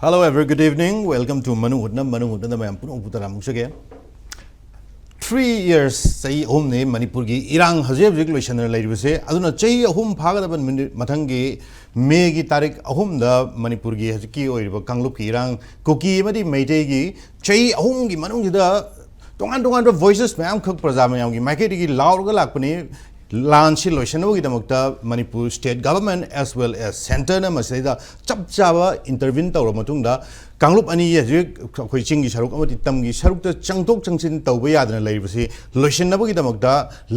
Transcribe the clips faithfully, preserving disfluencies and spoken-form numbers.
Hello, a very good evening. Welcome to ꯃꯅꯨꯡ ꯍꯨꯠꯅ, ꯃꯅꯨꯡ ꯍꯨꯠꯅꯗ ꯃꯌꯥꯝ ꯄꯨꯝꯅꯃꯛꯄꯨ ꯇꯔꯥꯝꯅ ꯑꯣꯛꯆꯒꯦ꯫ Three years, ꯆꯍꯤ ꯑꯍꯨꯝꯅꯤ ꯃꯅꯤꯄꯨꯔꯒꯤ ꯏꯔꯥꯡ ꯍꯧꯖꯤꯛ ꯍꯧꯖꯤꯛ ꯂꯣꯏꯁꯟꯗꯅ ꯂꯩꯔꯤꯕꯁꯦ꯫ ꯑꯗꯨꯅ ꯆꯍꯤ ꯑꯍꯨꯝ ꯐꯥꯒꯗꯕ ꯅꯨꯃꯤꯠ, ꯃꯊꯪꯒꯤ ꯃꯦꯒꯤ ꯇꯥꯔꯤꯛ ꯑꯍꯨꯝꯗ ꯃꯅꯤꯄꯨꯔꯒꯤ ꯍꯧꯖꯤꯛꯀꯤ ꯑꯣꯏꯔꯤꯕ ꯀꯥꯡꯂꯨꯞꯀꯤ ꯏꯔꯥꯡ, ꯀꯨꯀꯤ ꯑꯃꯗꯤ ꯃꯩꯇꯩꯒꯤ ꯆꯍꯤ ꯑꯍꯨꯝꯒꯤ ꯃꯅꯨꯡꯁꯤꯗ ꯇꯣꯉꯥꯟ ꯇꯣꯉꯥꯟꯕ voices ꯃꯌꯥꯝꯈꯛ ꯄ꯭ꯔꯖꯥ ꯃꯌꯥꯝꯒꯤ ꯃꯥꯏꯀꯩꯗꯒꯤ ꯂꯥꯎꯔꯒ ꯂꯥꯛꯄꯅꯤ꯫ ꯂꯥꯟꯁꯤ ꯂꯣꯏꯁꯤꯟꯅꯕꯒꯤꯗꯃꯛꯇ Manipur state government as well as centreꯅ ꯃꯁꯤꯗꯩꯗ ꯆꯞ ꯆꯥꯕ intervene ꯇꯧꯔꯕ ꯃꯇꯨꯡꯗ, ꯀꯥꯡꯂꯨꯞ ꯑꯅꯤ ꯍꯧꯖꯤꯛ ꯑꯩꯈꯣꯏ ꯆꯤꯡꯒꯤ ꯁꯔꯨꯛ ꯑꯃꯗꯤ ꯇꯝꯒꯤ ꯁꯔꯨꯛꯇ ꯆꯪꯊꯣꯛ ꯆꯪꯁꯤꯟ ꯇꯧꯕ ꯌꯥꯗꯅ ꯂꯩꯔꯤꯕꯁꯤ ꯂꯣꯏꯁꯤꯟꯅꯕꯒꯤꯗꯃꯛꯇ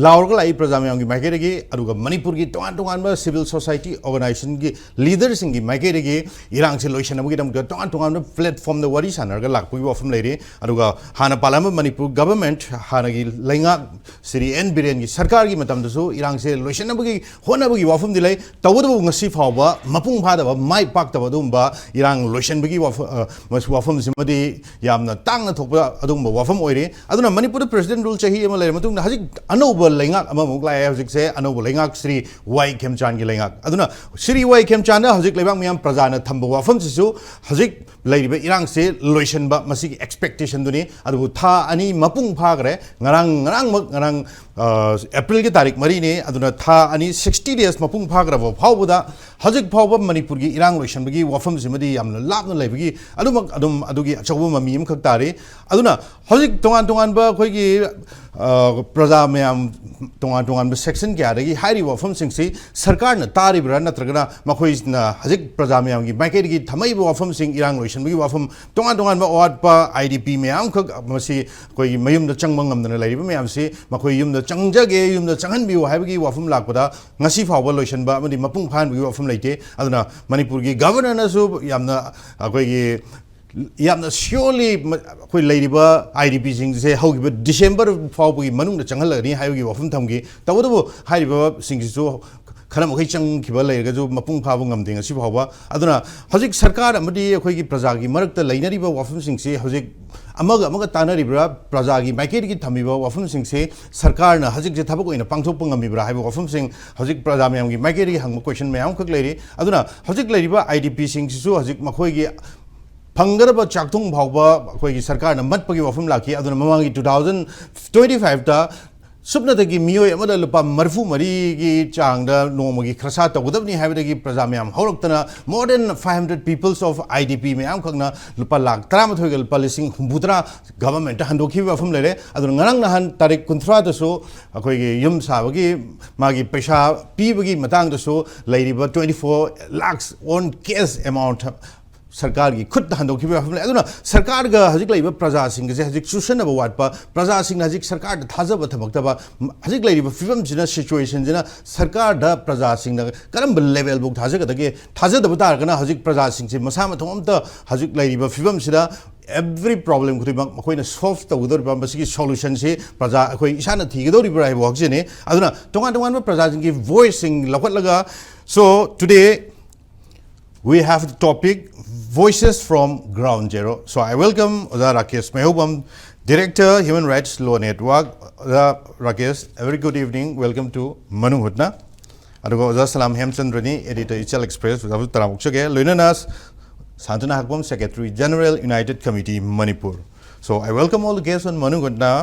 ꯂꯥꯎꯔꯒ ꯂꯥꯛꯏ ꯄ꯭ꯔꯖꯥ ꯃꯌꯥꯝꯒꯤ ꯃꯥꯏꯀꯩꯗꯒꯤ꯫ ꯑꯗꯨꯒ ꯃꯅꯤꯄꯨꯔꯒꯤ ꯇꯣꯉꯥꯟ ꯇꯣꯉꯥꯟꯕ civil society organisationꯒꯤ leaderꯁꯤꯡꯒꯤ ꯃꯥꯏꯀꯩꯗꯒꯤ ꯏꯔꯥꯡꯁꯤ ꯂꯣꯏꯁꯤꯟꯅꯕꯒꯤꯗꯃꯛꯇ ꯇꯣꯉꯥꯟ ꯇꯣꯉꯥꯟꯕ platformꯗ ꯋꯥꯔꯤ ꯁꯥꯟꯅꯔꯒ ꯂꯥꯛꯄꯒꯤ ꯋꯥꯐꯝ ꯂꯩꯔꯤ꯫ ꯑꯗꯨꯒ ꯍꯥꯟꯅ ꯄꯥꯜꯂꯝꯕ ꯃꯅꯤꯄꯨꯔ government, ꯍꯥꯟꯅꯒꯤ ꯂꯩꯉꯥꯛ ꯁ꯭ꯔꯤ ꯑꯦꯟ ꯕꯤꯔꯦꯟꯒꯤ ꯁꯔꯀꯥꯔꯒꯤ ꯃꯇꯝꯗꯁꯨ ꯏꯔꯥꯡꯁꯦ ꯂꯣꯏꯁꯤꯟꯅꯕꯒꯤ ꯍꯣꯠꯅꯕꯒꯤ ꯋꯥꯐꯝꯗꯤ ꯂꯩ꯫ ꯇꯧꯕꯇꯕꯨ ꯉꯁꯤ ꯐꯥꯎꯕ ꯃꯄꯨꯡ ꯐꯥꯗꯕ, ꯃꯥꯏ ꯄꯥꯛꯇꯕ ꯑꯗꯨꯒꯨꯝꯕ ꯏꯔꯥꯡ ꯂꯣꯏꯁꯤꯟꯕꯒꯤ ꯋꯥꯐ-, ꯑ, ꯃꯁꯤ ꯋꯥꯐꯝꯁꯤꯃꯗꯤ ꯌꯥꯝꯅ ꯇꯥꯡꯅ ꯊꯣꯛꯄ ꯑꯗꯨꯒꯨꯝꯕ ꯋꯥꯐꯝ ꯑꯣꯏꯔꯤ꯫ ꯑꯗꯨꯅ ꯃꯅꯤꯄꯨꯔꯗ president rule ꯆꯍꯤ ꯑꯃ ꯂꯩꯔ ꯃꯇꯨꯡꯗ ꯍꯧꯖꯤꯛ ꯑꯅꯧꯕ ꯂꯩꯉꯥꯛ ꯑꯃꯃꯨꯛ ꯂꯥꯛꯑꯦ꯫ ꯍꯧꯖꯤꯛꯁꯦ ꯑꯅꯧꯕ ꯂꯩꯉꯥꯛ ꯁ꯭ꯔꯤ ꯋꯥꯏ ꯈꯦꯝꯆꯥꯟꯒꯤ ꯂꯩꯉꯥꯛ꯫ ꯑꯗꯨꯅ ꯁ꯭ꯔꯤ ꯋꯥꯏ ꯈꯦꯝꯆꯥꯟꯅ ꯍꯧꯖꯤꯛ ꯂꯩꯕꯥꯛ ꯃꯤꯌꯥꯝ ꯄ꯭ꯔꯖꯥꯅ ꯊꯝꯕ ꯋꯥꯐꯝꯁꯤꯁꯨ ꯍꯧꯖꯤꯛ ꯂꯩꯔꯤꯕ ꯏꯔꯥꯡꯁꯦ ꯂꯣꯏꯁꯤꯟꯕ, ꯃꯁꯤꯒꯤ expectationꯗꯨꯅꯤ꯫ ꯑꯗꯨꯕꯨ ꯊꯥ ꯑꯅꯤ ꯃꯄꯨꯡ ꯐꯥꯈ꯭ꯔꯦ꯫ ꯉꯔꯥꯡ, ꯉꯔꯥꯡꯃꯛ, ꯉꯔꯥꯡ, ꯑ, ꯑꯦꯄ꯭ꯔꯤꯜꯒꯤ ꯇꯥꯔꯤꯛ ꯃꯔꯤꯅꯤ꯫ ꯑꯗꯨꯅ ꯊꯥ ꯑꯅꯤ, sixty days ꯃꯄꯨꯡ ꯐꯥꯈ꯭ꯔꯕ ꯐꯥꯎꯕꯗ ꯍꯧꯖꯤꯛ ꯐꯥꯎꯕ ꯃꯅꯤꯄꯨꯔꯒꯤ ꯏꯔꯥꯡ ꯂꯣꯏꯁꯤꯟꯕꯒꯤ ꯋꯥꯐꯝꯁꯤꯃꯗꯤ ꯌꯥꯝꯅ ꯂꯥꯞꯅ ꯂꯩꯕꯒꯤ ꯑꯗꯨꯃꯛ ꯑꯗꯨꯝ ꯑꯗꯨꯒꯤ ꯑꯆꯧꯕ ꯃꯃꯤ ꯑꯃꯈꯛ ꯇꯥꯔꯤ꯫ ꯑꯗꯨꯅ ꯍꯧꯖꯤꯛ ꯇꯣꯉꯥꯟ ꯇꯣꯉꯥꯟꯕ ꯑꯩꯈꯣꯏꯒꯤ, ꯑ, ꯄ꯭ꯔꯖꯥ ꯃꯌꯥꯝ ꯇꯣꯉꯥꯟ ꯇꯣꯉꯥꯟꯕ section ꯀꯌꯥꯗꯒꯤ ꯍꯥꯏꯔꯤꯕ ꯋꯥꯐꯝꯁꯤꯡꯁꯤ ꯁꯔꯀꯥꯔꯅ ꯇꯥꯔꯤꯕ꯭ꯔꯥ, ꯅꯠꯇ꯭ꯔꯒꯅ ꯃꯈꯣꯏꯅ ꯍꯧꯖꯤꯛ ꯄ꯭ꯔꯖꯥ ꯃꯌꯥꯝꯒꯤ ꯃꯥꯏꯀꯩꯗꯒꯤ ꯊꯝꯃꯛꯏꯕ ꯋꯥꯐꯝꯁꯤꯡ, ꯏꯔꯥꯡ ꯂꯣꯏꯁꯤꯟꯕꯒꯤ ꯋꯥꯐꯝ, ꯇꯣꯉꯥꯟ ꯇꯣꯉꯥꯟꯕ ꯑꯋꯥꯠꯄ, IDP ꯃꯌꯥꯝꯈꯛ ꯃꯁꯤ ꯑꯩꯈꯣꯏꯒꯤ ꯃꯌꯨꯝꯗ ꯆꯪꯕ ꯉꯝꯗꯅ ꯂꯩꯔꯤꯕ ꯃꯌꯥꯝꯁꯤ ꯃꯈꯣꯏ ꯌꯨꯝꯗ ꯆꯪꯖꯒꯦ, ꯌꯨꯝꯗ ꯆꯪꯍꯟꯕꯤꯌꯨ ꯍꯥꯏꯕꯒꯤ ꯋꯥꯐꯝ ꯂꯥꯛꯄꯗ ꯉꯁꯤ ꯐꯥꯎꯕ ꯂꯣꯏꯁꯤꯟꯕ ꯑꯃꯗꯤ ꯃꯄꯨꯡ ꯐꯥꯍꯟꯕꯒꯤ ꯋꯥꯐꯝ ꯂꯩꯇꯦ꯫ ꯑꯗꯨꯅ ꯃꯅꯤꯄꯨꯔꯒꯤ governorꯅꯁꯨ ꯌꯥꯝꯅ ꯑꯩꯈꯣꯏꯒꯤ ꯌꯥꯝꯅ surely ꯃ-, ꯑꯩꯈꯣꯏ ꯂꯩꯔꯤꯕ IDPꯁꯤꯡꯁꯦ ꯍꯧꯈꯤꯕ December ꯐꯥꯎꯕꯒꯤ ꯃꯅꯨꯡꯗ ꯆꯪꯍꯜꯂꯒꯅꯤ ꯍꯥꯏꯕꯒꯤ ꯋꯥꯐꯝ ꯊꯝꯈꯤ꯫ ꯇꯧꯕꯇꯕꯨ ꯍꯥꯏꯔꯤꯕꯁꯤꯡꯁꯤꯁꯨ ꯈꯔ ꯃꯈꯩ ꯆꯪꯈꯤꯕ ꯂꯩꯔꯒꯁꯨ ꯃꯄꯨꯡ ꯐꯥꯕ ꯉꯝꯗꯦ ꯉꯁꯤ ꯐꯥꯎꯕ꯫ ꯑꯗꯨꯅ ꯍꯧꯖꯤꯛ ꯁꯔꯀꯥꯔ ꯑꯃꯗꯤ ꯑꯩꯈꯣꯏꯒꯤ ꯄ꯭ꯔꯖꯥꯒꯤ ꯃꯔꯛꯇ ꯂꯩꯅꯔꯤꯕ ꯋꯥꯐꯝꯁꯤꯡꯁꯤ ꯍꯧꯖꯤꯛ ꯑꯃꯒ ꯑꯃꯒ ꯇꯥꯟꯅꯔꯤꯕ꯭ꯔꯥ, ꯄ꯭ꯔꯖꯥꯒꯤ ꯃꯥꯏꯀꯩꯗꯒꯤ ꯊꯝꯃꯤꯕ ꯋꯥꯐꯝꯁꯤꯡꯁꯤ ꯁꯔꯀꯥꯔꯅ ꯍꯧꯖꯤꯛꯁꯦ ꯊꯕꯛ ꯑꯣꯏꯅ ꯄꯥꯡꯊꯣꯛꯄ ꯉꯝꯃꯤꯕ꯭ꯔꯥ ꯍꯥꯏꯕ ꯋꯥꯐꯝꯁꯤꯡ ꯍꯧꯖꯤꯛ ꯄ꯭ꯔꯖꯥ ꯃꯌꯥꯝꯒꯤ ꯃꯥꯏꯀꯩꯗꯒꯤ ꯍꯪꯕ question ꯃꯌꯥꯝ ꯑꯃꯈꯛ ꯂꯩꯔꯤ꯫ ꯑꯗꯨꯅ ꯍꯧꯖꯤꯛ ꯂꯩꯔꯤꯕ IDPꯁꯤꯡꯁꯤꯁꯨ ꯍꯧꯖꯤꯛ ꯃꯈꯣꯏꯒꯤ ꯐꯪꯒꯗꯕ ꯆꯥꯛꯊꯨꯡ ꯐꯥꯎꯕ ꯑꯩꯈꯣꯏꯒꯤ ꯁꯔꯀꯥꯔꯅ ꯃꯠꯄꯒꯤ ꯋꯥꯐꯝ ꯂꯥꯛꯈꯤ꯫ ꯑꯗꯨꯅ ꯃꯃꯥꯡꯒꯤ two thousand twenty fiveꯇ ꯁꯨꯞꯅꯇꯒꯤ ꯃꯤꯑꯣꯏ ꯑꯃꯗ ꯂꯨꯄꯥ ꯃꯔꯤꯐꯨ ꯃꯔꯤꯒꯤ ꯆꯥꯡꯗ ꯅꯣꯡꯃꯒꯤ ꯈꯔꯁꯥ ꯇꯧꯒꯗꯕꯅꯤ ꯍꯥꯏꯕꯗꯒꯤ ꯄ꯭ꯔꯖꯥ ꯃꯌꯥꯝ ꯍꯧꯔꯛꯇꯅ more than five hundred peoples of IDP ꯃꯌꯥꯝꯈꯛꯅ ꯂꯨꯄꯥ ꯂꯥꯈ ꯇꯔꯥꯃꯥꯊꯣꯏꯒ ꯂꯨꯄꯥ ꯂꯤꯁꯤꯡ ꯍꯨꯝꯐꯨꯇꯔꯥ ꯒꯚꯔꯟꯃꯦꯟꯠꯇ ꯍꯟꯗꯣꯛꯈꯤꯕ ꯋꯥꯐꯝ ꯂꯩꯔꯦ꯫ ꯑꯗꯨꯅ ꯉꯔꯥꯡ ꯅꯍꯥꯟ ꯇꯥꯔꯤꯛ ꯀꯨꯟꯊ꯭ꯔꯥꯗꯁꯨ ꯑꯩꯈꯣꯏꯒꯤ ꯌꯨꯝ ꯁꯥꯕꯒꯤ ꯃꯥꯒꯤ ꯄꯩꯁꯥ ꯄꯤꯕꯒꯤ ꯃꯇꯥꯡꯗꯁꯨ ꯂꯩꯔꯤꯕ twenty four lakhs on cash amount ꯁꯔꯀꯥꯔꯒꯤ ꯈꯨꯠꯇ ꯍꯟꯗꯣꯛꯈꯤꯕ ꯋꯥꯐꯝ ꯂꯩ꯫ ꯑꯗꯨꯅ ꯁꯔꯀꯥꯔꯒ ꯍꯧꯖꯤꯛ ꯂꯩꯔꯤꯕ ꯄ꯭ꯔꯖꯥꯁꯤꯡꯒꯁꯦ ꯍꯧꯖꯤꯛ ꯆꯨꯁꯟꯅꯕ ꯋꯥꯠꯄ, ꯄ꯭ꯔꯖꯥꯁꯤꯡꯅ ꯍꯧꯖꯤꯛ ꯁꯔꯀꯥꯔꯗ ꯊꯥꯖꯕ ꯊꯝꯃꯛꯇꯕ, ꯍꯧꯖꯤꯛ ꯂꯩꯔꯤꯕ ꯐꯤꯕꯝꯁꯤꯅ, ꯁꯤꯆꯨꯋꯦꯁꯟꯁꯤꯅ ꯁꯔꯀꯥꯔꯗ ꯄ꯭ꯔꯖꯥꯁꯤꯡꯅ ꯀꯔꯝꯕ ꯂꯦꯚꯦꯜꯐꯥꯎ ꯊꯥꯖꯒꯗꯒꯦ? ꯊꯥꯖꯗꯕ ꯇꯥꯔꯒꯅ ꯍꯧꯖꯤꯛ ꯄ꯭ꯔꯖꯥꯁꯤꯡꯁꯦ ꯃꯁꯥ ꯃꯊꯣꯡ ꯑꯝꯇ ꯍꯧꯖꯤꯛ ꯂꯩꯔꯤꯕ ꯐꯤꯕꯝꯁꯤꯗ every problem ꯈꯨꯗꯤꯡꯃꯛ ꯃꯈꯣꯏꯅ ꯁꯣꯜꯚ ꯇꯧꯒꯗꯧꯔꯤꯕ ꯃꯁꯤꯒꯤ ꯁꯣꯂꯨꯁꯟꯁꯤ ꯄ꯭ꯔꯖꯥ ꯑꯩꯈꯣꯏ ꯏꯁꯥꯅ ꯊꯤꯒꯗꯧꯔꯤꯕ꯭ꯔꯥ ꯍꯥꯏꯕ ꯋꯥꯍꯪꯁꯤꯅꯤ꯫ ꯑꯗꯨꯅ ꯇꯣꯉꯥꯟ ꯇꯣꯉꯥꯟꯕ ꯄ꯭ꯔꯖꯥꯁꯤꯡꯒꯤ ꯚꯣꯏꯁꯁꯤꯡ ꯂꯧꯈꯠꯂꯒ, so today we have the topic Voices from Ground Zero. So I welcome ꯑꯣꯖꯥ Rakesh ꯃꯩꯍꯧꯕꯝ, Director, Human Rights Law Network. ꯑꯣꯖꯥ Rakesh, a very good evening, welcome to ꯃꯅꯨꯡ ꯍꯨꯠꯅ꯫ ꯑꯗꯨꯒ ꯑꯣꯖꯥ ꯁꯂꯥꯝ ꯍꯦꯝꯆꯟꯗ꯭ꯔꯅꯤ, Editor, Ichal Express, ꯑꯣꯖꯥ ꯇꯔꯥꯝ ꯑꯣꯛꯆꯒꯦ꯫ ꯂꯣꯏꯅꯅ ꯁꯥꯟꯇꯅ ꯍꯥꯛꯄꯝ, Secretary General, United Committee Manipur. So I welcome all the guests on ꯃꯅꯨꯡ ꯍꯨꯠꯅ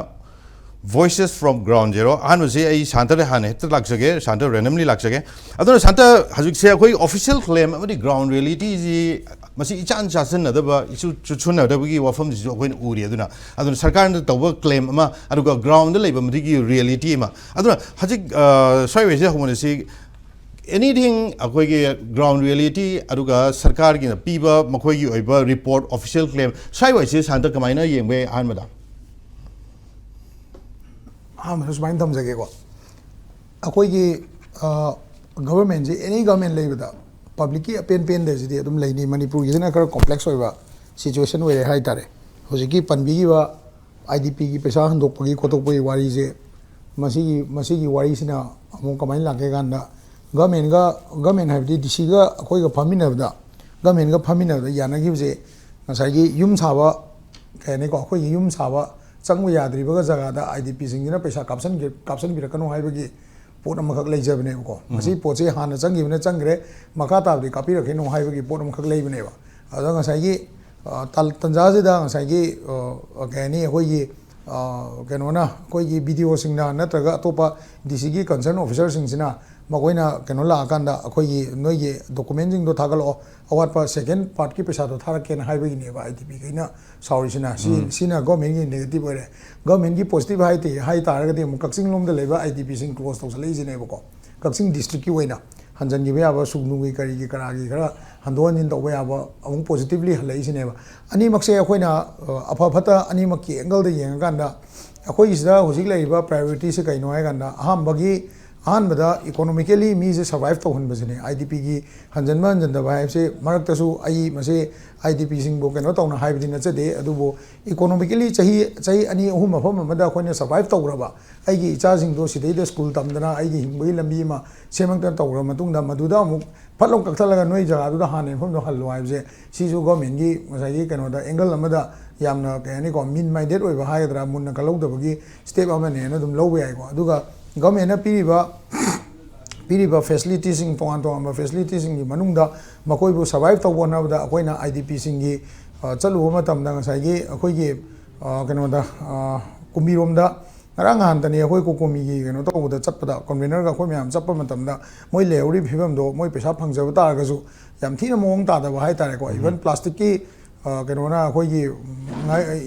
Voices from Ground Zero꯫ ꯑꯍꯥꯟꯕꯁꯤ ꯑꯩ ꯁꯥꯟꯇꯗ ꯍꯥꯟꯅ ꯍꯦꯛꯇ ꯂꯥꯛꯆꯒꯦ, ꯁꯥꯟꯇ randomly ꯂꯥꯛꯆꯒꯦ꯫ ꯑꯗꯨꯅ ꯁꯥꯟꯇ, ꯍꯧꯖꯤꯛꯁꯦ ꯑꯩꯈꯣꯏ official claim ꯑꯃꯗꯤ ground realityꯁꯤ ꯃꯁꯤ ꯏꯆꯥꯟ ꯆꯥꯟꯁꯤꯟꯅꯗꯕ, ꯏꯆꯨ ꯆꯨꯁꯟꯅꯗꯕꯒꯤ ꯋꯥꯐꯝꯁꯤꯁꯨ ꯑꯩꯈꯣꯏꯅ ꯎꯔꯤ꯫ ꯑꯗꯨꯅ, ꯑꯗꯨꯅ ꯁꯔꯀꯥꯔꯅ ꯇꯧꯕ claim ꯑꯃ, ꯑꯗꯨꯒ groundꯗ ꯂꯩꯕ ꯃꯗꯨꯒꯤ reality ꯑꯃ꯫ ꯑꯗꯨꯅ ꯍꯧꯖꯤꯛ, ꯑ, ꯁ꯭ꯋꯥꯏꯋꯥꯏꯁꯦ ꯍꯧꯅꯔꯁꯤ, anything ꯑꯩꯈꯣꯏꯒꯤ ground reality ꯑꯗꯨꯒ ꯁꯔꯀꯥꯔꯒꯤꯅ ꯄꯤꯕ ꯃꯈꯣꯏꯒꯤ ꯑꯣꯏꯕ report, official claim, ꯁ꯭ꯋꯥꯏꯋꯥꯏꯁꯦ ꯁꯥꯟꯇ ꯀꯃꯥꯏꯅ ꯌꯦꯡꯕ ꯌꯥꯏ? ꯑꯍꯥꯟꯕꯗ ꯑꯍꯥꯟꯕꯗ ꯁꯨꯃꯥꯏꯅ ꯊꯝꯖꯒꯦꯀꯣ꯫ ꯑꯩꯈꯣꯏꯒꯤ, ꯑ, governmentꯁꯦ, any government ꯂꯩꯕꯗ publicꯀꯤ ꯑꯄꯦꯟ ꯄꯦꯟꯗꯕꯁꯤꯗꯤ ꯑꯗꯨꯝ ꯂꯩꯅꯤ꯫ ꯃꯅꯤꯄꯨꯔꯒꯤꯁꯤꯅ ꯈꯔ complex ꯑꯣꯏꯕ situation ꯑꯣꯏꯔꯦ ꯍꯥꯏꯇꯥꯔꯦ꯫ ꯍꯧꯖꯤꯛꯀꯤ ꯄꯟꯕꯤꯈꯤꯕ IDPꯒꯤ ꯄꯩꯁꯥ ꯍꯟꯗꯣꯛꯄꯒꯤ ꯈꯣꯠꯇꯣꯛꯄꯒꯤ ꯋꯥꯔꯤꯁꯦ, ꯃꯁꯤꯒꯤ, ꯃꯁꯤꯒꯤ ꯋꯥꯔꯤꯁꯤꯅ ꯑꯃꯨꯛ ꯀꯃꯥꯏꯅ ꯂꯥꯛꯀꯦ ꯀꯥꯟꯗ, governmentꯒ, government ꯍꯥꯏꯕꯗꯤ DCꯒ ꯑꯩꯈꯣꯏꯒ ꯐꯝꯃꯤꯟꯅꯕꯗ, governmentꯒ ꯐꯝꯃꯤꯟꯅꯕꯗ ꯌꯥꯅꯈꯤꯕꯁꯦ, ꯉꯁꯥꯏꯒꯤ ꯌꯨꯝ ꯁꯥꯕ, ꯀꯩ ꯍꯥꯏꯅꯤꯀꯣ, ꯑꯩꯈꯣꯏꯒꯤ ꯌꯨꯝ ꯁꯥꯕ ꯆꯪꯕ ꯌꯥꯗ꯭ꯔꯤꯕꯒ ꯖꯒꯥꯗ IDPꯁꯤꯡꯁꯤꯅ ꯄꯩꯁꯥ ꯀꯥꯞꯁꯟꯒꯦ-, ꯀꯥꯞꯁꯟꯕꯤꯔꯛꯀꯅꯨ ꯍꯥꯏꯕꯒꯤ ꯄꯣꯠ ꯑꯃꯈꯛ ꯂꯩꯖꯕꯅꯦꯕꯀꯣ꯫ ꯃꯁꯤ ꯄꯣꯠꯁꯤ ꯍꯥꯟꯅ ꯆꯪꯈꯤꯕꯅ ꯆꯪꯈ꯭ꯔꯦ, ꯃꯈꯥ ꯇꯥꯕꯗꯤ ꯀꯥꯞꯄꯤꯔꯛꯈꯤꯅꯨ ꯍꯥꯏꯕꯒꯤ ꯄꯣꯠ ꯑꯃꯈꯛ ꯂꯩꯕꯅꯦꯕ꯫ ꯑꯗ ꯉꯁꯥꯏꯒꯤ ꯇꯥꯟꯖꯥꯁꯤꯗ ꯉꯁꯥꯏꯒꯤ ꯀꯩ ꯍꯥꯏꯅꯤ, ꯑꯩꯈꯣꯏꯒꯤ ꯀꯩꯅꯣꯅ, ꯑꯩꯈꯣꯏꯒꯤ ꯕꯤ ꯗꯤ ꯑꯣꯁꯤꯡꯅ ꯅꯠꯇ꯭ꯔꯒ ꯑꯇꯣꯞꯄ ꯗꯤ ꯁꯤꯒꯤ ꯀꯟꯁꯔꯟ ꯑꯣꯐꯤꯁꯔꯁꯤꯡꯁꯤꯅ ꯃꯈꯣꯏꯅ ꯀꯩꯅꯣ ꯂꯥꯛꯑꯀꯥꯟꯗ ꯑꯩꯈꯣꯏꯒꯤ ꯅꯣꯏꯒꯤ ꯗꯣꯀꯨꯃꯦꯟꯁꯤꯡꯗꯣ ꯊꯥꯒꯠꯂꯛꯑꯣ, ꯑꯋꯥꯠꯄ ꯁꯦꯀꯦꯟ ꯄꯥꯔꯠꯀꯤ ꯄꯩꯁꯥꯗꯣ ꯊꯥꯔꯛꯀꯦꯅ ꯍꯥꯏꯕꯒꯤꯅꯦꯕ ꯑꯥꯏ ꯗꯤ ꯄꯤꯈꯩꯅ ꯁꯥꯎꯔꯤꯁꯤꯅ꯫ ꯁꯤ ꯁꯤꯅ ꯒꯣꯔꯃꯦꯟꯒꯤ ꯅꯦꯒꯦꯇꯤꯞ ꯑꯣꯏꯔꯦ꯫ ꯒꯣꯔꯃꯦꯟꯒꯤ ꯄꯣꯖꯤꯇꯤꯞ ꯍꯥꯏ ꯍꯥꯏ ꯇꯥꯔꯒꯗꯤ ꯑꯃꯨꯛ ꯀꯛꯆꯤꯡ ꯂꯣꯝꯗ ꯂꯩꯕ ꯑꯥꯏ ꯗꯤ ꯄꯤꯁꯤꯡ ꯀ꯭ꯂꯣꯖ ꯇꯧꯁꯜꯂꯛꯏꯁꯤꯅꯦꯕꯀꯣ꯫ ꯀꯛꯆꯤꯡ ꯗꯤꯁꯇ꯭ꯔꯤꯛꯀꯤ ꯑꯣꯏꯅ ꯍꯟꯖꯤꯟꯈꯤꯕ ꯌꯥꯕ, ꯁꯨꯒꯅꯨꯒꯤ ꯀꯔꯤꯒꯤ ꯀꯔꯥꯒꯤ ꯈꯔ ꯍꯟꯗꯣꯛ ꯍꯟꯖꯤꯟ ꯇꯧꯕ ꯌꯥꯕ ꯑꯃꯨꯛ ꯄꯣꯖꯤꯇꯤꯞꯂꯤ ꯍꯜꯂꯛꯏꯁꯤꯅꯦꯕ꯫ ꯑꯅꯤꯃꯛꯁꯦ ꯑꯩꯈꯣꯏꯅ ꯑꯐ ꯐꯠꯇ ꯑꯅꯤꯃꯛꯀꯤ ꯑꯦꯡꯒꯜꯗ ꯌꯦꯡꯉꯀꯥꯟꯗ ꯑꯩꯈꯣꯏꯒꯤꯁꯤꯗ ꯍꯧꯖꯤꯛ ꯂꯩꯔꯤꯕ ꯄ꯭ꯔꯥꯏꯌꯣꯔꯤꯇꯤꯁꯦ ꯀꯩꯅꯣ ꯍꯥꯏꯀꯥꯟꯗ, ꯑꯍꯥꯟꯕꯒꯤ ꯑꯍꯥꯟꯕꯗ ꯏꯀꯣꯅꯣꯃꯤꯀꯦꯂꯤ ꯃꯤꯁꯦ ꯁꯔꯚꯥꯏꯞ ꯇꯧꯍꯟꯕꯁꯤꯅꯦ꯫ ꯑꯥꯏ ꯗꯤ ꯄꯤꯒꯤ ꯍꯟꯖꯟꯕ ꯍꯟꯖꯟꯗꯕ ꯍꯥꯏꯕꯁꯦ ꯃꯔꯛꯇꯁꯨ ꯑꯩ ꯃꯁꯤ ꯑꯥꯏ ꯗꯤ ꯄꯤꯁꯤꯡꯕꯨ ꯀꯩꯅꯣ ꯇꯧꯅ ꯍꯥꯏꯕꯗꯤ ꯅꯠꯆꯗꯦ, ꯑꯗꯨꯕꯨ ꯏꯀꯣꯅꯣꯃꯤꯀꯦꯂꯤ ꯆꯍꯤ ꯆꯍꯤ ꯑꯅꯤ ꯑꯍꯨꯝ ꯃꯐꯝ ꯑꯃꯗ ꯑꯩꯈꯣꯏꯅ ꯁꯔꯚꯥꯏꯞ ꯇꯧꯈ꯭ꯔꯕ, ꯑꯩꯒꯤ ꯏꯆꯥꯁꯤꯡꯗꯣ ꯁꯤꯗꯩꯗ ꯁ꯭ꯀꯨꯜ ꯇꯝꯗꯅ ꯑꯩꯒꯤ ꯍꯤꯡꯕꯒꯤ ꯂꯝꯕꯤ ꯑꯃ ꯁꯦꯝꯃꯛꯇꯅ ꯇꯧꯈ꯭ꯔ ꯃꯇꯨꯡꯗ ꯃꯗꯨꯗ ꯑꯃꯨꯛ ꯐꯠ ꯂꯥꯎ ꯀꯛꯊꯠꯂꯒ ꯅꯣꯏ ꯖꯒꯥꯗꯨꯗ ꯍꯥꯟꯅ ꯃꯐꯝꯗꯣ ꯍꯜꯂꯣ ꯍꯥꯏꯕꯁꯦ, ꯁꯤꯁꯨ ꯒꯣꯔꯃꯦꯟꯒꯤ ꯉꯁꯥꯏꯒꯤ ꯀꯩꯅꯣꯗ ꯑꯦꯡꯒꯜ ꯑꯃꯗ ꯌꯥꯝꯅ ꯀꯩ ꯍꯥꯏꯅꯤꯀꯣ, ꯃꯤꯟ ꯃꯥꯏꯟꯗꯦꯠ ꯑꯣꯏꯕ ꯍꯥꯏꯒꯗ꯭ꯔꯥ, ꯃꯨꯟꯅ ꯈꯜꯍꯧꯗꯕꯒꯤ ꯁ꯭ꯇꯦꯞ ꯑꯃꯅꯦꯅ ꯑꯗꯨꯝ ꯂꯧꯕ ꯌꯥꯏꯀꯣ꯫ ꯑꯗꯨꯒ ꯒꯣꯔꯃꯦꯟꯅ ꯄꯤꯔꯤꯕ ꯄꯤꯔꯤꯕ ꯐꯦꯁꯤꯂꯤꯇꯤꯁꯤꯡ, ꯇꯣꯉꯥꯟ ꯇꯣꯉꯥꯟꯕ ꯐꯦꯁꯤꯂꯤꯇꯤꯁꯤꯡꯒꯤ ꯃꯅꯨꯡꯗ ꯃꯈꯣꯏꯕꯨ ꯁꯔꯚꯥꯏꯞ ꯇꯧꯕ ꯍꯣꯠꯅꯕꯗ ꯑꯩꯈꯣꯏꯅ ꯑꯥꯏ ꯗꯤ ꯄꯤꯁꯤꯡꯒꯤ ꯆꯠꯂꯨꯕ ꯃꯇꯝꯗ ꯉꯁꯥꯏꯒꯤ ꯑꯩꯈꯣꯏꯒꯤ ꯀꯩꯅꯣꯗ, ꯀꯨꯝꯕꯤꯔꯣꯝꯗ ꯉꯔꯥꯡ ꯅꯍꯥꯟꯇꯅꯤ ꯑꯩꯈꯣꯏ ꯀꯣꯀꯣꯃꯤꯒꯤ ꯀꯩꯅꯣ ꯇꯧꯕꯗ ꯆꯠꯄꯗ, ꯀꯟꯚꯦꯅꯔꯒ ꯑꯩꯈꯣꯏ ꯃꯌꯥꯝ ꯆꯠꯄ ꯃꯇꯝꯗ ꯃꯣꯏ ꯂꯩꯍꯧꯔꯤꯕ ꯐꯤꯕꯝꯗꯣ, ꯃꯣꯏ ꯄꯩꯁꯥ ꯐꯪꯖꯕ ꯇꯥꯔꯒꯁꯨ ꯌꯥꯝ ꯊꯤꯅ ꯃꯑꯣꯡ ꯇꯥꯗꯕ ꯍꯥꯏ ꯇꯥꯔꯦꯀꯣ꯫ ꯏꯚꯟ ꯄ꯭ꯂꯥꯁꯇꯤꯛꯀꯤ ꯀꯩꯅꯣꯅ ꯑꯩꯈꯣꯏꯒꯤ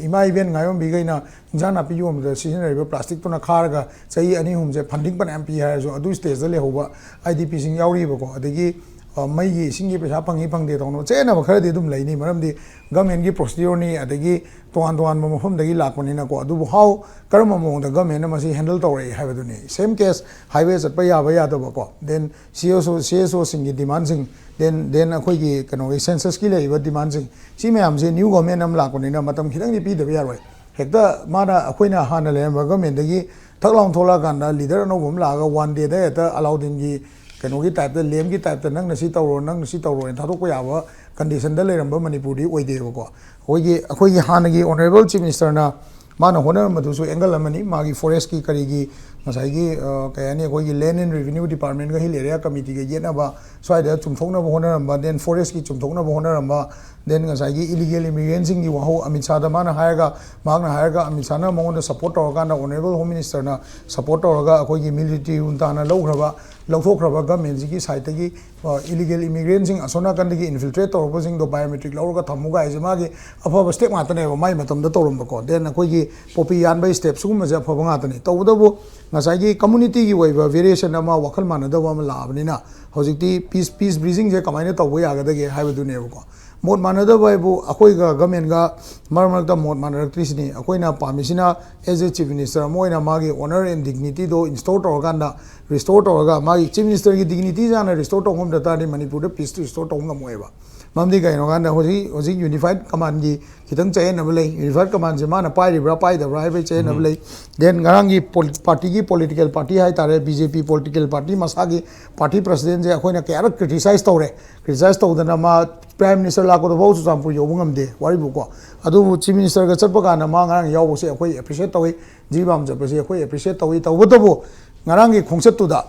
ꯏꯃꯥ ꯏꯕꯦꯟ ꯉꯥꯌꯣꯟꯕꯤꯈꯩꯅ ꯏꯟꯖꯥꯡ ꯅꯥꯄꯤ ꯌꯣꯟꯕꯗ ꯁꯤꯖꯤꯟꯅꯔꯤꯕ ꯄ꯭ꯂꯥꯁꯇꯤꯛꯇꯨꯅ ꯈꯥꯔꯒ ꯆꯍꯤ ꯑꯅꯤ ꯑꯍꯨꯝꯁꯦ ꯐꯟꯗꯤꯡ ꯐꯅꯌꯥꯝ ꯄꯤ ꯍꯥꯏꯔꯁꯨ ꯑꯗꯨ ꯁ꯭ꯇꯦꯖꯇ ꯂꯩꯍꯧꯕ ꯑꯥꯏ ꯗꯤ ꯄꯤꯁꯤꯡ ꯌꯥꯎꯔꯤꯕꯀꯣ꯫ ꯑꯗꯒꯤ ꯃꯩꯒꯤ ꯏꯁꯤꯡꯒꯤ ꯄꯩꯁꯥ ꯐꯪꯉꯤ ꯐꯪꯗꯦ ꯇꯧꯅꯕ ꯆꯌꯦꯠꯅꯕ ꯈꯔꯗꯤ ꯑꯗꯨꯝ ꯂꯩꯅꯤ, ꯃꯔꯝꯗꯤ ꯒꯃꯦꯟꯒꯤ ꯄ꯭ꯔꯣꯁꯤꯗ꯭ꯌꯣꯔꯅꯤ, ꯑꯗꯒꯤ ꯇꯣꯉꯥꯟ ꯇꯣꯉꯥꯟꯕ ꯃꯐꯝꯗꯒꯤ ꯂꯥꯛꯄꯅꯤꯅꯀꯣ꯫ ꯑꯗꯨꯕꯨ ꯍꯥꯎ, ꯀꯔꯝꯕ ꯃꯑꯣꯡꯗ ꯒꯃꯦꯟꯅ ꯃꯁꯤ ꯍꯦꯟꯗꯜ ꯇꯧꯔꯛꯏ ꯍꯥꯏꯕꯗꯨꯅꯤ꯫ ꯁꯦꯝ ꯀꯦꯁ, ꯍꯥꯏꯋꯦ ꯆꯠꯄ ꯌꯥꯕ ꯌꯥꯗꯕꯀꯣ, ꯗꯦꯟ ꯁꯤ ꯑꯦꯁ ꯑꯣ, ꯁꯤ ꯑꯦꯁ ꯑꯣꯁꯤꯡꯒꯤ ꯗꯤꯃꯥꯟꯁꯤꯡ, ꯗꯦꯟ ꯗꯦꯟ ꯑꯩꯈꯣꯏꯒꯤ ꯀꯩꯅꯣꯒꯤ ꯁꯦꯟꯁꯁꯀꯤ ꯂꯩꯔꯤꯕ ꯗꯤꯃꯥꯟꯁꯤꯡ, ꯁꯤ ꯃꯌꯥꯝꯁꯦ ꯅ꯭ꯌꯨ ꯒꯣꯔꯃꯦꯟ ꯑꯃ ꯂꯥꯛꯄꯅꯤꯅ ꯃꯇꯝ ꯈꯤꯇꯪꯗꯤ ꯄꯤꯗꯕ ꯌꯥꯔꯣꯏ꯫ ꯍꯦꯛꯇ ꯃꯥꯅ ꯑꯩꯈꯣꯏꯅ ꯍꯥꯟꯅ ꯂꯩꯔꯝꯕ ꯒꯣꯔꯃꯦꯟꯗꯒꯤ ꯊꯛ ꯂꯥꯎꯅ ꯊꯣꯛꯂꯛꯑꯀꯥꯟꯗ ꯂꯤꯗꯔ ꯑꯅꯧꯕ ꯑꯃ ꯂꯥꯛꯑꯒ ꯋꯥꯟ ꯗꯦꯗ ꯍꯦꯛꯇ ꯑꯂꯥꯎꯗꯤꯟꯒꯤ ꯀꯩꯅꯣꯒꯤ ꯇꯥꯏꯞꯇ, ꯂꯦꯝꯒꯤ ꯇꯥꯏꯞꯇ ꯅꯪꯅ ꯁꯤ ꯇꯧꯔꯣ, ꯅꯪꯅ ꯁꯤ ꯇꯧꯔꯣꯅ ꯊꯥꯗꯣꯛꯄ ꯌꯥꯕ ꯀꯟꯗꯤꯁꯟꯗ ꯂꯩꯔꯝꯕ ꯃꯅꯤꯄꯨꯔꯗꯤ ꯑꯣꯏꯗꯦꯕꯀꯣ꯫ ꯑꯩꯈꯣꯏꯒꯤ ꯑꯩꯈꯣꯏꯒꯤ ꯍꯥꯟꯅꯒꯤ ꯑꯣꯅꯔꯦꯕꯜ ꯆꯤꯐ ꯃꯤꯅꯤꯁꯇꯔꯅ ꯃꯥꯅ ꯍꯣꯠꯅꯔꯝꯕꯗꯨꯁꯨ ꯑꯦꯡꯒꯜ ꯑꯃꯅꯤ꯫ ꯃꯥꯒꯤ ꯐꯣꯔꯦꯁꯀꯤ ꯀꯔꯤꯒꯤ ꯉꯁꯥꯏꯒꯤ ꯀꯩ ꯍꯥꯏꯅꯤ, ꯑꯩꯈꯣꯏꯒꯤ ꯂꯦꯟ ꯑꯦꯟ ꯔꯦꯚꯤꯅ꯭ꯌꯨ ꯗꯤꯄꯥꯔꯠꯃꯦꯟꯒ ꯍꯤꯜ ꯑꯦꯔꯤꯌꯥ ꯀꯃꯤꯇꯤꯒ ꯌꯦꯠꯅꯕ, ꯁ꯭ꯋꯥꯏꯗ ꯆꯨꯝꯊꯣꯛꯅꯕ ꯍꯣꯠꯅꯔꯝꯕ, ꯗꯦꯟ ꯐꯣꯔꯦꯁꯀꯤ ꯆꯨꯝꯊꯣꯛꯅꯕ ꯍꯣꯠꯅꯔꯝꯕ, Then ꯉꯁꯥꯏꯒꯤ illegal immigrantꯁꯤꯡꯒꯤ ꯋꯥꯍꯧ ꯑꯃꯤꯠ ꯁꯥꯗ ꯃꯥꯅ ꯍꯥꯏꯔꯒ, ꯃꯍꯥꯛꯅ ꯍꯥꯏꯔꯒ ꯑꯃꯤꯠ ꯁꯥꯅ ꯃꯉꯣꯟꯗ support ꯇꯧꯔꯀꯥꯟꯗ, honourable home ministerꯅ support ꯇꯧꯔꯒ ꯑꯩꯈꯣꯏꯒꯤ military juntaꯅ ꯂꯧꯈ꯭ꯔꯕ, ꯂꯧꯊꯣꯛꯈ꯭ꯔꯕ governmentꯁꯤꯒꯤ sideꯇꯒꯤ, ꯑ, illegal immigrantꯁꯤꯡ ꯑꯁꯣꯝ ꯅꯥꯀꯟꯗꯒꯤ infiltrate ꯇꯧꯔꯛꯄꯁꯤꯡꯗꯣ biometric ꯂꯧꯔꯒ ꯊꯝꯃꯨ ꯀꯥꯏꯁꯦ ꯃꯥꯒꯤ ꯑꯐꯕ step ꯉꯥꯛꯇꯅꯦꯕ ꯃꯥꯏ ꯃꯇꯝꯗ ꯇꯧꯔꯝꯕꯀꯣ꯫ Then ꯑꯩꯈꯣꯏꯒꯤ poppy ꯌꯥꯟꯕꯒꯤ step, ꯁꯤꯒꯨꯝꯕꯁꯦ ꯑꯐꯕ ꯉꯥꯛꯇꯅꯤ꯫ ꯇꯧꯕꯇꯕꯨ ꯉꯁꯥꯏꯒꯤ communityꯒꯤ ꯑꯣꯏꯕ variation ꯑꯃ, ꯋꯥꯈꯜ ꯃꯥꯟꯅꯗꯕ ꯑꯃ ꯂꯥꯛꯑꯕꯅꯤꯅ ꯍꯧꯖꯤꯛꯇꯤ peace, peace bridgingꯁꯦ ꯀꯃꯥꯏꯅ ꯇꯧꯕ ꯌꯥꯒꯗꯒꯦ ꯍꯥꯏꯕꯗꯨꯅꯦꯕꯀꯣ꯫ ꯃꯣꯠ ꯃꯥꯟꯅꯗꯕ ꯍꯥꯏꯕꯨ ꯑꯩꯈꯣꯏꯒ governmentꯒ ꯃꯔꯛ ꯃꯔꯛꯇ ꯃꯣꯠ ꯃꯥꯟꯅꯔꯛꯇ꯭ꯔꯤꯁꯤꯅꯤ꯫ ꯑꯩꯈꯣꯏꯅ ꯄꯥꯝꯃꯤꯁꯤꯅ as a chief minister ꯑꯃ ꯑꯣꯏꯅ ꯃꯥꯒꯤ honour and dignityꯗꯣ install ꯇꯧꯔꯀꯥꯟꯗ, restore ꯇꯧꯔꯒ, ꯃꯥꯒꯤ chief ministerꯒꯤ dignityꯁꯦ ꯍꯥꯟꯅ restore ꯇꯧꯕ ꯉꯝꯗ ꯇꯥꯔꯗꯤ ꯃꯅꯤꯄꯨꯔꯗ peace restore ꯇꯧꯕ ꯉꯝꯃꯣꯏꯕ꯫ ꯃꯔꯝꯗꯤ ꯀꯩꯅꯣ ꯍꯥꯏꯀꯥꯟꯗ ꯍꯧꯖꯤꯛ, ꯍꯧꯖꯤꯛ unified commandꯒꯤ ꯈꯤꯇꯪ ꯆꯌꯦꯠꯅꯕ ꯂꯩ꯫ Unified commandꯁꯦ ꯃꯥꯅ ꯄꯥꯏꯔꯤꯕ꯭ꯔꯥ ꯄꯥꯏꯗꯕ꯭ꯔꯥ ꯍꯥꯏꯕꯒꯤ ꯆꯌꯦꯠꯅꯕ ꯂꯩ꯫ Then ꯉꯔꯥꯡꯒꯤ ꯄꯣꯂꯤ-, partyꯒꯤ political party ꯍꯥꯏꯇꯥꯔꯦ, BJP political party ꯃꯁꯥꯒꯤ party presidentꯁꯦ ꯑꯩꯈꯣꯏꯅ ꯀꯌꯥꯔꯛ criticize ꯇꯧꯔꯦ꯫ Criticize ꯇꯧꯗꯅ ꯃꯥ prime minister ꯂꯥꯛꯄꯗꯐꯥꯎ ꯆꯨꯔꯆꯥꯟꯄꯨꯔ ꯌꯧꯕ ꯉꯝꯗꯦ ꯋꯥꯔꯤꯕꯨꯀꯣ꯫ ꯑꯗꯨꯕꯨ chief ministerꯒ ꯆꯠꯄ ꯀꯥꯟꯗ ꯃꯥ ꯉꯔꯥꯡ ꯌꯥꯎꯕꯁꯦ ꯑꯩꯈꯣꯏ appreciate ꯇꯧꯏ꯫ ꯖꯤꯔꯤꯕꯥꯝ ꯆꯠꯄꯁꯦ ꯑꯩꯈꯣꯏ appreciate ꯇꯧꯏ꯫ ꯇꯧꯕꯇꯕꯨ ꯉꯔꯥꯡꯒꯤ ꯈꯣꯡꯆꯠꯇꯨꯗ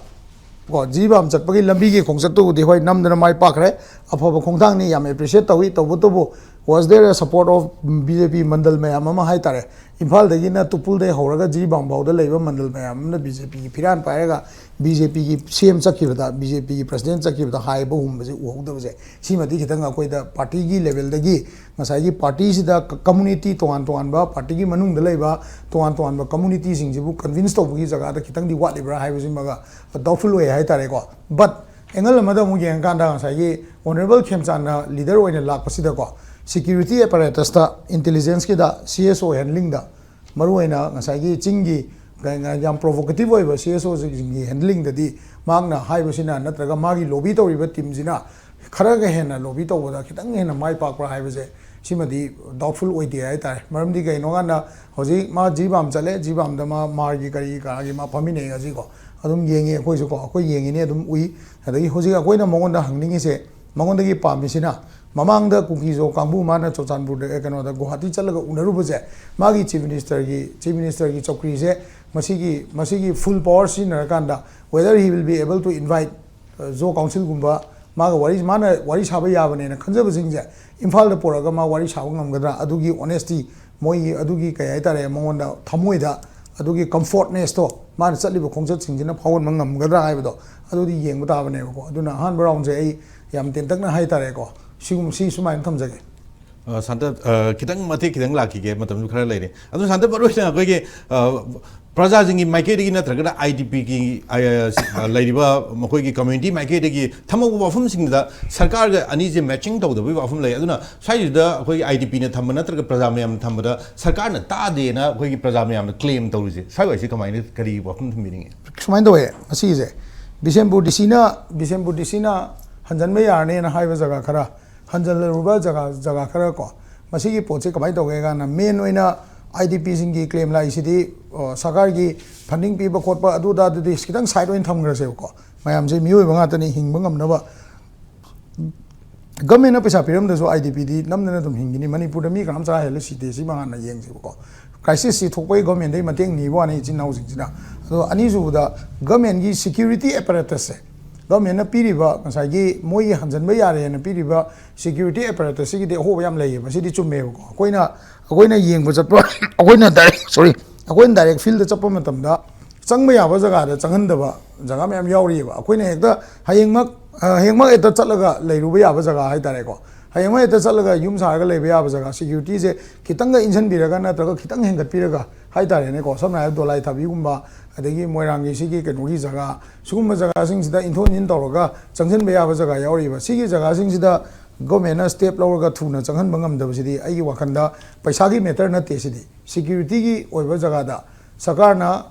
ꯀꯣ, ꯖꯤꯔꯤꯕꯥꯝ ꯆꯠꯄꯒꯤ ꯂꯝꯕꯤꯒꯤ ꯈꯣꯡꯆꯠꯇꯨꯕꯨꯗꯤ ꯍꯣꯏ ꯅꯝꯗꯅ ꯃꯥꯏ ꯄꯥꯛꯈ꯭ꯔꯦ, ꯑꯐꯕ ꯈꯣꯡꯊꯥꯡꯅꯤ, ꯌꯥꯝ appreciate ꯇꯧꯏ꯫ ꯇꯧꯕꯇꯕꯨ was there a support of BJP ꯃꯟꯗꯜ ꯃꯌꯥꯝ ꯑꯃ ꯍꯥꯏꯇꯥꯔꯦ? ꯏꯝꯐꯥꯜꯗꯒꯤꯅ ꯇꯨꯄꯨꯜꯗꯩ ꯍꯧꯔꯒ ꯖꯤꯔꯤꯕꯥꯝ ꯐꯥꯎꯗ ꯂꯩꯕ ꯃꯟꯗꯜ ꯃꯌꯥꯝ ꯑꯃꯅ BJPꯒꯤ ꯐꯤꯔꯥꯟ ꯄꯥꯏꯔꯒ BJPꯒꯤ CM ꯆꯠꯈꯤꯕꯗ, BJPꯒꯤ president ꯆꯠꯈꯤꯕꯗ ꯍꯥꯏꯕꯒꯨꯝꯕꯁꯦ ꯎꯍꯧꯗꯕꯁꯦ, ꯁꯤꯃꯗꯤ ꯈꯤꯇꯪ ꯑꯩꯈꯣꯏꯗ partyꯒꯤ levelꯗꯒꯤ ꯉꯁꯥꯏꯒꯤ partyꯁꯤꯗ ꯀ-, community ꯇꯣꯉꯥꯟ ꯇꯣꯉꯥꯟꯕ, partyꯒꯤ ꯃꯅꯨꯡꯗ ꯂꯩꯕ ꯇꯣꯉꯥꯟ ꯇꯣꯉꯥꯟꯕ communityꯁꯤꯡꯁꯤꯕꯨ convince ꯇꯧꯕꯒꯤ ꯖꯒꯥꯗ ꯈꯤꯇꯪꯗꯤ ꯋꯥꯠꯂꯤꯕ꯭ꯔꯥ ꯍꯥꯏꯕꯁꯤꯃꯒ doubtful ꯑꯣꯏ ꯍꯥꯏꯇꯥꯔꯦꯀꯣ꯫ But angle ꯑꯃꯗ ꯑꯃꯨꯛ ꯌꯦꯡꯉꯀꯥꯟꯗ ꯉꯁꯥꯏꯒꯤ honourable ꯈꯦꯝꯆꯥꯟꯅ leader ꯑꯣꯏꯅ ꯂꯥꯛꯄꯁꯤꯗꯀꯣ, security apparatusꯇ, intelligenceꯀꯤꯗ, CSO handlingꯗ, ꯃꯔꯨꯑꯣꯏꯅ ꯉꯁꯥꯏꯒꯤ ꯆꯤꯡꯒꯤ ꯌꯥꯝ provocative ꯑꯣꯏꯕ CSOꯁꯤꯡꯒꯤ handlingꯗꯗꯤ ꯃꯍꯥꯛꯅ ꯍꯥꯏꯕꯁꯤꯅ ꯅꯠꯇ꯭ꯔꯒ ꯃꯥꯒꯤ lobby ꯇꯧꯔꯤꯕ teamꯁꯤꯅ ꯈꯔꯒ ꯍꯦꯟꯅ lobby ꯇꯧꯕꯗ ꯈꯤꯇꯪ ꯍꯦꯟꯅ ꯃꯥꯏ ꯄꯥꯛꯄ꯭ꯔꯥ ꯍꯥꯏꯕꯁꯦ ꯁꯤꯃꯗꯤ doubtful ꯑꯣꯏꯗꯦ ꯍꯥꯏꯇꯥꯔꯦ꯫ ꯃꯔꯝꯗꯤ ꯀꯩꯅꯣ ꯀꯥꯟꯗ ꯍꯧꯖꯤꯛ ꯃꯥ ꯖꯤꯔꯤꯕꯥꯝ ꯆꯠꯂꯦ, ꯖꯤꯔꯤꯕꯥꯝꯗ ꯃꯥ ꯃꯥꯔꯒꯤ ꯀꯔꯤ ꯀꯔꯥꯒꯤ ꯃꯥ ꯐꯝꯃꯤꯟꯅꯩ ꯉꯁꯤꯀꯣ, ꯑꯗꯨꯝ ꯌꯦꯡꯉꯤ ꯑꯩꯈꯣꯏꯁꯨꯀꯣ, ꯑꯩꯈꯣꯏ ꯌꯦꯡꯉꯤꯅꯦ ꯑꯗꯨꯝ ꯎꯏ꯫ ꯑꯗꯒꯤ ꯍꯧꯖꯤꯛ ꯑꯩꯈꯣꯏꯅ ꯃꯉꯣꯟꯗ ꯍꯪꯅꯤꯡꯉꯤꯁꯦ, ꯃꯉꯣꯟꯗꯒꯤ ꯄꯥꯝꯃꯤꯁꯤꯅ ꯃꯃꯥꯡꯗ ꯀꯨꯀꯤꯖꯣ ꯀꯥꯡꯕꯨ ꯃꯥꯅ ꯆꯨꯔꯆꯥꯟꯄꯨꯔꯗ, ꯑꯦ, ꯀꯩꯅꯣꯗ, ꯒꯨꯋꯥꯍꯥꯇꯤ ꯆꯠꯂꯒ ꯎꯅꯔꯨꯕꯁꯦ, ꯃꯥꯒꯤ chief ministerꯒꯤ, chief ministerꯒꯤ ꯆꯧꯀ꯭ꯔꯤꯁꯦ ꯃꯁꯤꯒꯤ, ꯃꯁꯤꯒꯤ full power ꯁꯤꯖꯤꯟꯅꯔꯀꯥꯟꯗ whether he will be able to invite, ꯑ, ꯖꯣ councilꯒꯨꯝꯕ ꯃꯥꯒ ꯋꯥꯔꯤ, ꯃꯥꯅ ꯋꯥꯔꯤ ꯁꯥꯕ ꯌꯥꯕꯅꯦꯅ ꯈꯟꯖꯕꯁꯤꯡꯁꯦ ꯏꯝꯐꯥꯜꯗ ꯄꯨꯔꯛꯑꯒ ꯃꯥ ꯋꯥꯔꯤ ꯁꯥꯕ ꯉꯝꯒꯗ꯭ꯔꯥ? ꯑꯗꯨꯒꯤ ꯑꯣꯅꯦꯁꯇꯤ, ꯃꯣꯏꯒꯤ ꯑꯗꯨꯒꯤ ꯀꯩ ꯍꯥꯏꯇꯥꯔꯦ, ꯃꯉꯣꯟꯗ ꯊꯃꯣꯏꯗ ꯑꯗꯨꯒꯤ ꯀꯝꯐꯣꯔꯠꯅꯦꯁꯇꯣ ꯃꯥꯅ ꯆꯠꯂꯤꯕ ꯈꯣꯡꯆꯠꯁꯤꯡꯁꯤꯅ ꯐꯥꯎꯍꯟꯕ ꯉꯝꯒꯗ꯭ꯔꯥ ꯍꯥꯏꯕꯗꯣ ꯑꯗꯨꯗꯤ ꯌꯦꯡꯕ ꯇꯥꯕꯅꯦꯕꯀꯣ꯫ ꯑꯗꯨꯅ ꯑꯍꯥꯟꯕ ꯔꯥꯎꯟꯁꯦ ꯑꯩ ꯌꯥꯝ ꯇꯦꯟꯇꯛꯅ ꯍꯥꯏꯇꯥꯔꯦꯀꯣ, ꯁꯤꯒꯨꯝ-, ꯁꯤ ꯁꯨꯃꯥꯏꯅ ꯊꯝꯖꯒꯦ꯫ ꯑ, ꯁꯥꯟꯇ, ꯑ, ꯈꯤꯇꯪ ꯃꯇꯦꯛ ꯈꯤꯇꯪ ꯂꯥꯛꯈꯤꯒꯦ, ꯃꯇꯝꯁꯨ ꯈꯔ ꯂꯩꯔꯦ꯫ ꯑꯗꯨ ꯁꯥꯟꯇ, ꯃꯔꯨꯑꯣꯏꯅ ꯑꯩꯈꯣꯏꯒꯤ, ꯑ, ꯄ꯭ꯔꯖꯥꯁꯤꯡꯒꯤ ꯃꯥꯏꯀꯩꯗꯒꯤ ꯅꯠꯇ꯭ꯔꯒꯅ IDPꯒꯤ, ꯑ, ꯑ, ꯂꯩꯔꯤꯕ ꯃꯈꯣꯏꯒꯤ community ꯃꯥꯏꯀꯩꯗꯒꯤ ꯊꯝꯃꯛꯄ ꯋꯥꯐꯝꯁꯤꯡꯗ ꯁꯔꯀꯥꯔꯒ ꯑꯅꯤꯁꯦ matching ꯇꯧꯗꯕꯒꯤ ꯋꯥꯐꯝ ꯂꯩ꯫ ꯑꯗꯨꯅ ꯁ꯭ꯋꯥꯏꯁꯤꯗ ꯑꯩꯈꯣꯏꯒꯤ IDPꯅ ꯊꯝꯕ ꯅꯠꯇ꯭ꯔꯒ ꯄ꯭ꯔꯖꯥ ꯃꯌꯥꯝꯅ ꯊꯝꯕꯗ ꯁꯔꯀꯥꯔꯅ ꯇꯥꯗꯦꯅ ꯑꯩꯈꯣꯏꯒꯤ ꯄ꯭ꯔꯖꯥ ꯃꯌꯥꯝꯅ claim ꯇꯧꯔꯤꯁꯦ, ꯁ꯭ꯋꯥꯏꯋꯥꯏꯁꯦ ꯀꯃꯥꯏꯅ, ꯀꯔꯤ ꯋꯥꯐꯝ ꯊꯝꯕꯤꯅꯤꯡꯉꯤ? ꯁꯨꯃꯥꯏꯅ ꯇꯧꯋꯦ, ꯃꯁꯤꯒꯤꯁꯦ ꯕꯤꯁꯦꯝꯄꯨꯔ DCꯅ, ꯕꯤꯁꯦꯝꯄꯨꯔ DCꯅ ꯍꯟꯖꯟꯕ ꯌꯥꯔꯅꯦꯅ ꯍꯥꯏꯕ ꯖꯒꯥ ꯈꯔ, ꯍꯟꯖꯜꯂꯔꯨꯕ ꯖꯒꯥ, ꯖꯒꯥ ꯈꯔ ꯀꯣ, ꯃꯁꯤꯒꯤ ꯄꯣꯠꯁꯦ ꯀꯃꯥꯏꯅ ꯇꯧꯒꯦ ꯀꯥꯟꯗ, main ꯑꯣꯏꯅ IDPꯁꯤꯡꯒꯤ claim ꯂꯥꯛꯏꯁꯤꯗꯤ, ꯑ, ꯁꯔꯀꯥꯔꯒꯤ funding ꯄꯤꯕ ꯈꯣꯠꯄ ꯑꯗꯨ ꯑꯗꯥꯗꯨꯗꯤ ꯈꯤꯇꯪ side ꯑꯣꯏꯅ ꯊꯝꯈ꯭ꯔꯁꯦꯕꯀꯣ꯫ ꯃꯌꯥꯝꯁꯦ ꯃꯤꯑꯣꯏꯕ ꯉꯥꯛꯇꯅꯤ, ꯍꯤꯡꯕ ꯉꯝꯅꯕ꯫ Governmentꯅ ꯄꯩꯁꯥ ꯄꯤꯔꯝꯗ꯭ꯔꯁꯨ IDPꯗꯤ ꯅꯝꯗꯅ ꯑꯗꯨꯝ ꯍꯤꯡꯒꯅꯤ꯫ ꯃꯅꯤꯄꯨꯔꯗ ꯃꯤ ꯀꯅꯥꯝ ꯆꯔꯥ ꯍꯦꯜꯂ ꯁꯤꯗꯦ, ꯁꯤꯃ ꯍꯥꯟꯅ ꯌꯦꯡꯁꯦꯕꯀꯣ꯫ Crisisꯁꯤ ꯊꯣꯛꯄꯒꯤ governmentꯗꯒꯤ ꯃꯇꯦꯡ ꯅꯤꯕ ꯋꯥꯅꯤ ꯏꯆꯤꯟ ꯏꯅꯥꯎꯁꯤꯡꯁꯤꯅ꯫ ꯑꯗꯣ ꯑꯅꯤꯁꯨꯕꯗ, governmentꯀꯤ security apparatusꯁꯦ, governmentꯅ ꯄꯤꯔꯤꯕ ꯉꯁꯥꯏꯒꯤ ꯃꯣꯏꯒꯤ ꯍꯟꯖꯟꯕ ꯌꯥꯔꯦꯅ ꯄꯤꯔꯤꯕ security apparatusꯁꯤꯒꯤꯗꯤ ꯑꯍꯣꯕ ꯌꯥꯝ ꯂꯩꯌꯦꯕ, ꯁꯤꯗꯤ ꯆꯨꯝꯃꯦꯕꯀꯣ꯫ ꯑꯩꯈꯣꯏꯅ, ꯑꯩꯈꯣꯏꯅ ꯌꯦꯡꯕ ꯆꯠꯄ, ꯑꯩꯈꯣꯏꯅ direct, sorry, ꯑꯩꯈꯣꯏꯅ direct fieldꯇ ꯆꯠꯄ ꯃꯇꯝꯗ ꯆꯪꯕ ꯌꯥꯕ ꯖꯒꯥꯗ ꯆꯪꯍꯟꯗꯕ ꯖꯒꯥ ꯃꯌꯥꯝ ꯌꯥꯎꯔꯤꯑꯕ꯫ ꯑꯩꯈꯣꯏꯅ ꯍꯦꯛꯇ ꯍꯌꯦꯡꯃꯛ, ꯑ, ꯍꯌꯦꯡꯃꯛ ꯍꯦꯛꯇ ꯆꯠꯂꯒ ꯂꯩꯔꯨꯕ ꯌꯥꯕ ꯖꯒꯥ ꯍꯥꯏꯇꯥꯔꯦꯀꯣ, ꯍꯌꯦꯡꯃꯛ ꯍꯦꯛꯇ ꯆꯠꯂꯒ ꯌꯨꯝ ꯁꯥꯔꯒ ꯂꯩꯕ ꯌꯥꯕ ꯖꯒꯥ, securityꯁꯦ ꯈꯤꯇꯪꯒ ꯏꯟꯁꯤꯟꯕꯤꯔꯒ ꯅꯠꯇ꯭ꯔꯒ ꯈꯤꯇꯪ ꯍꯦꯟꯒꯠꯄꯤꯔꯒ ꯍꯥꯏꯇꯥꯔꯦꯅꯦꯀꯣ, ꯁꯝꯅ ꯍꯥꯏꯔꯕꯗ ꯗꯣꯂꯥꯏ ꯊꯥꯕꯤꯒꯨꯝꯕ, ꯑꯗꯒꯤ ꯃꯣꯏꯔꯥꯡꯒꯤ ꯁꯤꯒꯤ ꯀꯩꯅꯣꯒꯤ ꯖꯒꯥ, ꯁꯤꯒꯨꯝꯕ ꯖꯒꯥꯁꯤꯡꯁꯤꯗ ꯏꯟꯊꯣꯛ ꯏꯟꯁꯤꯟ ꯇꯧꯔꯒ ꯆꯪꯁꯤꯟꯕ ꯌꯥꯕ ꯖꯒꯥ ꯌꯥꯎꯔꯤꯕ꯫ ꯁꯤꯒꯤ ꯖꯒꯥꯁꯤꯡꯁꯤꯗ governmentꯅ step ꯂꯧꯔꯒ ꯊꯨꯅ ꯆꯪꯍꯟꯕ ꯉꯝꯗꯕꯁꯤꯗꯤ ꯑꯩꯒꯤ ꯋꯥꯈꯜꯗ ꯄꯩꯁꯥꯒꯤ matter ꯅꯠꯇꯦ꯫ ꯁꯤꯗꯤ securityꯒꯤ ꯑꯣꯏꯕ ꯖꯒꯥꯗ ꯁꯔꯀꯥꯔꯅ,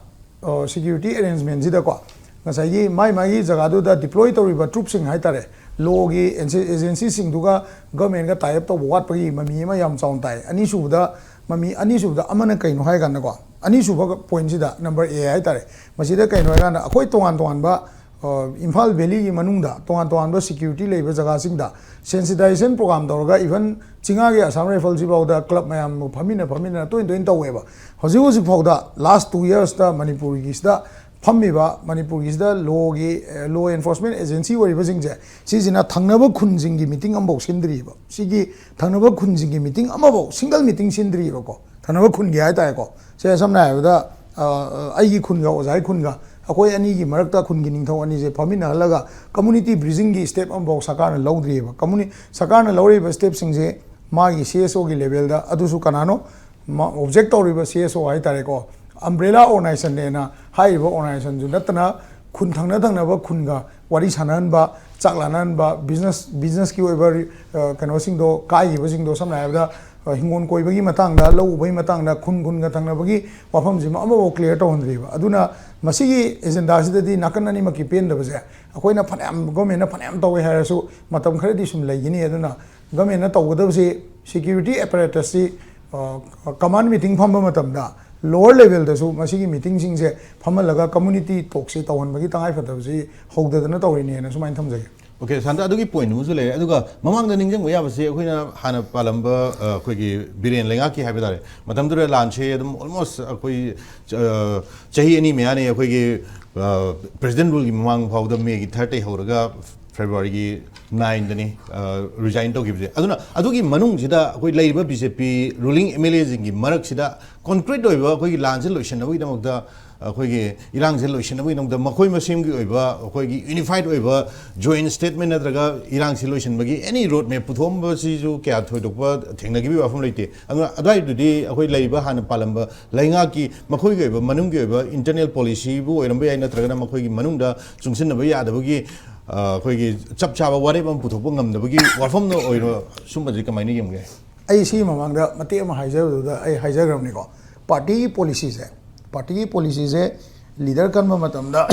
ꯑ, security arrangementꯁꯤꯗꯀꯣ, ꯉꯁꯥꯏꯒꯤ ꯃꯥꯏ ꯃꯥꯒꯤ ꯖꯒꯥꯗꯨꯗ deploy ꯇꯧꯔꯤꯕ troopꯁꯤꯡ ꯍꯥꯏꯇꯥꯔꯦ, lawꯒꯤ agencyꯁꯤꯡꯗꯨꯒ governmentꯒ tie up ꯇꯧꯕ ꯋꯥꯠꯄꯒꯤ ꯃꯃꯤ ꯑꯃ ꯌꯥꯝ ꯆꯥꯎꯅ ꯇꯥꯏ꯫ ꯑꯅꯤꯁꯨꯕꯗ, ꯃꯃꯤ ꯑꯅꯤꯁꯨꯕꯗ ꯑꯃꯅ ꯀꯩꯅꯣ ꯍꯥꯏ ꯀꯥꯟꯗꯀꯣ, ꯑꯅꯤꯁꯨꯕ pointꯁꯤꯗ, number A ꯍꯥꯏꯇꯥꯔꯦ, ꯃꯁꯤꯗ ꯀꯩꯅꯣ ꯍꯥꯏ ꯀꯥꯟꯗ ꯑꯩꯈꯣꯏ ꯇꯣꯉꯥꯟ ꯇꯣꯉꯥꯟꯕ, ꯑ, ꯏꯝꯐꯥꯜ valleyꯒꯤ ꯃꯅꯨꯡꯗ ꯇꯣꯉꯥꯟ ꯇꯣꯉꯥꯟꯕ security ꯂꯩꯕ ꯖꯒꯥꯁꯤꯡꯗ sensitization program ꯇꯧꯔꯒ, even ꯆꯤꯡꯉꯥꯒꯤ Assam Riflesꯁꯤꯐꯥꯎꯗ club ꯃꯌꯥꯝ ꯐꯝꯃꯤꯟꯅ ꯐꯝꯃꯤꯟꯅ ꯇꯣꯏꯅ ꯇꯣꯏꯅ ꯇꯧꯋꯦꯕ꯫ ꯍꯧꯖꯤꯛ ꯍꯧꯖꯤꯛ ꯐꯥꯎꯗ last two yearsꯇ ꯃꯅꯤꯄꯨꯔꯒꯤꯁꯤꯗ ꯐꯝꯃꯤꯕ ꯃꯅꯤꯄꯨꯔꯒꯤꯁꯤꯗ ꯂꯣꯒꯤ, ꯂꯣ ꯑꯦꯟꯐꯣꯔꯁꯃꯦꯟ ꯑꯦꯖꯦꯟꯁꯤ ꯑꯣꯏꯔꯤꯕꯁꯤꯡꯁꯦ, ꯁꯤꯁꯤꯅ ꯊꯪꯅꯕ ꯈꯨꯟꯁꯤꯡꯒꯤ ꯃꯤꯇꯤꯡ ꯑꯃꯐꯥꯎ ꯁꯤꯟꯗ꯭ꯔꯤꯕ꯫ ꯁꯤꯒꯤ ꯊꯪꯅꯕ ꯈꯨꯟꯁꯤꯡꯒꯤ ꯃꯤꯇꯤꯡ ꯑꯃꯐꯥꯎ, ꯁꯤꯡꯒꯜ ꯃꯤꯇꯤꯡ ꯁꯤꯟꯗ꯭ꯔꯤꯕꯀꯣ, ꯊꯪꯅꯕ ꯈꯨꯟꯒꯤ ꯍꯥꯏꯇꯥꯔꯦꯀꯣ꯫ ꯁꯦ, ꯁꯝꯅ ꯍꯥꯏꯔꯕꯗ, ꯑ, ꯑꯩꯒꯤ ꯈꯨꯟꯒ ꯑꯣꯖꯥꯒꯤ ꯈꯨꯟꯒ, ꯑꯩꯈꯣꯏ ꯑꯅꯤꯒꯤ ꯃꯔꯛꯇ ꯈꯨꯟꯒꯤ ꯅꯤꯡꯊꯧ ꯑꯅꯤꯁꯦ ꯐꯝꯃꯤꯟꯅꯍꯜꯂꯒ ꯀꯝꯃꯨꯅꯤꯇꯤ ꯕ꯭ꯔꯤꯖꯤꯡꯒꯤ ꯁ꯭ꯇꯦꯞ ꯑꯃꯐꯥꯎ ꯁꯔꯀꯥꯔꯅ ꯂꯧꯗ꯭ꯔꯤꯑꯕ꯫ ꯀꯝꯃꯨꯅꯤ-, ꯁꯔꯀꯥꯔꯅ ꯂꯧꯔꯤꯕ ꯁ꯭ꯇꯦꯞꯁꯤꯡꯁꯦ ꯃꯥꯒꯤ ꯁꯤ ꯑꯦꯁ ꯑꯣꯒꯤ ꯂꯦꯚꯦꯜꯗ, ꯑꯗꯨꯁꯨ ꯀꯅꯥꯅꯣ? ꯃꯥ ꯑꯣꯕꯖꯦꯛ ꯇꯧꯔꯤꯕ ꯁꯤ ꯑꯦꯁ ꯑꯣ ꯍꯥꯏꯇꯥꯔꯦꯀꯣ, ꯑꯝꯕ꯭ꯔꯦꯂꯥ ꯑꯣꯔꯒꯅꯥꯏꯖꯦꯁꯟꯅꯦꯅ ꯍꯥꯏꯔꯤꯕ ꯑꯣꯔꯒꯅꯥꯏꯖꯦꯁꯟꯁꯨ ꯅꯠꯇꯅ, ꯈꯨꯟ ꯊꯪꯅ ꯊꯪꯅꯕ ꯈꯨꯟꯒ ꯋꯥꯔꯤ ꯁꯥꯟꯅꯍꯟꯕ, ꯆꯥꯛ ꯂꯥꯟꯅꯍꯟꯕ, ꯕꯤꯖꯤꯅꯦꯁ, ꯕꯤꯖꯤꯅꯦꯁꯀꯤ ꯑꯣꯏꯕ ꯔꯤ-, ꯑ, ꯀꯩꯅꯣꯁꯤꯡꯗꯣ, ꯀꯥꯏꯈꯤꯕꯁꯤꯡꯗꯣ, ꯁꯝꯅ ꯍꯥꯏꯔꯕꯗ, ꯑ, ꯍꯤꯡꯒꯣꯜ ꯀꯣꯏꯕꯒꯤ ꯃꯇꯥꯡꯗ, ꯂꯧ ꯎꯕꯒꯤ ꯃꯇꯥꯡꯗ, ꯈꯨꯟ ꯈꯨꯟꯒ ꯊꯪꯅꯕꯒꯤ ꯋꯥꯐꯝꯁꯤꯃ ꯑꯃꯐꯥꯎ ꯀ꯭ꯂꯤꯌꯥꯔ ꯇꯧꯍꯟꯗ꯭ꯔꯤꯕ꯫ ꯑꯗꯨꯅ ꯃꯁꯤꯒꯤ ꯑꯦꯖꯦꯟꯗꯥꯁꯤꯗꯗꯤ ꯅꯥꯀꯟ ꯑꯅꯤꯃꯛꯀꯤ ꯄꯦꯟꯗꯕꯁꯦ, ꯑꯩꯈꯣꯏꯅ ꯐꯅꯌꯥꯝ, ꯒꯣꯔꯃꯦꯟꯅ ꯐꯅꯌꯥꯝ ꯇꯧꯋꯦ ꯍꯥꯏꯔꯁꯨ, ꯃꯇꯝ ꯈꯔꯗꯤ ꯁꯨꯝ ꯂꯩꯒꯅꯤ꯫ ꯑꯗꯨꯅ ꯒꯣꯔꯃꯦꯟꯅ ꯇꯧꯒꯗꯕꯁꯤ, ꯁꯦꯀ꯭ꯌꯨꯔꯤꯇꯤ ꯑꯦꯄꯔꯦꯇꯁꯁꯤ, ꯑ, ꯀꯃꯥꯟ ꯃꯤꯇꯤꯡ ꯐꯝꯕ ꯃꯇꯝꯗ ꯂꯣꯋꯔ ꯂꯦꯚꯦꯜꯗꯁꯨ ꯃꯁꯤꯒꯤ ꯃꯤꯇꯤꯡꯁꯤꯡꯁꯦ ꯐꯝꯍꯜꯂꯒ ꯀꯝꯃꯨꯅꯤꯇꯤ ꯇꯣꯛꯁꯤ ꯇꯧꯍꯟꯕꯒꯤ ꯇꯉꯥꯏꯐꯗꯕꯁꯤ ꯍꯧꯗꯗꯅ ꯇꯧꯔꯤꯅꯦꯅ ꯁꯨꯃꯥꯏꯅ ꯊꯝꯖꯒꯦ꯫ ꯑꯣꯀꯦ, ꯁꯥꯟꯇ, ꯑꯗꯨꯒꯤ ꯄꯣꯏꯟꯠ ꯑꯃꯁꯨ ꯂꯩꯔꯦ꯫ ꯑꯗꯨꯒ ꯃꯃꯥꯡꯗ ꯅꯤꯡꯁꯤꯡꯕ ꯌꯥꯕꯁꯦ, ꯑꯩꯈꯣꯏꯅ ꯍꯥꯟꯅ ꯄꯥꯜꯂꯝꯕ, ꯑ, ꯑꯩꯈꯣꯏꯒꯤ ꯕꯤꯔꯦꯟ ꯂꯩꯉꯥꯛꯀꯤ ꯍꯥꯏꯕ ꯇꯥꯔꯦ, ꯃꯇꯝꯗꯨꯗ ꯂꯥꯟꯁꯦ ꯑꯗꯨꯝ ꯑꯣꯜꯃꯣꯁ ꯑꯩꯈꯣꯏ, ꯑ, ꯆꯍꯤ ꯑꯅꯤ ꯃꯌꯥꯅꯤ ꯑꯩꯈꯣꯏꯒꯤ, ꯑ, ꯄ꯭ꯔꯦꯁꯤꯗꯦꯟ ꯔꯨꯜꯒꯤ ꯃꯃꯥꯡ ꯐꯥꯎꯗ, ꯃꯦꯒꯤ ꯊꯥꯔꯠꯇꯩ ꯍꯧꯔꯒ ꯐꯦꯕ꯭ꯔꯨꯋꯥꯔꯤꯒꯤ ꯅꯥꯏꯟꯗꯅꯤ, ꯑ, ꯔꯤꯖꯥꯏꯟ ꯇꯧꯈꯤꯕꯁꯦ꯫ ꯑꯗꯨꯅ ꯑꯗꯨꯒꯤ ꯃꯅꯨꯡꯁꯤꯗ ꯑꯩꯈꯣꯏ ꯂꯩꯔꯤꯕ ꯕꯤ ꯖꯦ ꯄꯤ ꯔꯨꯂꯤꯡ ꯑꯦꯝ ꯑꯦꯜ ꯑꯦꯁꯤꯡꯒꯤ ꯃꯔꯛꯁꯤꯗ ꯀꯣꯟꯀ꯭ꯔꯤꯠ ꯑꯣꯏꯕ ꯑꯩꯈꯣꯏꯒꯤ ꯂꯥꯟꯁꯦ ꯂꯣꯏꯁꯤꯟꯅꯕꯒꯤꯗꯃꯛꯇ, ꯑꯩꯈꯣꯏꯒꯤ ꯏꯔꯥꯡꯁꯦ ꯂꯣꯏꯁꯤꯟꯅꯕꯒꯤꯗꯃꯛꯇ ꯃꯈꯣꯏ ꯃꯁꯦꯟꯒꯤ ꯑꯣꯏꯕ ꯑꯩꯈꯣꯏꯒꯤ ꯌꯨꯅꯤꯐꯥꯏꯠ ꯑꯣꯏꯕ ꯖꯣꯏꯟ ꯁ꯭ꯇꯦꯠꯃꯦꯟ ꯅꯠꯇ꯭ꯔꯒ ꯏꯔꯥꯡꯁꯤ ꯂꯣꯏꯁꯤꯟꯕꯒꯤ ꯑꯦꯅꯤ ꯔꯣꯗ ꯃꯦꯞ ꯄꯨꯊꯣꯛꯑꯝꯕꯁꯤꯁꯨ ꯀꯌꯥ ꯊꯣꯏꯗꯣꯛꯄ ꯊꯦꯡꯅꯈꯤꯕꯒꯤ ꯋꯥꯐꯝ ꯂꯩꯇꯦ꯫ ꯑꯗꯨꯅ ꯑꯗꯨꯋꯥꯏꯗꯨꯗꯤ ꯑꯩꯈꯣꯏ ꯂꯩꯔꯤꯕ ꯍꯥꯟꯅ ꯄꯥꯜꯂꯝꯕ ꯂꯩꯉꯥꯛꯀꯤ ꯃꯈꯣꯏꯒꯤ ꯑꯣꯏꯕ ꯃꯅꯨꯡꯒꯤ ꯑꯣꯏꯕ ꯏꯟꯇꯔꯅꯦꯜ ꯄꯣꯂꯤꯁꯤꯕꯨ ꯑꯣꯏꯔꯝꯕ ꯌꯥꯏ, ꯅꯠꯇ꯭ꯔꯒꯅ ꯃꯈꯣꯏꯒꯤ ꯃꯅꯨꯡꯗ ꯆꯨꯡꯁꯤꯟꯅꯕ ꯌꯥꯗꯕꯒꯤ, ꯑ, ꯑꯩꯈꯣꯏꯒꯤ ꯆꯞ ꯆꯥꯕ ꯋꯥꯔꯦꯞ ꯑꯃ ꯄꯨꯊꯣꯛꯄ ꯉꯝꯗꯕꯒꯤ ꯋꯥꯐꯝꯅ ꯑꯣꯏꯔꯣ, ꯁꯨꯝꯕꯁꯤ ꯀꯃꯥꯏꯅ ꯌꯦꯡꯒꯦ? ꯑꯩ ꯁꯤꯒꯤ ꯃꯃꯥꯡꯗ ꯃꯇꯦꯛ ꯑꯃ ꯍꯥꯏꯖꯕꯗꯨꯗ ꯑꯩ ꯍꯥꯏꯖꯈ꯭ꯔꯕꯅꯤꯀꯣ꯫ ꯄꯥꯔꯇꯤꯒꯤ ꯄꯣꯂꯤꯁꯤꯁꯦ, ꯄꯥꯔꯇꯤꯒꯤ ꯄꯣꯂꯤꯁꯤꯁꯦ ꯂꯤꯗꯔ ꯀꯟꯕ ꯃꯇꯝꯗ,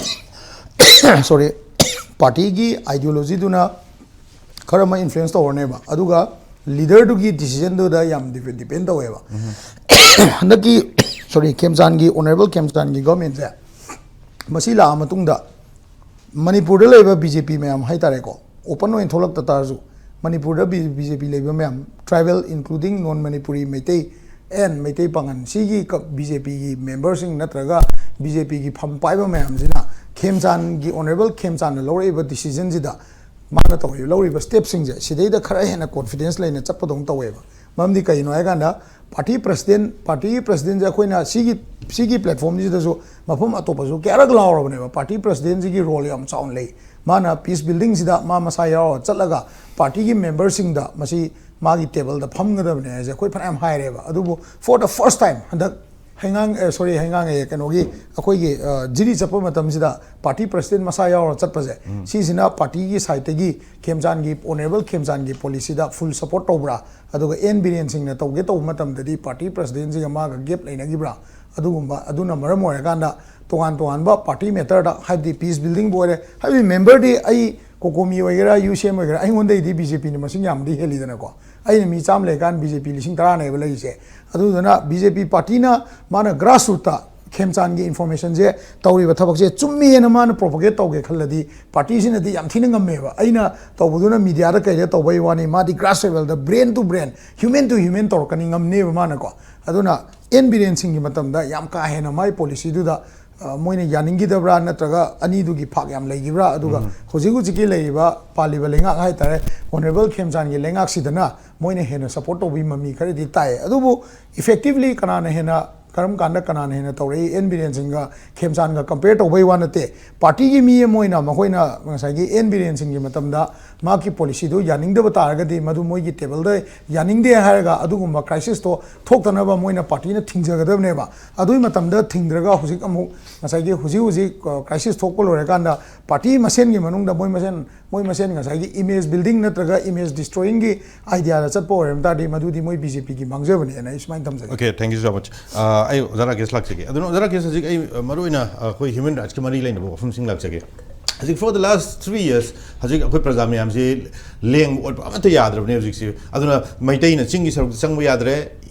ꯁꯣꯔꯤ, ꯄꯥꯔꯇꯤꯒꯤ ꯑꯥꯏꯗꯤꯌꯣꯂꯣꯖꯤꯗꯨꯅ ꯈꯔ ꯑꯃ ꯏꯟꯐ꯭ꯂꯨꯌꯦꯟꯁ ꯇꯧꯔꯅꯦꯕ, ꯑꯗꯨꯒ ꯂꯤꯗꯔꯗꯨꯒꯤ ꯗꯤꯁꯤꯖꯟꯗꯨꯗ ꯌꯥꯝ ꯗꯤꯄꯦꯟ ꯇꯧꯋꯦꯕ꯫ ꯍꯟꯗꯛꯀꯤ, ꯁꯣꯔꯤ, ꯈꯦꯝꯆꯥꯟꯒꯤ, ꯑꯣꯅꯔꯦꯕꯜ ꯈꯦꯝꯆꯥꯟꯒꯤ ꯒꯣꯔꯃꯦꯟꯁꯦ ꯃꯁꯤ ꯂꯥꯛꯑ ꯃꯇꯨꯡꯗ ꯃꯅꯤꯄꯨꯔꯗ ꯂꯩꯕ ꯕꯤ ꯖꯦ ꯄꯤ ꯃꯌꯥꯝ ꯍꯥꯏꯇꯥꯔꯦꯀꯣ, ꯑꯣꯄꯟ ꯑꯣꯏꯅ ꯊꯣꯛꯂꯛꯇ ꯇꯥꯔꯁꯨ, ꯃꯅꯤꯄꯨꯔꯗ ꯕꯤ ꯖꯦ ꯄꯤ ꯂꯩꯕ ꯃꯌꯥꯝ, tribal, including non Manipuri, Meitei N Meitei Pangan, ꯁꯤꯒꯤ ꯕꯤ ꯖꯦ ꯄꯤꯒꯤ ꯃꯦꯝꯕꯔꯁꯤꯡ ꯅꯠꯇ꯭ꯔꯒ ꯕꯤ ꯖꯦ ꯄꯤꯒꯤ ꯐꯝ ꯄꯥꯏꯕ ꯃꯌꯥꯝꯁꯤꯅ ꯈꯦꯝꯆꯥꯟꯒꯤ, ꯑꯣꯅꯔꯦꯕꯜ ꯈꯦꯝꯆꯥꯟꯅ ꯂꯧꯔꯛꯏꯕ ꯗꯤꯁꯤꯖꯟꯁꯤꯗ, ꯃꯥꯅ ꯇꯧꯔꯤꯕ, ꯂꯧꯔꯤꯕ ꯁ꯭ꯇꯦꯞꯁꯤꯡꯁꯦ ꯁꯤꯗꯩꯗ ꯈꯔ ꯍꯦꯟꯅ ꯀꯣꯟꯐꯤꯗꯦꯟꯁ ꯂꯩꯅ ꯆꯠꯄꯗꯧꯅ ꯇꯧꯋꯦꯕ꯫ ꯃꯔꯝꯗꯤ ꯀꯩꯅꯣ ꯍꯥꯏꯀꯥꯟꯗ, ꯄꯥꯔꯇꯤ ꯄ꯭ꯔꯁꯤꯗꯦꯟ, ꯄꯥꯔꯇꯤꯒꯤ ꯄ꯭ꯔꯁꯤꯗꯦꯟꯁꯦ ꯑꯩꯈꯣꯏꯅ ꯁꯤꯒꯤ, ꯁꯤꯒꯤ ꯄ꯭ꯂꯦꯠꯐꯣꯝꯁꯤꯗꯁꯨ ꯃꯐꯝ ꯑꯇꯣꯞꯄꯁꯨ ꯀꯌꯥꯔꯛ ꯂꯥꯎꯔꯕꯅꯦꯕ, ꯄꯥꯔꯇꯤ ꯄ꯭ꯔꯁꯤꯗꯦꯟꯁꯤꯒꯤ ꯔꯣꯜ ꯌꯥꯝ ꯆꯥꯎꯅ ꯂꯩ꯫ ꯃꯥꯅ ꯄꯤꯁ ꯕꯤꯜꯗꯤꯡꯁꯤꯗ ꯃꯥ ꯃꯁꯥ ꯌꯥꯎꯔꯒ ꯆꯠꯂꯒ ꯄꯥꯔꯇꯤꯒꯤ ꯃꯦꯝꯕꯔꯁꯤꯡꯗ ꯃꯁꯤ ꯃꯥꯒꯤ ꯇꯦꯕꯜꯗ ꯐꯝꯒꯗꯕꯅꯦ ꯍꯥꯏꯁꯦ ꯑꯩꯈꯣꯏ ꯐꯅꯌꯥꯝ ꯍꯥꯏꯔꯦꯕ꯫ ꯑꯗꯨꯕꯨ for the first time ꯍꯟꯗꯛ ꯍꯩꯉꯥꯡ, ꯑꯦ, ꯁꯣꯔꯤ, ꯍꯩꯉꯥꯡ ꯑꯦ, ꯀꯩꯅꯣꯒꯤ, ꯑꯩꯈꯣꯏꯒꯤ, ꯑ, ꯖꯤꯔꯤ ꯆꯠꯄ ꯃꯇꯝꯁꯤꯗ ꯄꯥꯔꯇꯤ ꯄ꯭ꯔꯁꯤꯗꯦꯟ ꯃꯁꯥ ꯌꯥꯎꯔ ꯆꯠꯄꯁꯦ, ꯁꯤꯁꯤꯅ ꯄꯥꯔꯇꯤꯒꯤ ꯁꯥꯏꯠꯇꯒꯤ ꯈꯦꯝꯆꯥꯟꯒꯤ, ꯑꯣꯅꯔꯦꯕꯜ ꯈꯦꯝꯆꯥꯟꯒꯤ ꯄꯣꯂꯤꯁꯤꯗ ꯐꯨꯜ ꯁꯄꯣꯔꯠ ꯇꯧꯕ꯭ꯔꯥ, ꯑꯗꯨꯒ ꯑꯦꯟ ꯕꯤꯔꯦꯟ ꯁꯤꯡꯅ ꯇꯧꯒꯦ ꯇꯧꯕ ꯃꯇꯝꯗꯗꯤ ꯄꯥꯔꯇꯤ ꯄ꯭ꯔꯁꯤꯗꯦꯟꯁꯤꯒ ꯃꯥꯒ ꯒꯦꯞ ꯂꯩꯅꯈꯤꯕ꯭ꯔꯥ, ꯑꯗꯨꯒꯨꯝꯕ, ꯑꯗꯨꯅ ꯃꯔꯝ ꯑꯣꯏꯔꯀꯥꯟꯗ ꯇꯣꯉꯥꯟ ꯇꯣꯉꯥꯟꯕ ꯄꯥꯔꯇꯤ ꯃꯦꯇꯔꯗ, ꯍꯥꯏꯕꯗꯤ ꯄꯤꯁ ꯕꯤꯜꯗꯤꯡꯕꯨ ꯑꯣꯏꯔꯦ, ꯍꯥꯏꯕꯗꯤ ꯃꯦꯝꯕꯔꯗꯤ ꯑꯩ ꯀꯣꯀꯣꯃꯤ ꯑꯣꯏꯒꯦꯔꯥ, ꯌꯨ ꯁꯤ ꯑꯦꯝ ꯑꯣꯏꯒꯦꯔꯥ, ꯑꯩꯉꯣꯟꯗꯩꯗꯤ ꯕꯤ ꯖꯦ ꯄꯤꯅ ꯃꯁꯤꯡ ꯌꯥꯝꯗꯤ ꯍꯦꯜꯂꯤꯗꯅꯀꯣ꯫ ꯑꯩꯅ ꯃꯤ ꯆꯥꯝꯃ ꯂꯩꯀꯥꯟ ꯕꯤ ꯖꯦ ꯄꯤ ꯂꯤꯁꯤꯡ ꯇꯔꯥꯅꯦꯕ ꯂꯩꯔꯤꯁꯦ꯫ ꯑꯗꯨꯗꯨꯅ ꯕꯤ ꯖꯦ ꯄꯤ ꯄꯥꯔꯇꯤꯅ ꯃꯥꯅ ꯒ꯭ꯔꯥꯁ ꯔꯨꯠꯇ ꯈꯦꯝꯆꯥꯟꯒꯤ ꯏꯟꯐꯣꯔꯃꯦꯁꯟꯁꯦ ꯇꯧꯔꯤꯕ ꯊꯕꯛꯁꯦ ꯆꯨꯝꯃꯦꯅ ꯃꯥꯅ ꯄ꯭ꯔꯣꯄꯒꯦꯠ ꯇꯧꯒꯦ ꯈꯜꯂꯗꯤ ꯄꯥꯔꯇꯤꯁꯤꯅꯗꯤ ꯌꯥꯝ ꯊꯤꯅ ꯉꯝꯃꯦꯕ꯫ ꯑꯩꯅ ꯇꯧꯕꯗꯨꯅ ꯃꯤꯗꯤꯌꯥꯗ ꯀꯩꯗ ꯇꯧꯕꯩ ꯋꯥꯅꯤ, ꯃꯥꯗꯤ ꯒ꯭ꯔꯥꯁ ꯂꯦꯕꯦꯜꯗ, brain to brain, human to human ꯇꯧꯔꯛꯀꯅꯤ, ꯉꯝꯅꯦꯕ ꯃꯥꯅꯀꯣ꯫ ꯑꯗꯨꯅ ꯑꯦꯟ ꯕꯤꯔꯦꯟ ꯁꯤꯡꯒꯤ ꯃꯇꯝꯗ ꯌꯥꯝ ꯀꯥ ꯍꯦꯟꯅ ꯃꯥꯏ ꯄꯣꯂꯤꯁꯤꯗꯨꯗ, ꯑ, ꯃꯣꯏꯅ ꯌꯥꯅꯤꯡꯈꯤꯗꯕ꯭ꯔꯥ ꯅꯠꯇ꯭ꯔꯒ ꯑꯅꯤꯗꯨꯒꯤ ꯐꯥꯛ ꯌꯥꯝ ꯂꯩꯈꯤꯕ꯭ꯔꯥ? ꯑꯗꯨꯒ ꯍꯧꯖꯤꯛ ꯍꯧꯖꯤꯛꯀꯤ ꯂꯩꯔꯤꯕ, ꯄꯥꯜꯂꯤꯕ ꯂꯩꯉꯥꯛ ꯍꯥꯏꯇꯥꯔꯦ, ꯑꯣꯅꯔꯦꯕꯜ ꯈꯦꯝꯆꯥꯟꯒꯤ ꯂꯩꯉꯥꯛꯁꯤꯗꯅ ꯃꯣꯏꯅ ꯍꯦꯟꯅ ꯁꯄꯣꯔꯠ ꯇꯧꯕꯒꯤ ꯃꯃꯤ ꯈꯔꯗꯤ ꯇꯥꯏ꯫ ꯑꯗꯨꯕꯨ ꯏꯐꯦꯛꯇꯤꯚꯂꯤ ꯀꯅꯥꯅ ꯍꯦꯟꯅ, ꯀꯔꯝ ꯀꯥꯟꯗ ꯀꯅꯥꯅ ꯍꯦꯟꯅ ꯇꯧꯔꯛꯏ? ꯑꯦꯟ ꯕꯤꯔꯦꯟ ꯁꯤꯡꯒ ꯈꯦꯝꯆꯥꯟꯒ ꯀꯝꯄꯦꯌꯔ ꯇꯧꯕꯩ ꯋꯥ ꯅꯠꯇꯦ꯫ ꯄꯥꯔꯇꯤꯒꯤ ꯃꯤ ꯑꯃ ꯑꯣꯏꯅ ꯃꯈꯣꯏꯅ ꯉꯁꯥꯏꯒꯤ ꯑꯦꯟ ꯕꯤꯔꯦꯟ ꯁꯤꯡꯒꯤ ꯃꯇꯝꯗ ꯃꯍꯥꯛꯀꯤ ꯄꯣꯂꯤꯁꯤꯗꯨ ꯌꯥꯅꯤꯡꯗꯕ ꯇꯥꯔꯒꯗꯤ, ꯃꯗꯨ ꯃꯣꯏꯒꯤ ꯇꯦꯕꯜꯗ ꯌꯥꯅꯤꯡꯗꯦ ꯍꯥꯏꯔꯒ ꯑꯗꯨꯒꯨꯝꯕ ꯀ꯭ꯔꯥꯏꯁꯤꯁꯇꯣ ꯊꯣꯛꯇꯅꯕ ꯃꯣꯏꯅ ꯄꯥꯔꯇꯤꯅ ꯊꯤꯡꯖꯒꯗꯕꯅꯦꯕ꯫ ꯑꯗꯨꯒꯤ ꯃꯇꯝꯗ ꯊꯤꯡꯗ꯭ꯔꯒ ꯍꯧꯖꯤꯛ ꯑꯃꯨꯛ ꯉꯁꯥꯏꯒꯤ ꯍꯧꯖꯤꯛ ꯍꯧꯖꯤꯛ, ꯑ, ꯀ꯭ꯔꯥꯏꯁꯤꯁ ꯊꯣꯛꯄ ꯂꯣꯏꯔꯀꯥꯟꯗ ꯄꯥꯔꯇꯤ ꯃꯁꯦꯟꯒꯤ ꯃꯅꯨꯡꯗ ꯃꯣꯏ ꯃꯁꯦꯟ, ꯃꯣꯏ ꯃꯁꯦꯟ ꯉꯁꯥꯏꯒꯤ ꯏꯃꯦꯖ ꯕꯤꯜꯗꯤꯡ ꯅꯠꯇ꯭ꯔꯒ ꯏꯃꯦꯖ ꯗꯤꯁꯇ꯭ꯔꯣꯌꯤꯡꯒꯤ ꯑꯥꯏꯗꯤꯌꯥꯗ ꯆꯠꯄ ꯑꯣꯏꯔꯝ ꯇꯥꯔꯗꯤ ꯃꯗꯨꯗꯤ ꯃꯣꯏ ꯕꯤ ꯖꯦ ꯄꯤꯒꯤ ꯃꯥꯡꯖꯕꯅꯦꯅ ꯑꯩ ꯁꯨꯃꯥꯏꯅ ꯊꯝꯖꯒꯦ꯫ Okay, thank you so much. ꯑ, ꯑꯩ ꯑꯣꯖꯥ ꯔꯥꯀꯦꯁ ꯂꯥꯛꯆꯒꯦ꯫ ꯑꯗꯨꯅ ꯑꯣꯖꯥ ꯔꯥꯀꯦꯁ, ꯍꯧꯖꯤꯛ ꯑꯩ, ꯑ, ꯃꯔꯨꯑꯣꯏꯅ, ꯑ, ꯑꯩꯈꯣꯏ ꯍ꯭ꯌꯨꯃꯦꯟ ꯔꯥꯏꯠꯁꯀ ꯃꯔꯤ ꯂꯩꯅꯕ ꯋꯥꯐꯝꯁꯤꯡ ꯂꯥꯛꯆꯒꯦ꯫ ꯍꯧꯖꯤꯛ for the last three years ꯍꯧꯖꯤꯛ ꯑꯩꯈꯣꯏ ꯄ꯭ꯔꯖꯥ ꯃꯌꯥꯝꯁꯤ ꯂꯦꯡꯕ ꯑꯣꯠꯄ ꯑꯃꯠꯇ ꯌꯥꯗ꯭ꯔꯕꯅꯦ ꯍꯧꯖꯤꯛꯁꯤ꯫ ꯑꯗꯨꯅ ꯃꯩꯇꯩꯅ ꯆꯤꯡꯒꯤ ꯁꯔꯨꯛꯇ ꯆꯪꯕ ꯌꯥꯗ꯭ꯔꯦ,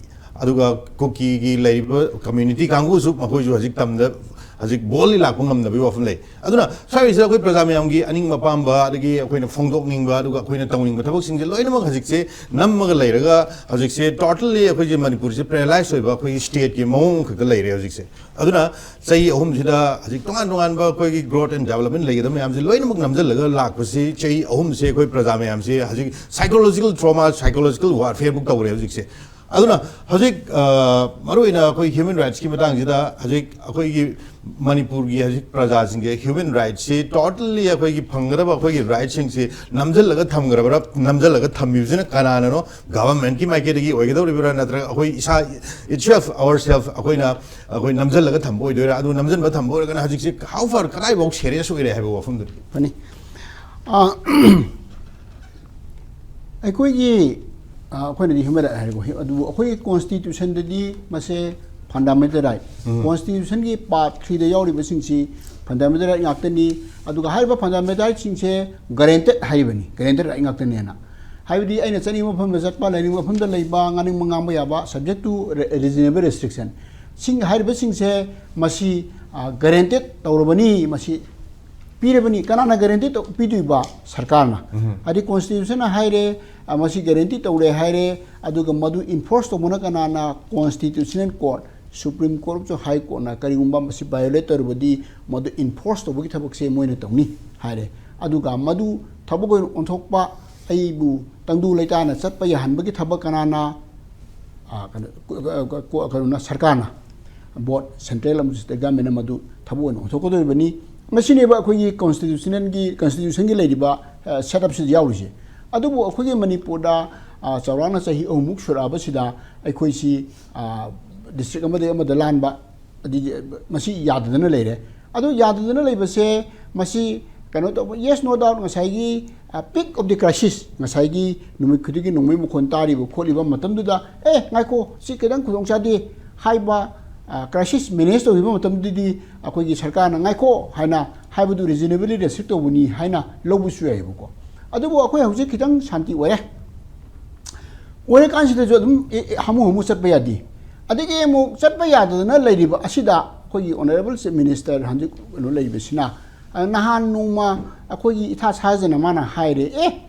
ꯑꯗꯨꯒ ꯀꯨꯀꯤꯒꯤ ꯂꯩꯔꯤꯕ ꯀꯝꯃ꯭ꯌꯨꯅꯤꯇꯤ ꯀꯥꯡꯕꯨꯁꯨ ꯃꯈꯣꯏꯁꯨ ꯍꯧꯖꯤꯛ ꯇꯝꯗ ꯍꯧꯖꯤꯛ ꯕꯣꯜꯗꯤ ꯂꯥꯛꯄ ꯉꯝꯗꯕꯒꯤ ꯋꯥꯐꯝ ꯂꯩ꯫ ꯑꯗꯨꯅ ꯁ꯭ꯋꯥꯏꯁꯤꯗ ꯑꯩꯈꯣꯏ ꯄ꯭ꯔꯖꯥ ꯃꯌꯥꯝꯒꯤ ꯑꯅꯤꯡꯕ ꯑꯄꯥꯝꯕ, ꯑꯗꯒꯤ ꯑꯩꯈꯣꯏꯅ ꯐꯣꯡꯗꯣꯛꯅꯤꯡꯕ, ꯑꯗꯨꯒ ꯑꯩꯈꯣꯏꯅ ꯇꯧꯅꯤꯡꯕ ꯊꯕꯛꯁꯤꯡꯁꯦ ꯂꯣꯏꯅꯃꯛ ꯍꯧꯖꯤꯛꯁꯦ ꯅꯝꯃꯒ ꯂꯩꯔꯒ, ꯍꯧꯖꯤꯛꯁꯦ ꯇꯣꯇꯦꯜꯂꯤ ꯑꯩꯈꯣꯏꯁꯦ ꯃꯅꯤꯄꯨꯔꯁꯦ ꯄꯦꯔꯦꯂꯥꯏꯁ ꯑꯣꯏꯕ ꯑꯩꯈꯣꯏꯒꯤ ꯁ꯭ꯇꯦꯠꯀꯤ ꯃꯑꯣꯡ ꯑꯃꯈꯛꯇ ꯂꯩꯔꯦ ꯍꯧꯖꯤꯛꯁꯦ꯫ ꯑꯗꯨꯅ ꯆꯍꯤ ꯑꯍꯨꯝꯁꯤꯗ ꯍꯧꯖꯤꯛ ꯇꯣꯉꯥꯟ ꯇꯣꯉꯥꯟꯕ ꯑꯩꯈꯣꯏꯒꯤ ꯒ꯭ꯔꯣꯠ ꯑꯦꯟ ꯗꯦꯕꯂꯞꯃꯦꯟ ꯂꯩꯒꯗꯕ ꯃꯌꯥꯝꯁꯦ ꯂꯣꯏꯅꯃꯛ ꯅꯝꯁꯤꯜꯂꯒ ꯂꯥꯛꯄꯁꯤ ꯆꯍꯤ ꯑꯍꯨꯝꯁꯦ ꯑꯩꯈꯣꯏ ꯄ꯭ꯔꯖꯥ ꯃꯌꯥꯝꯁꯦ ꯍꯧꯖꯤꯛ ꯁꯥꯏꯀꯣꯂꯣꯖꯤꯀꯦꯜ ꯇ꯭ꯔꯣꯃꯥ, ꯁꯥꯏꯀꯣꯂꯣꯖꯤꯀꯦꯜ ꯋꯥꯔꯐꯤꯌꯔꯕꯨꯛ ꯇꯧꯔꯦ ꯍꯧꯖꯤꯛꯁꯦ꯫ ꯑꯗꯨꯅ ꯍꯧꯖꯤꯛ, ꯑ, ꯃꯔꯨꯑꯣꯏꯅ ꯑꯩꯈꯣꯏ ꯍ꯭ꯌꯨꯃꯦꯟ ꯔꯥꯏꯠꯁꯀꯤ ꯃꯇꯥꯡꯁꯤꯗ ꯍꯧꯖꯤꯛ ꯑꯩꯈꯣꯏꯒꯤ ꯃꯅꯤꯄꯨꯔꯒꯤ ꯍꯧꯖꯤꯛ ꯄ꯭ꯔꯖꯥꯁꯤꯡꯁꯦ ꯍ꯭ꯌꯨꯃꯦꯟ ꯔꯥꯏꯠꯁꯤ ꯇꯣꯇꯦꯜꯂꯤ ꯑꯩꯈꯣꯏꯒꯤ ꯐꯪꯒꯗꯕ ꯑꯩꯈꯣꯏꯒꯤ ꯔꯥꯏꯠꯁꯤꯡꯁꯤ ꯅꯝꯁꯤꯜꯂꯒ ꯊꯝꯈ꯭ꯔꯕ꯭ꯔꯥ? ꯅꯝꯁꯤꯜꯂꯒ ꯊꯝꯃꯤꯕꯁꯤꯅ ꯀꯅꯥꯅꯅꯣ? ꯒꯚꯔꯟꯃꯦꯟꯠꯀꯤ ꯃꯥꯏꯀꯩꯗꯒꯤ ꯑꯣꯏꯒꯗꯧꯔꯤꯕ꯭ꯔꯥ, ꯅꯠꯇ꯭ꯔꯒ ꯑꯩꯈꯣꯏ ꯏꯁꯥ, ꯏꯠ ꯁꯦꯜꯐ, ꯑꯋꯔ ꯁꯦꯜꯐ ꯑꯩꯈꯣꯏꯅ, ꯑꯩꯈꯣꯏ ꯅꯝꯁꯤꯜꯂꯒ ꯊꯝꯕ ꯑꯣꯏꯗꯣꯏꯔꯥ? ꯑꯗꯨ ꯅꯝꯁꯤꯟꯕ ꯊꯝꯕ ꯑꯣꯏꯔꯒꯅ ꯍꯧꯖꯤꯛꯁꯦ ꯍꯥꯎ ꯐꯥꯔ, ꯀꯗꯥꯏꯐꯥꯎ ꯁꯦꯔꯤꯌꯁ ꯑꯣꯏꯔꯦ ꯍꯥꯏꯕ ꯋꯥꯐꯝꯗꯨꯅꯤ꯫ ꯐꯅꯤ꯫ ꯑ, ꯑꯩꯈꯣꯏꯒꯤ, ꯑ, ꯑꯩꯈꯣꯏꯅꯗꯤ ꯍ꯭ꯌꯨꯃꯦꯟ ꯔꯥꯏꯠ ꯍꯥꯏꯔꯦꯀꯣ, ꯑꯗꯨꯕꯨ ꯑꯩꯈꯣꯏꯒꯤ ꯀꯣꯟꯁꯇꯤꯇ꯭ꯌꯨꯁꯟꯗꯗꯤ ꯃꯁꯦ ꯐꯟꯗꯥꯃꯦꯟꯇꯦꯜ ꯔꯥꯏꯠ, ꯎꯝ꯫ ꯀꯣꯟꯁꯇꯤꯇ꯭ꯌꯨꯁꯟꯒꯤ ꯄꯥꯔꯠ ꯊ꯭ꯔꯤꯗ ꯌꯥꯎꯔꯤꯕꯁꯤꯡꯁꯤ ꯐꯟꯗꯥꯃꯦꯟꯇꯦꯜ ꯔꯥꯏꯠ ꯉꯥꯛꯇꯅꯤ꯫ ꯑꯗꯨꯒ ꯍꯥꯏꯔꯤꯕ ꯐꯟꯗꯥꯃꯦꯟꯇꯦꯜ ꯔꯥꯏꯠꯁꯤꯡꯁꯦ ꯒꯔꯦꯟꯇꯦꯠ ꯍꯥꯏꯔꯤꯕꯅꯤ, ꯒꯔꯦꯟꯇꯦꯠ ꯔꯥꯏꯠ ꯉꯥꯛꯇꯅꯦꯅ꯫ ꯍꯥꯏꯕꯗꯤ ꯑꯩꯅ ꯆꯠꯅꯤꯡꯕ ꯃꯐꯝꯗ ꯆꯠꯄ, ꯂꯩꯅꯤꯡꯕ ꯃꯐꯝꯗ ꯂꯩꯕ, ꯉꯥꯡꯅꯤꯡꯕ ꯉꯥꯡꯕ ꯌꯥꯕ, subject to re-, reasonable restriction꯫ ꯁꯤꯡ ꯍꯥꯏꯔꯤꯕꯁꯤꯡꯁꯦ ꯃꯁꯤ, ꯑ, ꯒꯔꯦꯟꯇꯦꯠ ꯇꯧꯔꯕꯅꯤ, ꯃꯁꯤ ꯄꯤꯔꯕꯅꯤ꯫ ꯀꯅꯥꯅ ꯒꯔꯦꯟꯇꯤ ꯇꯧ-, ꯄꯤꯗꯣꯏꯕ? ꯁꯔꯀꯥꯔꯅ꯫ ꯎꯝ꯫ ꯍꯥꯏꯗꯤ ꯀꯣꯟꯁꯇꯤꯇ꯭ꯌꯨꯁꯟꯅ ꯍꯥꯏꯔꯦ, ꯑ, ꯃꯁꯤ ꯒꯔꯦꯟꯇꯤ ꯇꯧꯔꯦ ꯍꯥꯏꯔꯦ, ꯑꯗꯨꯒ ꯃꯗꯨ ꯏꯟꯐꯣꯔꯁ ꯇꯧꯕꯅ ꯀꯅꯥꯅ? ꯀꯣꯟꯁꯇꯤꯇ꯭ꯌꯨꯁꯅꯦꯜ ꯀꯣꯔꯠ, ꯁꯨꯄ꯭ꯔꯤꯝ ꯀꯣꯔꯠ ꯑꯃꯁꯨꯡ ꯍꯥꯏ ꯀꯣꯔꯠꯅ꯫ ꯀꯔꯤꯒꯨꯝꯕ ꯃꯁꯤ ꯚꯥꯏꯑꯣꯂꯦꯠ ꯇꯧꯔꯕꯗꯤ ꯃꯗꯨ ꯏꯟꯐꯣꯔꯁ ꯇꯧꯕꯒꯤ ꯊꯕꯛꯁꯦ ꯃꯣꯏꯅ ꯇꯧꯅꯤ ꯍꯥꯏꯔꯦ꯫ ꯑꯗꯨꯒ ꯃꯗꯨ ꯊꯕꯛ ꯑꯣꯏꯅ ꯑꯣꯟꯊꯣꯛꯄ, ꯑꯩꯕꯨ ꯇꯪꯗꯨ ꯂꯩꯇꯥꯅ ꯆꯠꯄ ꯌꯥꯍꯟꯕꯒꯤ ꯊꯕꯛ ꯀꯅꯥꯅ? ꯑ, ꯀꯩꯅꯣ, ꯀ-, ꯀ-, ꯀ-, ꯀ-, ꯀꯩꯅꯣꯅ, ꯁꯔꯀꯥꯔꯅ, ꯕꯣꯔꯗ, ꯁꯦꯟꯇ꯭ꯔꯦꯜ ꯑꯃꯁꯨꯡ ꯁ꯭ꯇꯦꯠ ꯒꯚꯔꯟꯃꯦꯟꯅ ꯃꯗꯨ ꯊꯕꯛ ꯑꯣꯏꯅ ꯑꯣꯟꯊꯣꯛꯀꯗꯧꯔꯤꯕꯅꯤ꯫ ꯃꯁꯤꯅꯦꯕ ꯑꯩꯈꯣꯏꯒꯤ ꯀꯣꯟꯁꯇꯤꯇ꯭ꯌꯨꯁꯅꯦꯜꯒꯤ, ꯀꯣꯟꯁꯇꯤꯇ꯭ꯌꯨꯁꯟꯒꯤ ꯂꯩꯔꯤꯕ, ꯑ, ꯁꯦꯠ ꯑꯞꯁꯤꯗ ꯌꯥꯎꯔꯤꯁꯦ꯫ ꯑꯗꯨꯕꯨ ꯑꯩꯈꯣꯏꯒꯤ ꯃꯅꯤꯄꯨꯔꯗ, ꯑ, ꯆꯥꯎꯔꯥꯛꯅ ꯆꯍꯤ ꯑꯍꯨꯝꯃꯨꯛ ꯁꯨꯔꯛꯑꯕꯁꯤꯗ ꯑꯩꯈꯣꯏꯁꯤ, ꯑ, ꯗꯤꯁꯇ꯭ꯔꯤꯛ ꯑꯃꯗꯒꯤ ꯑꯃꯗ ꯂꯥꯟꯕ, ꯑꯗꯒꯤ ꯃꯁꯤ ꯌꯥꯗꯗꯅ ꯂꯩꯔꯦ꯫ ꯑꯗꯨ ꯌꯥꯗꯗꯅ ꯂꯩꯕꯁꯦ ꯃꯁꯤ ꯀꯩꯅꯣ ꯇꯧꯕ, yes, no doubt, ꯉꯁꯥꯏꯒꯤ, ꯑ, peak of the crisis, ꯉꯁꯥꯏꯒꯤ ꯅꯨꯃꯤꯠ ꯈꯨꯗꯤꯡꯒꯤ ꯅꯣꯡꯃꯩ ꯃꯈꯣꯟ ꯇꯥꯔꯤꯕ ꯈꯣꯠꯂꯤꯕ ꯃꯇꯝꯗꯨꯗ, "ꯑꯦ, ꯉꯥꯏꯈꯣ, ꯁꯤ ꯈꯤꯇꯪ ꯈꯨꯗꯣꯡ ꯆꯥꯗꯦ" ꯍꯥꯏꯕ, ꯑ, ꯀ꯭ꯔꯥꯏꯁꯤꯁ ꯃꯦꯅꯦꯖ ꯇꯧꯈꯤꯕ ꯃꯇꯝꯗꯨꯗꯤ ꯑꯩꯈꯣꯏꯒꯤ ꯁꯔꯀꯥꯔꯅ "ꯉꯥꯏꯈꯣ" ꯍꯥꯏꯅ ꯍꯥꯏꯕꯗꯨ ꯔꯤꯖꯅꯦꯕꯂꯤ ꯔꯦꯁꯇ꯭ꯔꯤꯛ ꯇꯧꯕꯅꯤ ꯍꯥꯏꯅ ꯂꯧꯕꯁꯨ ꯌꯥꯏꯑꯕꯀꯣ꯫ ꯑꯗꯨꯕꯨ ꯑꯩꯈꯣꯏ ꯍꯧꯖꯤꯛ ꯈꯤꯇꯪ ꯁꯥꯟꯇꯤ ꯑꯣꯏꯔꯦ꯫ ꯑꯣꯏꯔꯀꯥꯟꯁꯤꯗꯁꯨ ꯑꯗꯨꯝ, ꯑꯦ, ꯑꯦ, ꯍꯥꯃꯨ ꯍꯥꯃꯨ ꯆꯠꯄ ꯌꯥꯗꯦ꯫ ꯑꯗꯒꯤ ꯑꯃꯨꯛ ꯆꯠꯄ ꯌꯥꯗꯗꯅ ꯂꯩꯔꯤꯕ ꯑꯁꯤꯗ ꯑꯩꯈꯣꯏꯒꯤ honourable chief minister ꯍꯧꯖꯤꯛ ꯀꯩꯅꯣ ꯂꯩꯕꯁꯤꯅ, ꯑ, ꯅꯍꯥꯟ ꯅꯣꯡꯃ ꯑꯩꯈꯣꯏꯒꯤ ꯏꯊꯥ ꯁꯥꯖꯅ ꯃꯥꯅ ꯍꯥꯏꯔꯦ, "ꯑꯦ,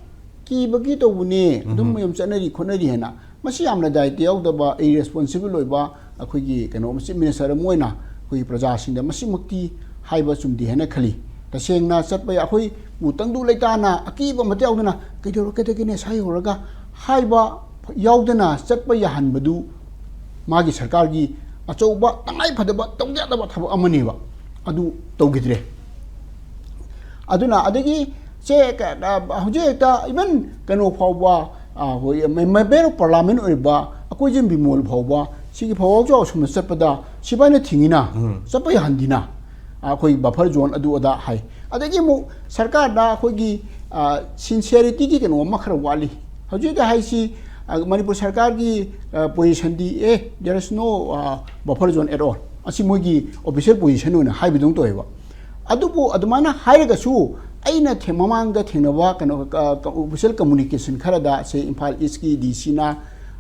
ꯀꯤꯕꯒꯤ ꯇꯧꯕꯅꯦ, ꯑꯗꯨꯝ ꯎꯝ꯫ ꯃꯌꯥꯝ ꯆꯠꯅꯔꯤ ꯈꯣꯠꯅꯔꯤ" ꯍꯥꯏꯅ꯫ ꯃꯁꯤ ꯌꯥꯝꯅ ꯗꯥꯏꯇ ꯌꯥꯎꯗꯕ, irresponsible ꯑꯣꯏꯕ ꯑꯩꯈꯣꯏꯒꯤ ꯀꯩꯅꯣ chief minister ꯑꯃ ꯑꯣꯏꯅ ꯑꯩꯈꯣꯏꯒꯤ ꯄ꯭ꯔꯖꯥꯁꯤꯡꯗ ꯃꯁꯤꯃꯛꯇꯤ ꯍꯥꯏꯕ ꯆꯨꯝꯗꯦ ꯍꯥꯏꯅ ꯈꯜꯂꯤ꯫ ꯇꯁꯦꯡꯅ ꯆꯠꯄ ꯌꯥ-, ꯑꯩꯈꯣꯏꯕꯨ ꯇꯪꯗꯨ ꯂꯩꯇꯥꯅ ꯑꯀꯤꯕ ꯑꯃꯠꯇ ꯌꯥꯎꯗꯅ "ꯀꯩꯗꯧꯔꯒꯦ, ꯀꯩꯗꯧꯔꯒꯦꯅꯦ ꯁ꯭ꯋꯥꯏ ꯌꯧꯔꯒ" ꯍꯥꯏꯕ ꯌꯥꯎꯗꯅ ꯆꯠꯄ ꯌꯥꯍꯟꯕꯗꯨ ꯃꯥꯒꯤ ꯁꯔꯀꯥꯔꯒꯤ ꯑꯆꯧꯕ ꯇꯉꯥꯏ ꯐꯗꯕ ꯇꯧꯗ ꯌꯥꯗꯕ ꯊꯕꯛ ꯑꯃꯅꯦꯕ꯫ ꯑꯗꯨ ꯇꯧꯈꯤꯗ꯭ꯔꯦ꯫ ꯑꯗꯨꯅ ꯑꯗꯒꯤ ꯁꯦ ꯀ-, ꯑ, ꯍꯧꯖꯤꯛ ꯍꯦꯛꯇ even ꯀꯩꯅꯣ ꯐꯥꯎꯕ, ꯑ, ꯑꯩꯈꯣꯏ ꯃꯦ-, member of parliament ꯑꯣꯏꯔꯤꯕ ꯑꯀꯣꯏꯖꯦꯟ ꯕꯤꯃꯣꯜ ꯐꯥꯎꯕ ꯁꯤꯒꯤ ꯐꯥꯎꯕ ꯆꯥꯎ ꯑꯁꯨꯝꯅ ꯆꯠꯄꯗ ꯁꯤꯕꯥꯏꯅ ꯊꯤꯡꯉꯤꯅ, ꯎꯝ꯫ ꯆꯠꯄ ꯌꯥꯍꯟꯗꯤꯅ, ꯑ, ꯑꯩꯈꯣꯏ buffer zone ꯑꯗꯨ ꯑꯗꯥ ꯍꯥꯏ꯫ ꯑꯗꯒꯤ ꯑꯃꯨꯛ ꯁꯔꯀꯥꯔꯗ ꯑꯩꯈꯣꯏꯒꯤ, ꯑ, sincerity ꯒꯤ ꯀꯩꯅꯣ ꯑꯃ ꯈꯔ ꯋꯥꯠꯂꯤ꯫ ꯍꯧꯖꯤꯛ ꯍꯧꯖꯤꯛ ꯍꯥꯏꯁꯤ, ꯑ, ꯃꯅꯤꯄꯨꯔ ꯁꯔꯀꯥꯔꯒꯤ, ꯑ, position D, "A, there is no, ꯑ, buffer zone at all." ꯑꯁꯤ ꯃꯣꯏꯒꯤ official position ꯑꯣꯏꯅ ꯍꯥꯏꯕꯗꯧꯅ ꯇꯧꯋꯦꯕ꯫ ꯑꯗꯨꯕꯨ ꯑꯗꯨꯃꯥꯏꯅ ꯍꯥꯏꯔꯒꯁꯨ ꯑꯩꯅ ꯊꯦ-, ꯃꯃꯥꯡꯗ ꯊꯦꯡꯅꯕ ꯀꯩꯅꯣ, ꯀ-, ꯀ-, official communication ꯈꯔꯗ, ꯁꯦ ꯏꯝꯐꯥꯜ ꯏꯁꯀꯤ ꯗꯤ ꯁꯤꯅ,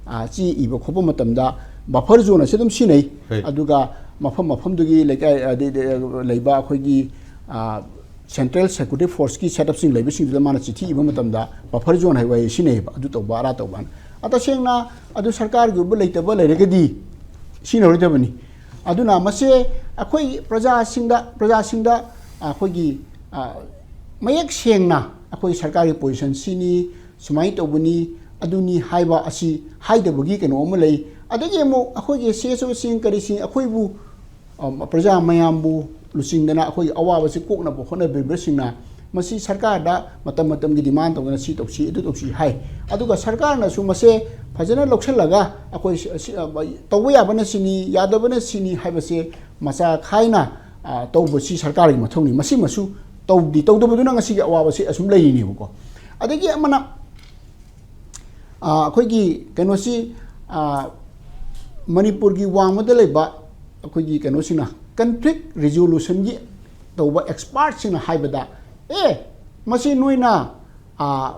ꯑ, ꯆꯦ ꯏꯕ ꯈꯣꯠꯄ ꯃꯇꯝꯗ buffer zone ꯑꯁꯤ ꯑꯗꯨꯝ ꯁꯤꯖꯤꯟꯅꯩ꯫ ꯍꯣꯏ꯫ ꯑꯗꯨꯒ ꯃꯐꯝ ꯃꯐꯝꯗꯨꯒꯤ ꯂꯩꯀꯥꯏ, ꯑ, ꯗ-, ꯗ-, ꯂꯩꯕ ꯑꯩꯈꯣꯏꯒꯤ, ꯑ, central security force ꯀꯤ setup ꯁꯤꯡ ꯂꯩꯕꯁꯤꯡꯗꯨꯗ ꯃꯥꯅ ꯆꯤꯊꯤ ꯏꯕ ꯃꯇꯝꯗ buffer zone ꯍꯥꯏꯕ ꯋꯥꯍꯩ ꯁꯤꯖꯤꯟꯅꯩꯌꯦꯕ, ꯑꯗꯨ ꯇꯧꯕ ꯑꯗꯥ ꯇꯧꯕ ꯍꯥꯏꯅ꯫ ꯑ, ꯇꯁꯦꯡꯅ ꯑꯗꯨ ꯁꯔꯀꯥꯔꯒꯤ ꯑꯣꯏꯕ ꯂꯩꯇꯕ ꯂꯩꯔꯒꯗꯤ ꯁꯤꯖꯤꯟꯅꯔꯣꯏꯗꯕꯅꯤ꯫ ꯑꯗꯨꯅ ꯃꯁꯦ ꯑꯩꯈꯣꯏ ꯄ꯭ꯔꯖꯥꯁꯤꯡꯗ, ꯄ꯭ꯔꯖꯥꯁꯤꯡꯗ ꯑꯩꯈꯣꯏꯒꯤ, ꯑ, ꯃꯌꯦꯛ ꯁꯦꯡꯅ ꯑꯩꯈꯣꯏ ꯁꯔꯀꯥꯔꯒꯤ position ꯁꯤꯅꯤ, ꯁꯨꯃꯥꯏꯅ ꯇꯧꯕꯅꯤ, ꯑꯗꯨꯅꯤ ꯍꯥꯏꯕ ꯑꯁꯤ ꯍꯥꯏꯗꯕꯒꯤ ꯀꯩꯅꯣ ꯑꯃ ꯂꯩ꯫ ꯑꯗꯒꯤ ꯑꯃꯨꯛ ꯑꯩꯈꯣꯏꯒꯤ ꯁꯤ ꯑꯦꯁ ꯑꯣꯁꯤꯡ ꯀꯔꯤꯁꯤꯡ ꯑꯩꯈꯣꯏꯕꯨ, ꯑ, ꯄ꯭ꯔꯖꯥ ꯃꯌꯥꯝꯕꯨ ꯂꯨꯆꯤꯡꯗꯅ ꯑꯩꯈꯣꯏꯒꯤ ꯑꯋꯥꯕꯁꯤ ꯀꯣꯛꯅꯕ ꯍꯣꯠꯅꯕꯤꯕꯁꯤꯡꯅ ꯃꯁꯤ ꯁꯔꯀꯥꯔꯗ ꯃꯇꯝ ꯃꯇꯝꯒꯤ demand ꯇꯧꯗꯅ ꯁꯤ ꯇꯧꯁꯤ, ꯑꯗꯨ ꯇꯧꯁꯤ ꯍꯥꯏ꯫ ꯑꯗꯨꯒ ꯁꯔꯀꯥꯔꯅꯁꯨ ꯃꯁꯦ ꯐꯖꯅ ꯂꯧꯁꯤꯜꯂꯒ ꯑꯩꯈꯣꯏ ꯁꯤ, ꯑꯁꯤ, ꯑ, ꯇꯧꯕ ꯌꯥꯕꯅ ꯁꯤꯅꯤ, ꯌꯥꯗꯕꯅ ꯁꯤꯅꯤ ꯍꯥꯏꯕꯁꯦ ꯃꯆꯥ ꯈꯥꯏꯅ, ꯑ, ꯇꯧꯕꯁꯤ ꯁꯔꯀꯥꯔꯒꯤ ꯃꯊꯧꯅꯤ꯫ ꯃꯁꯤꯃꯁꯨ ꯇꯧꯗꯤ ꯇꯧꯗꯕꯗꯨꯅ ꯉꯁꯤꯒꯤ ꯑꯋꯥꯕꯁꯤ ꯑꯁꯨꯝ ꯂꯩꯔꯤꯅꯦꯕꯀꯣ꯫ ꯑꯗꯒꯤ ꯑꯃꯅ, ꯑ, ꯑꯩꯈꯣꯏꯒꯤ ꯀꯩꯅꯣꯁꯤ, ꯑ, ꯃꯅꯤꯄꯨꯔꯒꯤ ꯋꯥꯡꯃꯗ ꯂꯩꯕ ꯑꯩꯈꯣꯏꯒꯤ ꯀꯩꯅꯣꯁꯤꯡꯅ, conflict resolution ꯒꯤ ꯇꯧꯕ expert ꯁꯤꯡꯅ ꯍꯥꯏꯕꯗ, "ꯑꯦ, ꯃꯁꯤ ꯅꯣꯏꯅ, ꯑ,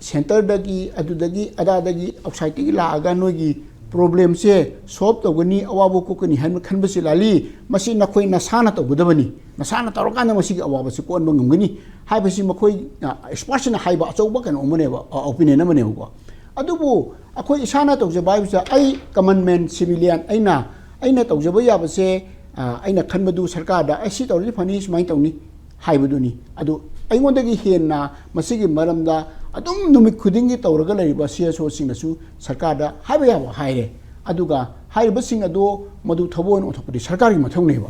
centre ꯗꯒꯤ, ꯑꯗꯨꯗꯒꯤ, ꯑꯗꯥꯗꯒꯤ, outside ꯇꯒꯤ ꯂꯥꯛꯑꯒ ꯅꯣꯏꯒꯤ ꯄ꯭ꯔꯣꯕ꯭ꯂꯦꯝꯁꯦ ꯁꯣꯜꯕ ꯇꯧꯒꯅꯤ, ꯑꯋꯥꯕ ꯀꯣꯛꯀꯅꯤ ꯍꯥꯏꯅ ꯈꯟꯕꯁꯤ ꯂꯥꯜꯂꯤ꯫ ꯃꯁꯤ ꯅꯈꯣꯏ ꯅꯁꯥꯅ ꯇꯧꯒꯗꯕꯅꯤ꯫ ꯅꯁꯥꯅ ꯇꯧꯔꯀꯥꯟꯗ ꯃꯁꯤꯒꯤ ꯑꯋꯥꯕꯁꯤ ꯀꯣꯛꯍꯟꯕ ꯉꯝꯒꯅꯤ ꯍꯥꯏꯕꯁꯤ ꯃꯈꯣꯏ, ꯑ, ꯑꯦꯛꯁꯄꯔꯠꯁꯤꯡꯅ ꯍꯥꯏꯕ ꯑꯆꯧꯕ ꯀꯩꯅꯣ ꯑꯃꯅꯦꯕ, ꯑ, ꯑꯣꯄꯤꯅꯤꯌꯟ ꯑꯃꯅꯦꯕꯀꯣ꯫ ꯑꯗꯨꯕꯨ ꯑꯩꯈꯣꯏ ꯏꯁꯥꯅ ꯇꯧꯖꯕ ꯍꯥꯏꯕꯁꯦ, ꯑꯩ ꯀꯃꯟ ꯃꯦꯟ ꯁꯤꯚꯤꯂꯤꯌꯟ ꯑꯩꯅ, ꯑꯩꯅ ꯇꯧꯖꯕ ꯌꯥꯕꯁꯦ, ꯑ, ꯑꯩꯅ ꯈꯟꯕꯗꯨ ꯁꯔꯀꯥꯔꯗ, "ꯑꯩ ꯁꯤ ꯇꯧꯔꯗꯤ ꯐꯅꯤ, ꯁꯨꯃꯥꯏꯅ ꯇꯧꯅꯤ" ꯍꯥꯏꯕꯗꯨꯅꯤ꯫ ꯑꯗꯨ ꯑꯩꯉꯣꯟꯗꯒꯤ ꯍꯦꯟꯅ ꯃꯁꯤꯒꯤ ꯃꯔꯝꯗ ꯑꯗꯨꯝ ꯅꯨꯃꯤꯠ ꯈꯨꯗꯤꯡꯒꯤ ꯇꯧꯔꯒ ꯂꯩꯔꯤꯕ ꯁꯤ ꯑꯦꯁ ꯑꯣꯁꯤꯡꯅꯁꯨ ꯁꯔꯀꯥꯔꯗ ꯍꯥꯏꯕ ꯌꯥꯕ ꯍꯥꯏꯔꯦ꯫ ꯑꯗꯨꯒ ꯍꯥꯏꯔꯤꯕꯁꯤꯡ ꯑꯗꯣ ꯃꯗꯨ ꯊꯕꯛ ꯑꯣꯏꯅ ꯑꯣꯟꯊꯣꯛꯄꯗꯤ ꯁꯔꯀꯥꯔꯒꯤ ꯃꯊꯧꯅꯦꯕ꯫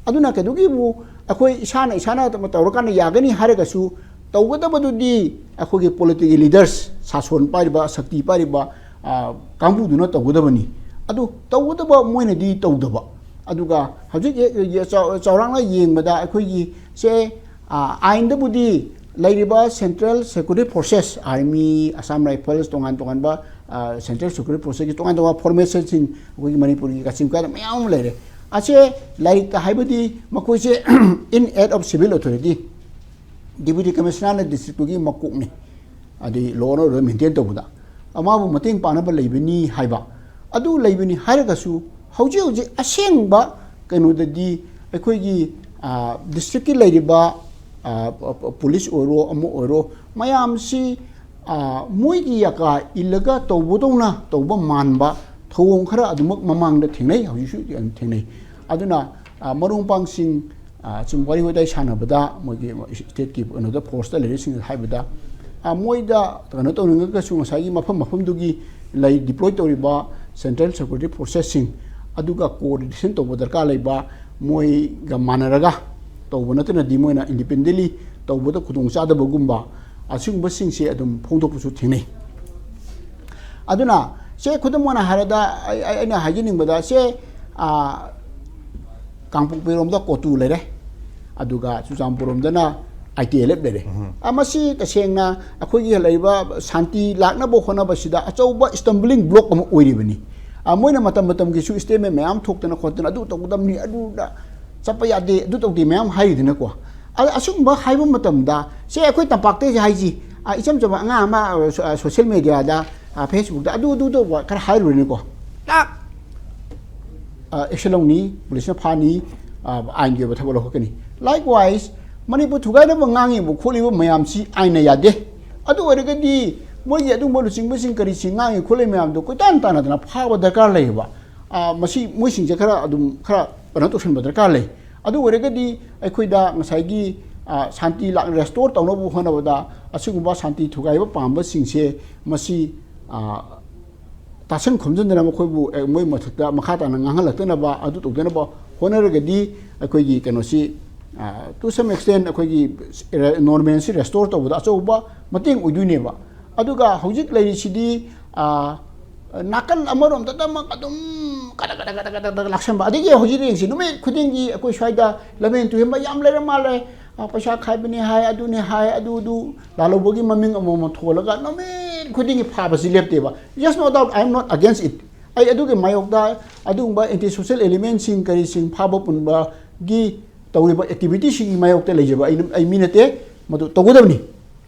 ꯑꯗꯨꯅ ꯀꯩꯗꯧꯒꯤꯕꯨ ꯑꯩꯈꯣꯏ ꯏꯁꯥꯅ ꯏꯁꯥꯅ ꯇꯧꯔꯀꯥꯟꯗ ꯌꯥꯒꯅꯤ ꯍꯥꯏꯔꯒꯁꯨ, ꯇꯧꯒꯗꯕꯗꯨꯗꯤ ꯑꯩꯈꯣꯏꯒꯤ ꯄꯣꯂꯤꯇꯤꯀꯦꯜ ꯂꯤꯗꯔꯁ, ꯁꯥꯁꯣꯟ ꯄꯥꯏꯔꯤꯕ, ꯁꯛꯇꯤ ꯄꯥꯏꯔꯤꯕ, ꯑ, ꯀꯥꯡꯕꯨꯗꯨꯅ ꯇꯧꯒꯗꯕꯅꯤ꯫ ꯑꯗꯨ ꯇꯧꯒꯗꯕ ꯃꯣꯏꯅꯗꯤ ꯇꯧꯗꯕ꯫ ꯑꯗꯨꯒ ꯍꯧꯖꯤꯛ ꯍꯦꯛ, ꯍꯦꯛ ꯆꯥꯎ-, ꯆꯥꯎꯔꯥꯛꯅ ꯌꯦꯡꯕꯗ ꯑꯩꯈꯣꯏꯒꯤ ꯁꯦ, ꯑ, ꯑꯥꯏꯟꯗꯕꯨꯗꯤ ꯂꯩꯔꯤꯕ central security forces, army, Assam rifles, ꯇꯣꯉꯥꯟ ꯇꯣꯉꯥꯟꯕ, ꯑ, ꯁꯦꯟꯇ꯭ꯔꯦꯜ ꯁꯦꯀ꯭ꯌꯨꯔꯤꯇꯤ ꯐꯣꯔꯁꯦꯁꯀꯤ ꯇꯣꯉꯥꯟ ꯇꯣꯉꯥꯟꯕ ꯐꯣꯔꯃꯦꯁꯟꯁꯤꯡ ꯑꯩꯈꯣꯏꯒꯤ ꯃꯅꯤꯄꯨꯔꯒꯤ ꯀꯥꯆꯤꯟ ꯀꯣꯌꯥꯗ ꯃꯌꯥꯝ ꯑꯃ ꯂꯩꯔꯦ꯫ ꯑꯁꯦ ꯂꯥꯏꯔꯤꯛꯇ ꯍꯥꯏꯕꯗꯤ ꯃꯈꯣꯏꯁꯦ in aid of civil authority, deputy ꯀꯃꯤꯁꯅꯔꯅ ꯗꯤꯁꯇ꯭ꯔꯤꯛꯇꯨꯒꯤ ꯃꯀꯣꯛꯅꯤ꯫ ꯑꯗꯩ law and order maintain ꯇꯧꯕꯗ ꯃꯥꯕꯨ ꯃꯇꯦꯡ ꯄꯥꯡꯅꯕ ꯂꯩꯕꯅꯤ ꯍꯥꯏꯕ꯫ ꯑꯗꯨ ꯂꯩꯕꯅꯤ ꯍꯥꯏꯔꯒꯁꯨ ꯍꯧꯖꯤꯛ ꯍꯧꯖꯤꯛ ꯑꯁꯦꯡꯕ ꯀꯩꯅꯣꯗꯗꯤ ꯑꯩꯈꯣꯏꯒꯤ, ꯑ, ꯗꯤꯁꯇ꯭ꯔꯤꯛꯀꯤ ꯂꯩꯔꯤꯕ, ꯑ, ꯄ-, ꯄ-, ꯄꯨꯂꯤꯁ ꯑꯣꯏꯔꯣ, ꯑꯃ ꯑꯣꯏꯔꯣ, ꯃꯌꯥꯝꯁꯤ, ꯑ, ꯃꯣꯏꯒꯤ ꯌꯥꯀꯥ ꯏꯜꯂꯒ ꯇꯧꯕꯗꯧꯅ ꯇꯧꯕ ꯃꯥꯟꯕ ꯊꯧꯑꯣꯡ ꯈꯔ ꯑꯗꯨꯃꯛ ꯃꯃꯥꯡꯗ ꯊꯦꯡꯅꯩ, ꯍꯧꯖꯤꯛꯁꯨ ꯌꯥꯝ ꯊꯦꯡꯅꯩ꯫ ꯑꯗꯨꯅ, ꯑ, ꯃꯔꯨꯞ ꯃꯄꯥꯡꯁꯤꯡ, ꯑ, ꯁꯨꯝ ꯋꯥꯔꯤ ꯋꯥꯇꯥꯏ ꯁꯥꯟꯅꯕꯗ, ꯃꯣꯏꯒꯤ ꯁ꯭ꯇꯦꯠꯀꯤ ꯀꯩꯅꯣꯗ, ꯐꯣꯔꯁꯇ ꯂꯩꯔꯤꯁꯤꯡꯅ ꯍꯥꯏꯕꯗ, ꯑ, ꯃꯣꯏꯗ ꯀꯩꯅꯣ ꯇꯧꯅꯤꯡꯉꯒꯁꯨ ꯉꯁꯥꯏꯒꯤ ꯃꯐꯝ ꯃꯐꯝꯗꯨꯒꯤ ꯂꯩ, ꯗꯤꯄ꯭ꯂꯣꯏ ꯇꯧꯔꯤꯕ ꯁꯦꯟꯇ꯭ꯔꯦꯜ ꯁꯦꯀ꯭ꯌꯨꯔꯤꯇꯤ ꯐꯣꯔꯁꯦꯁꯁꯤꯡ ꯑꯗꯨꯒ ꯀꯣꯑꯣꯔꯗꯤꯅꯦꯁꯟ ꯇꯧꯕ ꯗꯔꯀꯥꯔ ꯂꯩꯕ, ꯃꯣꯏꯒ ꯃꯥꯟꯅꯔꯒ ꯇꯧꯕ ꯅꯠꯇꯅꯗꯤ ꯃꯣꯏꯅ ꯏꯟꯗꯤꯄꯦꯟꯗꯦꯟꯂꯤ ꯇꯧꯕꯗ ꯈꯨꯗꯣꯡꯆꯥꯗꯕꯒꯨꯝꯕ ꯑꯁꯤꯒꯨꯝꯕꯁꯤꯡꯁꯦ ꯑꯗꯨꯝ ꯐꯣꯡꯗꯣꯛꯄꯁꯨ ꯊꯦꯡꯅꯩ꯫ ꯑꯗꯨꯅ ꯁꯦ, ꯈꯨꯗꯝ ꯑꯣꯏꯅ ꯍꯥꯏꯔꯗ, ꯑꯩ, ꯑꯩ, ꯑꯩꯅ ꯍꯥꯏꯖꯅꯤꯡꯕꯗ ꯁꯦ, ꯑ, ꯀꯥꯡꯄꯣꯛꯄꯤꯔꯣꯝꯗ ꯀꯣꯇꯨ ꯂꯩꯔꯦ, ꯑꯗꯨꯒ ꯆꯨꯔꯆꯥꯟꯄꯨꯔꯔꯣꯝꯗꯅ ꯑꯥꯏ ꯇꯤ ꯑꯦꯜ ꯑꯦꯐ ꯂꯩꯔꯦ꯫ ꯑ, ꯃꯁꯤ ꯇꯁꯦꯡꯅ ꯑꯩꯈꯣꯏꯒꯤ ꯂꯩꯔꯤꯕ ꯁꯥꯟꯇꯤ ꯂꯥꯛꯅꯕ ꯍꯣꯠꯅꯕꯁꯤꯗ ꯑꯆꯧꯕ ꯁ꯭ꯇꯝꯕ꯭ꯂꯤꯡ ꯕ꯭ꯂꯣꯛ ꯑꯃ ꯑꯣꯏꯔꯤꯕꯅꯤ꯫ ꯑ, ꯃꯣꯏꯅ ꯃꯇꯝ ꯃꯇꯝꯒꯤꯁꯨ ꯁ꯭ꯇꯦꯠꯃꯦꯟ ꯃꯌꯥꯝ ꯊꯣꯛꯇꯅ ꯈꯣꯠꯇꯅ, "ꯑꯗꯨ ꯇꯧꯒꯗꯕꯅꯤ, ꯑꯗꯨꯗ ꯆꯠꯄ ꯌꯥꯗꯦ, ꯑꯗꯨ ꯇꯧꯗꯦ" ꯃꯌꯥꯝ ꯍꯥꯏꯔꯤꯗꯅꯀꯣ꯫ ꯑ, ꯑꯁꯤꯒꯨꯝꯕ ꯍꯥꯏꯕ ꯃꯇꯝꯗ, ꯁꯦ, ꯑꯩꯈꯣꯏ ꯇꯝꯄꯥꯛꯇꯩꯁꯦ ꯍꯥꯏꯁꯤ, ꯑ, ꯏꯆꯝ ꯆꯝꯕ ꯑꯉꯥꯡ ꯑꯃ, ꯑ, ꯁꯣ-, ꯑ, ꯁꯣꯁꯤꯌꯦꯜ ꯃꯦꯗꯤꯌꯥꯗ, ꯑ, ꯐꯦꯁꯕꯨꯛꯇ ꯑꯗꯨ, ꯑꯗꯨ ꯇꯧꯕ ꯈꯔ ꯍꯥꯏꯔꯨꯔꯦꯅꯦꯀꯣ꯫ ꯑꯦꯛꯁꯟ ꯂꯧꯅꯤ, ꯄꯨꯂꯤꯁꯅ ꯐꯥꯅꯤ, ꯑꯥꯏꯟꯒꯤ ꯑꯣꯏꯕ ꯊꯕꯛ ꯂꯧꯈꯠꯀꯅꯤ꯫ ꯂꯥꯏꯛ ꯋꯥꯏꯁ, ꯃꯅꯤꯄꯨꯔ ꯊꯨꯒꯥꯏꯅꯕ ꯉꯥꯡꯉꯤꯕ ꯈꯣꯠꯂꯤꯕ ꯃꯌꯥꯝꯁꯤ ꯑꯥꯏꯟꯅ ꯌꯥꯗꯦ꯫ ꯑꯗꯨ ꯑꯣꯏꯔꯒꯗꯤ ꯃꯣꯏꯒꯤ ꯑꯗꯨꯝꯕ ꯂꯨꯆꯤꯡꯕꯁꯤꯡ ꯀꯔꯤꯁꯤꯡ ꯉꯥꯡꯉꯤ ꯈꯣꯠꯂꯤ ꯃꯌꯥꯝꯗꯣ ꯀꯣꯏꯇꯥꯟ ꯇꯥꯟꯅꯗꯅ ꯐꯥꯕ ꯗꯔꯀꯥꯔ ꯂꯩꯌꯦꯕ꯫ ꯃꯁꯤ ꯃꯣꯏꯁꯤꯡꯁꯦ ꯈꯔ ꯑꯗꯨꯝ ꯈꯔ ꯀꯩꯅꯣ ꯇꯧꯁꯟꯕ ꯗꯔꯀꯥꯔ ꯂꯩ꯫ ꯑꯗꯨ ꯑꯣꯏꯔꯒꯗꯤ ꯑꯩꯈꯣꯏꯗ ꯉꯁꯥꯏꯒꯤ ꯁꯥꯟꯇꯤ ꯔꯦꯁꯇꯣꯔ ꯇꯧꯅꯕ ꯍꯣꯠꯅꯕꯗ ꯑꯁꯤꯒꯨꯝꯕ ꯁꯥꯟꯇꯤ ꯊꯨꯒꯥꯏꯕ ꯄꯥꯝꯕꯁꯤꯡꯁꯦ ꯃꯁꯤ ꯇꯥꯁꯟ ꯈꯣꯝꯖꯤꯟꯗꯅ ꯃꯈꯣꯏꯕꯨ ꯃꯣꯏ ꯃꯊꯛꯇ ꯃꯈꯥ ꯇꯥꯅ ꯉꯥꯡꯍꯜꯂꯛꯇꯅꯕ, ꯑꯗꯨ ꯇꯧꯗꯅꯕ ꯍꯣꯠꯅꯔꯒꯗꯤ ꯑꯩꯈꯣꯏꯒꯤ ꯀꯩꯅꯣꯁꯤ, to some extent, ꯑꯩꯈꯣꯏꯒꯤ ꯅꯣꯔꯃꯦꯜꯁꯤ ꯔꯦꯁꯇꯣꯔ ꯇꯧꯕꯗ ꯑꯆꯧꯕ ꯃꯇꯦꯡ ꯑꯣꯏꯗꯣꯏꯅꯦꯕ꯫ ꯑꯗꯨꯒ ꯍꯧꯖꯤꯛ ꯂꯩꯔꯤꯁꯤꯗꯤ ꯅꯥꯀꯜ ꯑꯃꯔꯣꯝꯗꯗꯃꯛ ꯑꯗꯨꯝ ꯀꯗ ꯀꯗ ꯀꯗ ꯀꯗ ꯀꯗ ꯂꯥꯛꯁꯟꯕ꯫ ꯑꯗꯒꯤ ꯍꯧꯖꯤꯛ ꯌꯦꯡꯁꯤ, ꯅꯨꯃꯤꯠ ꯈꯨꯗꯤꯡꯒꯤ ꯑꯩꯈꯣꯏ ꯁ꯭ꯋꯥꯏꯗ ꯂꯝꯍꯦꯟ ꯇꯨꯍꯦꯟꯕ ꯌꯥꯝ ꯂꯩꯔ ꯃꯥꯜꯂꯦ꯫ ꯄꯩꯁꯥ ꯈꯥꯏꯕꯅꯤ ꯍꯥꯏ, ꯑꯗꯨꯅꯤ ꯍꯥꯏ, ꯑꯗꯨꯗꯨ ꯂꯥꯜꯍꯧꯕꯒꯤ ꯃꯃꯤꯡ ꯑꯃꯃꯝ ꯊꯣꯜꯂꯒ ꯅꯨꯃꯤꯠ ꯈꯨꯗꯤꯡꯒꯤ ꯐꯥꯕꯁꯤ ꯂꯦꯞꯇꯦꯕ꯫ Yes, no doubt, I am not against it. ꯑꯩ ꯑꯗꯨꯒꯤ ꯃꯥꯌꯣꯛꯇ ꯑꯗꯨꯒꯨꯝꯕ ꯑꯦꯟꯇꯤ ꯁꯣꯁꯦꯜ ꯑꯦꯂꯤꯃꯦꯟꯁꯤꯡ ꯀꯔꯤꯁꯤꯡ ꯐꯥꯕ ꯄꯨꯟꯕꯒꯤ ꯇꯧꯔꯤꯕ ꯑꯦꯛꯇꯤꯚꯤꯇꯤꯁꯤꯒꯤ ꯃꯥꯌꯣꯛꯇ ꯂꯩꯖꯕ ꯑꯩ ꯃꯤ ꯅꯠꯇꯦ꯫ ꯃꯗꯨ ꯇꯧꯒꯗꯕꯅꯤ꯫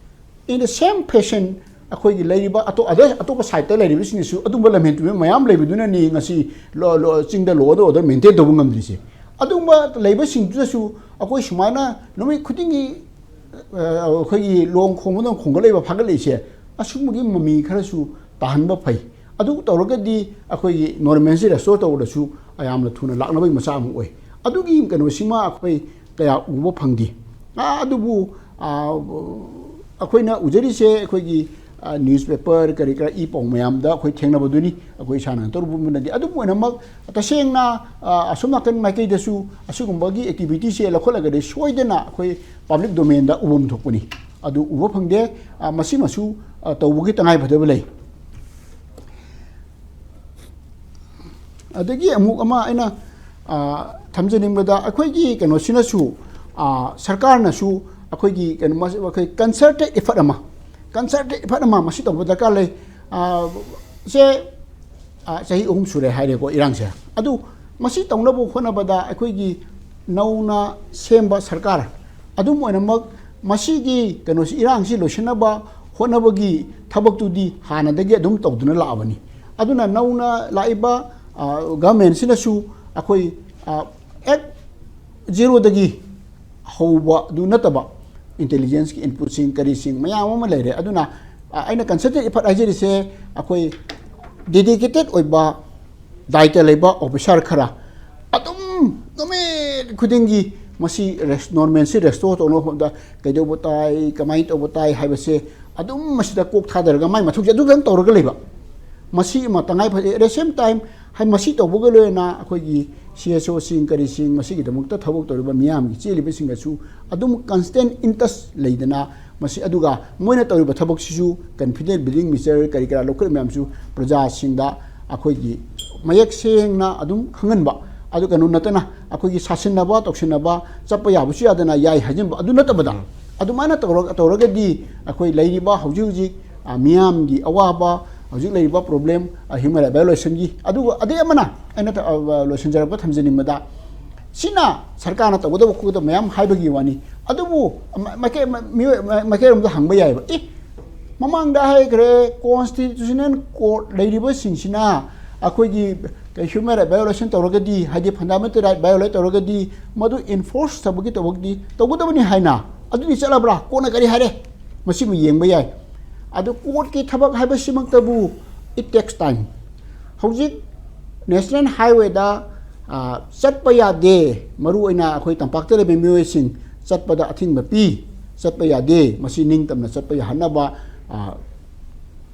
In the same fashion, ꯑꯩꯈꯣꯏꯒꯤ ꯂꯩꯔꯤꯕ ꯑꯇꯣꯞ ꯑꯗꯔ ꯑꯇꯣꯞꯄ ꯁꯥꯏꯠꯇ ꯂꯩꯔꯤꯕꯁꯤꯡꯅꯁꯨ ꯑꯗꯨꯝꯕ ꯂꯝꯍꯦꯟ ꯇꯨꯍꯦꯟ ꯃꯌꯥꯝ ꯂꯩꯕꯗꯨꯅꯅꯤ ꯉꯁꯤ ꯆꯤꯡꯗ law and order maintain ꯇꯧꯕ ꯉꯝꯗ꯭ꯔꯤꯁꯦ꯫ ꯑꯗꯨꯒꯨꯝꯕ ꯂꯩꯕꯁꯤꯡꯗꯨꯗꯁꯨ ꯑꯩꯈꯣꯏ ꯁꯨꯃꯥꯏꯅ ꯅꯨꯃꯤꯠ ꯈꯨꯗꯤꯡꯒꯤ ꯑꯩꯈꯣꯏꯒꯤ ꯂꯣꯡ ꯈꯣꯡꯕꯗꯧꯅ ꯈꯣꯡꯒꯠꯂꯛꯏꯕ ꯐꯥꯒꯠꯂꯛꯏꯁꯦ ꯑꯁꯤꯒꯨꯝꯕꯒꯤ ꯃꯃꯤ ꯈꯔꯁꯨ ꯇꯥꯍꯟꯕ ꯐꯩ꯫ ꯑꯗꯨ ꯇꯧꯔꯒꯗꯤ ꯑꯩꯈꯣꯏꯒꯤ ꯅꯣꯔꯃꯦꯜꯁꯤ ꯔꯦꯁꯇꯣꯔ ꯇꯧꯕꯗꯁꯨ ꯌꯥꯝꯅ ꯊꯨꯅ ꯂꯥꯛꯅꯕꯒꯤ ꯃꯆꯥꯛ ꯑꯃ ꯑꯣꯏ꯫ ꯑꯗꯨꯒꯤ ꯀꯩꯅꯣꯁꯤꯃ ꯑꯩꯈꯣꯏ ꯀꯌꯥ ꯎꯕ ꯐꯪꯗꯦ꯫ ꯑꯗꯨꯕꯨ ꯑꯩꯈꯣꯏꯅ ꯎꯖꯔꯤꯁꯦ ꯑꯩꯈꯣꯏꯒꯤ ꯅ꯭ꯌꯨꯁꯄꯦꯄꯔ ꯀꯔꯤ ꯀꯔꯥ ꯏ ꯄꯥꯎ ꯃꯌꯥꯝꯗ ꯑꯩꯈꯣꯏ ꯊꯦꯡꯅꯕꯗꯨꯅꯤ, ꯑꯩꯈꯣꯏ ꯏꯁꯥꯅ ꯇꯧꯔꯨꯕꯅꯗꯤ꯫ ꯑꯗꯨꯕꯨ ꯑꯣꯏꯅꯃꯛ ꯇꯁꯦꯡꯅ ꯑꯁꯣꯝ ꯅꯥꯀꯟ ꯃꯥꯏꯀꯩꯗꯁꯨ ꯑꯁꯤꯒꯨꯝꯕꯒꯤ ꯑꯦꯛꯇꯤꯚꯤꯇꯤꯁꯦ ꯂꯧꯈꯠꯂꯒꯗꯤ ꯁꯣꯏꯗꯅ ꯑꯩꯈꯣꯏ ꯄꯕ꯭ꯂꯤꯛ ꯗꯣꯃꯦꯟꯗ ꯎꯐꯝ ꯊꯣꯛꯄꯅꯤ꯫ ꯑꯗꯨ ꯎꯕ ꯐꯪꯗꯦ꯫ ꯃꯁꯤꯃꯁꯨ ꯇꯧꯕꯒꯤ ꯇꯉꯥꯏꯐꯗꯕ ꯂꯩ꯫ ꯑꯗꯒꯤ ꯑꯃꯨꯛ ꯑꯃ ꯑꯩꯅ ꯊꯝꯖꯅꯤꯡꯕꯗ, ꯑꯩꯈꯣꯏꯒꯤ ꯀꯩꯅꯣꯁꯤꯅꯁꯨ, ꯁꯔꯀꯥꯔꯅꯁꯨ ꯑꯩꯈꯣꯏꯒꯤ ꯀꯩꯅꯣ ꯑꯩꯈꯣꯏ ꯀꯟꯁꯔꯇꯦꯠ ꯏꯐꯔꯠ ꯑꯃ, ꯀꯟꯁꯔꯇꯦꯠ ꯏꯐꯔꯠ ꯑꯃ ꯃꯁꯤ ꯇꯧꯕ ꯗꯔꯀꯥꯔ ꯂꯩ꯫ ꯁꯦ ꯆꯍꯤ ꯑꯍꯨꯝ ꯁꯨꯔꯦ ꯍꯥꯏꯔꯦꯀꯣ ꯏꯔꯥꯡꯁꯦ꯫ ꯑꯗꯨ ꯃꯁꯤ ꯇꯧꯅꯕ ꯍꯣꯠꯅꯕꯗ ꯑꯩꯈꯣꯏꯒꯤ ꯅꯧꯅ ꯁꯦꯝꯕ ꯁꯔꯀꯥꯔ ꯑꯗꯨꯝ ꯑꯣꯏꯅꯃꯛ ꯃꯁꯤꯒꯤ ꯀꯩꯅꯣꯁꯤ, ꯏꯔꯥꯡꯁꯤ ꯂꯣꯏꯁꯤꯟꯅꯕ ꯍꯣꯠꯅꯕꯒꯤ ꯊꯕꯛꯇꯨꯗꯤ ꯍꯥꯟꯅꯗꯒꯤ ꯑꯗꯨꯝ ꯇꯧꯗꯨꯅ ꯂꯥꯛꯑꯕꯅꯤ꯫ ꯑꯗꯨꯅ ꯅꯧꯅ ꯂꯥꯛꯏꯕ ꯒꯚꯔꯟꯃꯦꯟꯁꯤꯅꯁꯨ ꯑꯩꯈꯣꯏ ꯑꯦꯛ ꯖꯦꯔꯣꯗꯒꯤ ꯍꯧꯕ ꯑꯗꯨ ꯅꯠꯇꯕ, ꯏꯟꯇꯦꯂꯤꯖꯦꯟꯁꯀꯤ ꯏꯟꯄꯨꯠꯁꯤꯡ ꯀꯔꯤꯁꯤꯡ ꯃꯌꯥꯝ ꯑꯃ ꯂꯩꯔꯦ꯫ ꯑꯗꯨꯅ ꯑꯩꯅ ꯀꯟꯁꯜꯇꯦꯟ ꯏꯐꯔꯠ ꯍꯥꯏꯖꯔꯤꯁꯦ ꯑꯩꯈꯣꯏ ꯗꯦꯗꯤꯀꯦꯇꯦꯠ ꯑꯣꯏꯕ ꯗꯥꯏꯇ ꯂꯩꯕ ꯑꯣꯐꯤꯁꯥꯔ ꯈꯔ ꯑꯗꯨꯝ ꯅꯨꯃꯤꯠ ꯈꯨꯗꯤꯡꯒꯤ ꯃꯁꯤ ꯅꯣꯔꯃꯦꯜꯁꯤ ꯔꯦꯁꯇꯣꯔ ꯇꯧꯅꯕ ꯍꯣꯠꯅꯕꯗ ꯀꯩꯗꯧꯕ ꯇꯥꯏ, ꯀꯃꯥꯏꯅ ꯇꯧꯕ ꯇꯥꯏ ꯍꯥꯏꯕꯁꯦ ꯑꯗꯨꯝ ꯃꯁꯤꯗ ꯀꯣꯛ ꯊꯥꯗꯔꯒ ꯃꯥꯏ ꯃꯊꯧꯁꯦ ꯑꯗꯨꯗꯪ ꯇꯧꯔꯒ ꯂꯩꯕ꯫ ꯃꯁꯤ ꯑꯃ ꯇꯉꯥꯏ ꯐꯗꯦ꯫ At the same time, ꯍꯥꯏ ꯃꯁꯤ ꯇꯧꯕꯒ ꯂꯣꯏꯅꯅ ꯑꯩꯈꯣꯏꯒꯤ ꯁꯤ ꯑꯦꯁ ꯑꯣꯁꯤꯡ ꯀꯔꯤꯁꯤꯡ ꯃꯁꯤꯒꯤꯗꯃꯛꯇ ꯊꯕꯛ ꯇꯧꯔꯤꯕ ꯃꯤꯌꯥꯝꯒꯤ ꯆꯦꯜꯂꯤꯕꯁꯤꯡꯒꯁꯨ ꯑꯗꯨꯝ ꯀꯟꯁꯇꯦꯟ ꯏꯟ ꯇꯁ ꯂꯩꯗꯅ ꯃꯁꯤ, ꯑꯗꯨꯒ ꯃꯣꯏꯅ ꯇꯧꯔꯤꯕ ꯊꯕꯛꯁꯤꯁꯨ ꯀꯟꯐꯤꯗꯦꯟ ꯕꯤꯜꯗꯤꯡ ꯃꯤꯆꯔ ꯀꯔꯤ ꯀꯔꯥ ꯂꯧꯈꯠꯂꯤꯕ ꯃꯌꯥꯝꯁꯨ ꯄ꯭ꯔꯖꯥꯁꯤꯡꯗ ꯑꯩꯈꯣꯏꯒꯤ ꯃꯌꯦꯛ ꯁꯦꯡꯅ ꯑꯗꯨꯝ ꯈꯪꯍꯟꯕ꯫ ꯑꯗꯨ ꯀꯩꯅꯣ ꯅꯠꯇꯅ ꯑꯩꯈꯣꯏꯒꯤ ꯁꯥꯁꯤꯟꯅꯕ ꯇꯧꯁꯤꯟꯅꯕ ꯆꯠꯄ ꯌꯥꯕꯁꯨ ꯌꯥꯗꯅ ꯌꯥꯏ ꯍꯥꯏꯖꯤꯟꯕ ꯑꯗꯨ ꯅꯠꯇꯕꯗ, ꯑꯗꯨꯃꯥꯏꯅ ꯇꯧꯔ-, ꯇꯧꯔꯒꯗꯤ ꯑꯩꯈꯣꯏ ꯂꯩꯔꯤꯕ ꯍꯧꯖꯤꯛ ꯍꯧꯖꯤꯛ, ꯑ, ꯃꯤꯌꯥꯝꯒꯤ ꯑꯋꯥꯕ, ꯍꯧꯖꯤꯛ ꯂꯩꯔꯤꯕ ꯄ꯭ꯔꯣꯕ꯭ꯂꯦꯝ, ꯍ꯭ꯌꯨꯃꯦꯟ ꯔꯥꯏꯠ ꯚꯥꯏꯑꯣꯂꯦꯁꯟꯒꯤ, ꯑꯗꯨꯒ ꯑꯗꯩ ꯑꯃꯅ ꯑꯩꯅ ꯇ-, ꯑ, ꯂꯣꯏꯁꯤꯟꯖꯔꯛꯄ ꯊꯝꯖꯅꯤꯡꯕꯗ, ꯁꯤꯅ ꯁꯔꯀꯥꯔꯅ ꯇꯧꯒꯗꯕ ꯈꯣꯠꯀꯗꯕ ꯃꯌꯥꯝ ꯍꯥꯏꯕꯒꯤ ꯋꯥꯅꯤ꯫ ꯑꯗꯨꯕꯨ ꯃ-, ꯃꯥꯏꯀꯩ ꯑꯃ, ꯃꯤꯑꯣꯏ-, ꯃ-, ꯃꯥꯏꯀꯩꯔꯣꯝꯗ ꯍꯪꯕ ꯌꯥꯏꯑꯕ, ꯑꯦ, ꯃꯃꯥꯡꯗ ꯍꯥꯏꯈ꯭ꯔꯦ, ꯀꯣꯟꯁꯇꯤꯇ꯭ꯌꯨꯁꯅꯦꯜ ꯀꯣꯔꯠ ꯂꯩꯔꯤꯕꯁꯤꯡꯁꯤꯅ ꯑꯩꯈꯣꯏꯒꯤ ꯍ꯭ꯌꯨꯃꯦꯟ ꯔꯥꯏꯠ ꯚꯥꯏꯑꯣꯂꯦꯁꯟ ꯇꯧꯔꯒꯗꯤ, ꯍꯥꯏꯗꯤ ꯐꯟꯗꯥꯃꯦꯟꯇꯦꯜ ꯔꯥꯏꯠ ꯚꯥꯏꯑꯣꯂꯦꯠ ꯇꯧꯔꯒꯗꯤ, ꯃꯗꯨ ꯏꯟꯐꯣꯔꯁ ꯇꯧꯕꯒꯤ ꯇꯧꯕꯒꯤ ꯇꯧꯒꯗꯕꯅꯤ ꯍꯥꯏꯅ, ꯑꯗꯨꯗꯤ ꯆꯠꯂꯕ꯭ꯔꯥ? ꯀꯣꯟꯅ ꯀꯔꯤ ꯍꯥꯏꯔꯦ? ꯃꯁꯤꯃ ꯌꯦꯡꯕ ꯌꯥꯏ꯫ ꯑꯗꯨ ꯀꯣꯔꯠꯀꯤ ꯊꯕꯛ ꯍꯥꯏꯕꯁꯤꯃꯛꯇꯕꯨ, it takes time꯫ ꯍꯧꯖꯤꯛ ꯅꯦꯁꯅꯦꯜ ꯍꯥꯏꯋꯦꯗ, ꯑ, ꯆꯠꯄ ꯌꯥꯗꯦ, ꯃꯔꯨꯑꯣꯏꯅ ꯑꯩꯈꯣꯏ ꯇꯝꯄꯥꯛꯇ ꯂꯩꯕ ꯃꯤꯑꯣꯏꯁꯤꯡ ꯆꯠꯄꯗ ꯑꯊꯤꯡꯕ ꯄꯤ, ꯆꯠꯄ ꯌꯥꯗꯦ, ꯃꯁꯤ ꯅꯤꯡꯇꯝꯅ ꯆꯠꯄ ꯌꯥꯍꯟꯅꯕ, ꯑ,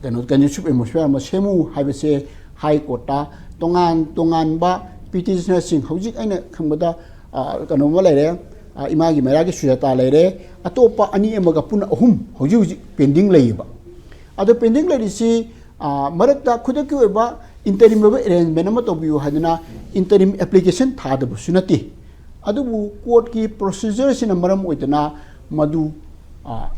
ꯀꯩꯅꯣ, conducive atmosphere ꯑꯃ ꯁꯦꯝꯃꯨ ꯍꯥꯏꯕꯁꯦ ꯍꯥꯏ ꯀꯣꯔꯠꯇ ꯇꯣꯉꯥꯟ ꯇꯣꯉꯥꯟꯕ ꯄꯤꯇꯤꯁꯅꯔꯁꯤꯡ, ꯍꯧꯖꯤꯛ ꯑꯩꯅ ꯈꯪꯕꯗ, ꯑ, ꯀꯩꯅꯣꯝꯃ ꯂꯩꯔꯦ, ꯑ, ꯏꯃꯥꯒꯤ ꯃꯩꯔꯥꯒꯤ ꯁꯨꯖꯥꯇꯥ ꯂꯩꯔꯦ, ꯑꯇꯣꯞꯄ ꯑꯅꯤ ꯑꯃꯒ ꯄꯨꯟꯅ ꯑꯍꯨꯝ ꯍꯧꯖꯤꯛ ꯍꯧꯖꯤꯛ ꯄꯦꯟꯗꯤꯡ ꯂꯩꯌꯦꯕ꯫ ꯑꯗꯣ ꯄꯦꯟꯗꯤꯡ ꯂꯩꯔꯤꯁꯤ, ꯑ, ꯃꯔꯛꯇ ꯈꯨꯗꯛꯀꯤ ꯑꯣꯏꯕ ꯏꯟꯇꯔꯤꯝ ꯑꯣꯏꯕ ꯑꯦꯔꯦꯟꯖꯃꯦꯟ ꯑꯃ ꯇꯧꯕꯤꯌꯨ ꯍꯥꯏꯗꯅ ꯏꯟꯇꯔꯤꯝ ꯑꯦꯄ꯭ꯂꯤꯀꯦꯁꯟ ꯊꯥꯗꯕꯁꯨ ꯅꯠꯇꯦ꯫ ꯑꯗꯨꯕꯨ ꯀꯣꯔꯠꯀꯤ ꯄ꯭ꯔꯣꯁꯤꯖꯔꯁꯤꯅ ꯃꯔꯝ ꯑꯣꯏꯗꯅ ꯃꯗꯨ, ꯑ,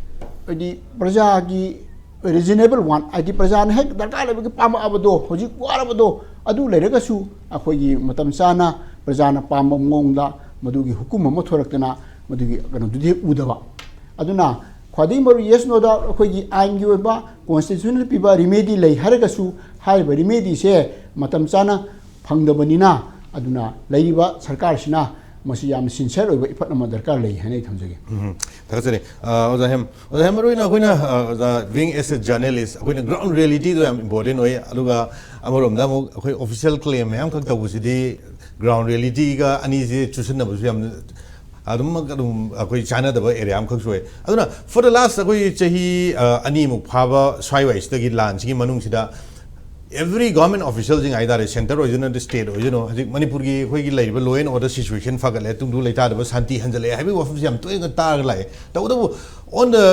ꯍꯥꯏꯗꯤ ꯄ꯭ꯔꯖꯥꯒꯤ ꯔꯤꯖꯅꯦꯕꯜ ꯋꯥꯟ, ꯍꯥꯏꯗꯤ ꯄ꯭ꯔꯖꯥꯅ ꯍꯦꯛ ꯗꯔꯀꯥꯔ ꯂꯩꯕꯒꯤ ꯄꯥꯝꯃꯛꯑꯕꯗꯣ, ꯍꯧꯖꯤꯛ ꯋꯥꯔꯕꯗꯣ, ꯑꯗꯨ ꯂꯩꯔꯒꯁꯨ ꯑꯩꯈꯣꯏꯒꯤ ꯃꯇꯝ ꯆꯥꯅ ꯄ꯭ꯔꯖꯥꯅ ꯄꯥꯝꯕ ꯃꯑꯣꯡꯗ ꯃꯗꯨꯒꯤ ꯍꯨꯀꯨꯝ ꯑꯃ ꯊꯣꯔꯛꯇꯅ ꯃꯗꯨꯒꯤ ꯀꯩꯅꯣꯗꯨꯗꯤ ꯍꯦꯛ ꯎꯗꯕ꯫ ꯑꯗꯨꯅ ꯈ꯭ꯋꯥꯏꯗꯒꯤ ꯃꯔꯨ yes no ꯗ ꯑꯩꯈꯣꯏꯒꯤ ꯑꯥꯏꯟꯒꯤ ꯑꯣꯏꯕ ꯀꯣꯟꯁꯇꯤꯇ꯭ꯌꯨꯁꯟꯅ ꯄꯤꯕ ꯔꯤꯃꯦꯗꯤ ꯂꯩ ꯍꯥꯏꯔꯒꯁꯨ ꯍꯥꯏꯔꯤꯕ ꯔꯤꯃꯦꯗꯤꯁꯦ ꯃꯇꯝ ꯆꯥꯅ ꯐꯪꯗꯕꯅꯤꯅ꯫ ꯑꯗꯨꯅ ꯂꯩꯔꯤꯕ ꯁꯔꯀꯥꯔꯁꯤꯅ ꯃꯁꯤ ꯌꯥꯝꯅ ꯁꯤꯟꯁꯤꯌꯔ ꯑꯣꯏꯕ ꯏꯐꯠ ꯑꯃ ꯗꯔꯀꯥꯔ ꯂꯩ ꯍꯥꯏꯅ ꯑꯩ ꯊꯝꯖꯒꯦ꯫ ꯎꯝ, ꯊꯥꯒꯠꯆꯔꯤ꯫ ꯑ, ꯑꯣꯖꯥ ꯍꯦꯝ, ꯑꯣꯖꯥ ꯍꯦꯝ, ꯃꯔꯨꯑꯣꯏꯅ ꯑꯩꯈꯣꯏꯅ, ꯑ, ꯑꯣꯖꯥ, being as a journalist, ꯑꯩꯈꯣꯏꯅ ground reality ꯗꯣ ꯌꯥꯝ important ꯑꯣꯏ꯫ ꯑꯗꯨꯒ ꯑꯃꯔꯣꯝꯗ ꯑꯃꯨꯛ ꯑꯩꯈꯣꯏ official claim ꯃꯌꯥꯝ ꯈꯛ ꯇꯧꯕꯁꯤꯗꯤ ground reality ꯒ ꯑꯅꯤꯁꯦ ꯆꯨꯁꯟꯅꯕꯁꯨ ꯌꯥꯝ ꯑꯗꯨꯝ, ꯑꯗꯨꯝ ꯑꯩꯈꯣꯏ ꯆꯥꯟꯅꯗꯕ ꯑꯦꯔꯤꯌꯥ ꯑꯃꯈꯛꯁꯨ ꯑꯣꯏ꯫ ꯑꯗꯨꯅ for the last ꯑꯩꯈꯣꯏ ꯆꯍꯤ, ꯑ, ꯑꯅꯤꯃꯨꯛ ꯐꯥꯕ ꯁ꯭ꯋꯥꯏꯋꯥꯏꯁꯤꯗꯒꯤ ꯂꯥꯟꯁꯤꯒꯤ ꯃꯅꯨꯡꯁꯤꯗ every government official ꯁꯤꯡ ꯍꯥꯏꯇꯥꯔꯦ, centre ꯑꯣꯏꯖꯅꯨ, state ꯑꯣꯏꯖꯅꯨ, ꯍꯧꯖꯤꯛ ꯃꯅꯤꯄꯨꯔꯒꯤ ꯑꯩꯈꯣꯏꯒꯤ ꯂꯩꯔꯤꯕ law and order situation ꯐꯒꯠꯂꯦ, ꯇꯨꯡꯗꯨ ꯂꯩꯇꯥꯗꯕ, ꯁꯥꯟꯇꯤ ꯍꯟꯖꯜꯂꯛꯑꯦ ꯍꯥꯏꯕꯒꯤ ꯋꯥꯐꯝꯁꯤ ꯌꯥꯝ ꯇꯣꯏꯅ ꯇꯥꯔꯒ ꯂꯥꯛꯑꯦ꯫ ꯇꯧꯕꯇꯕꯨ on the,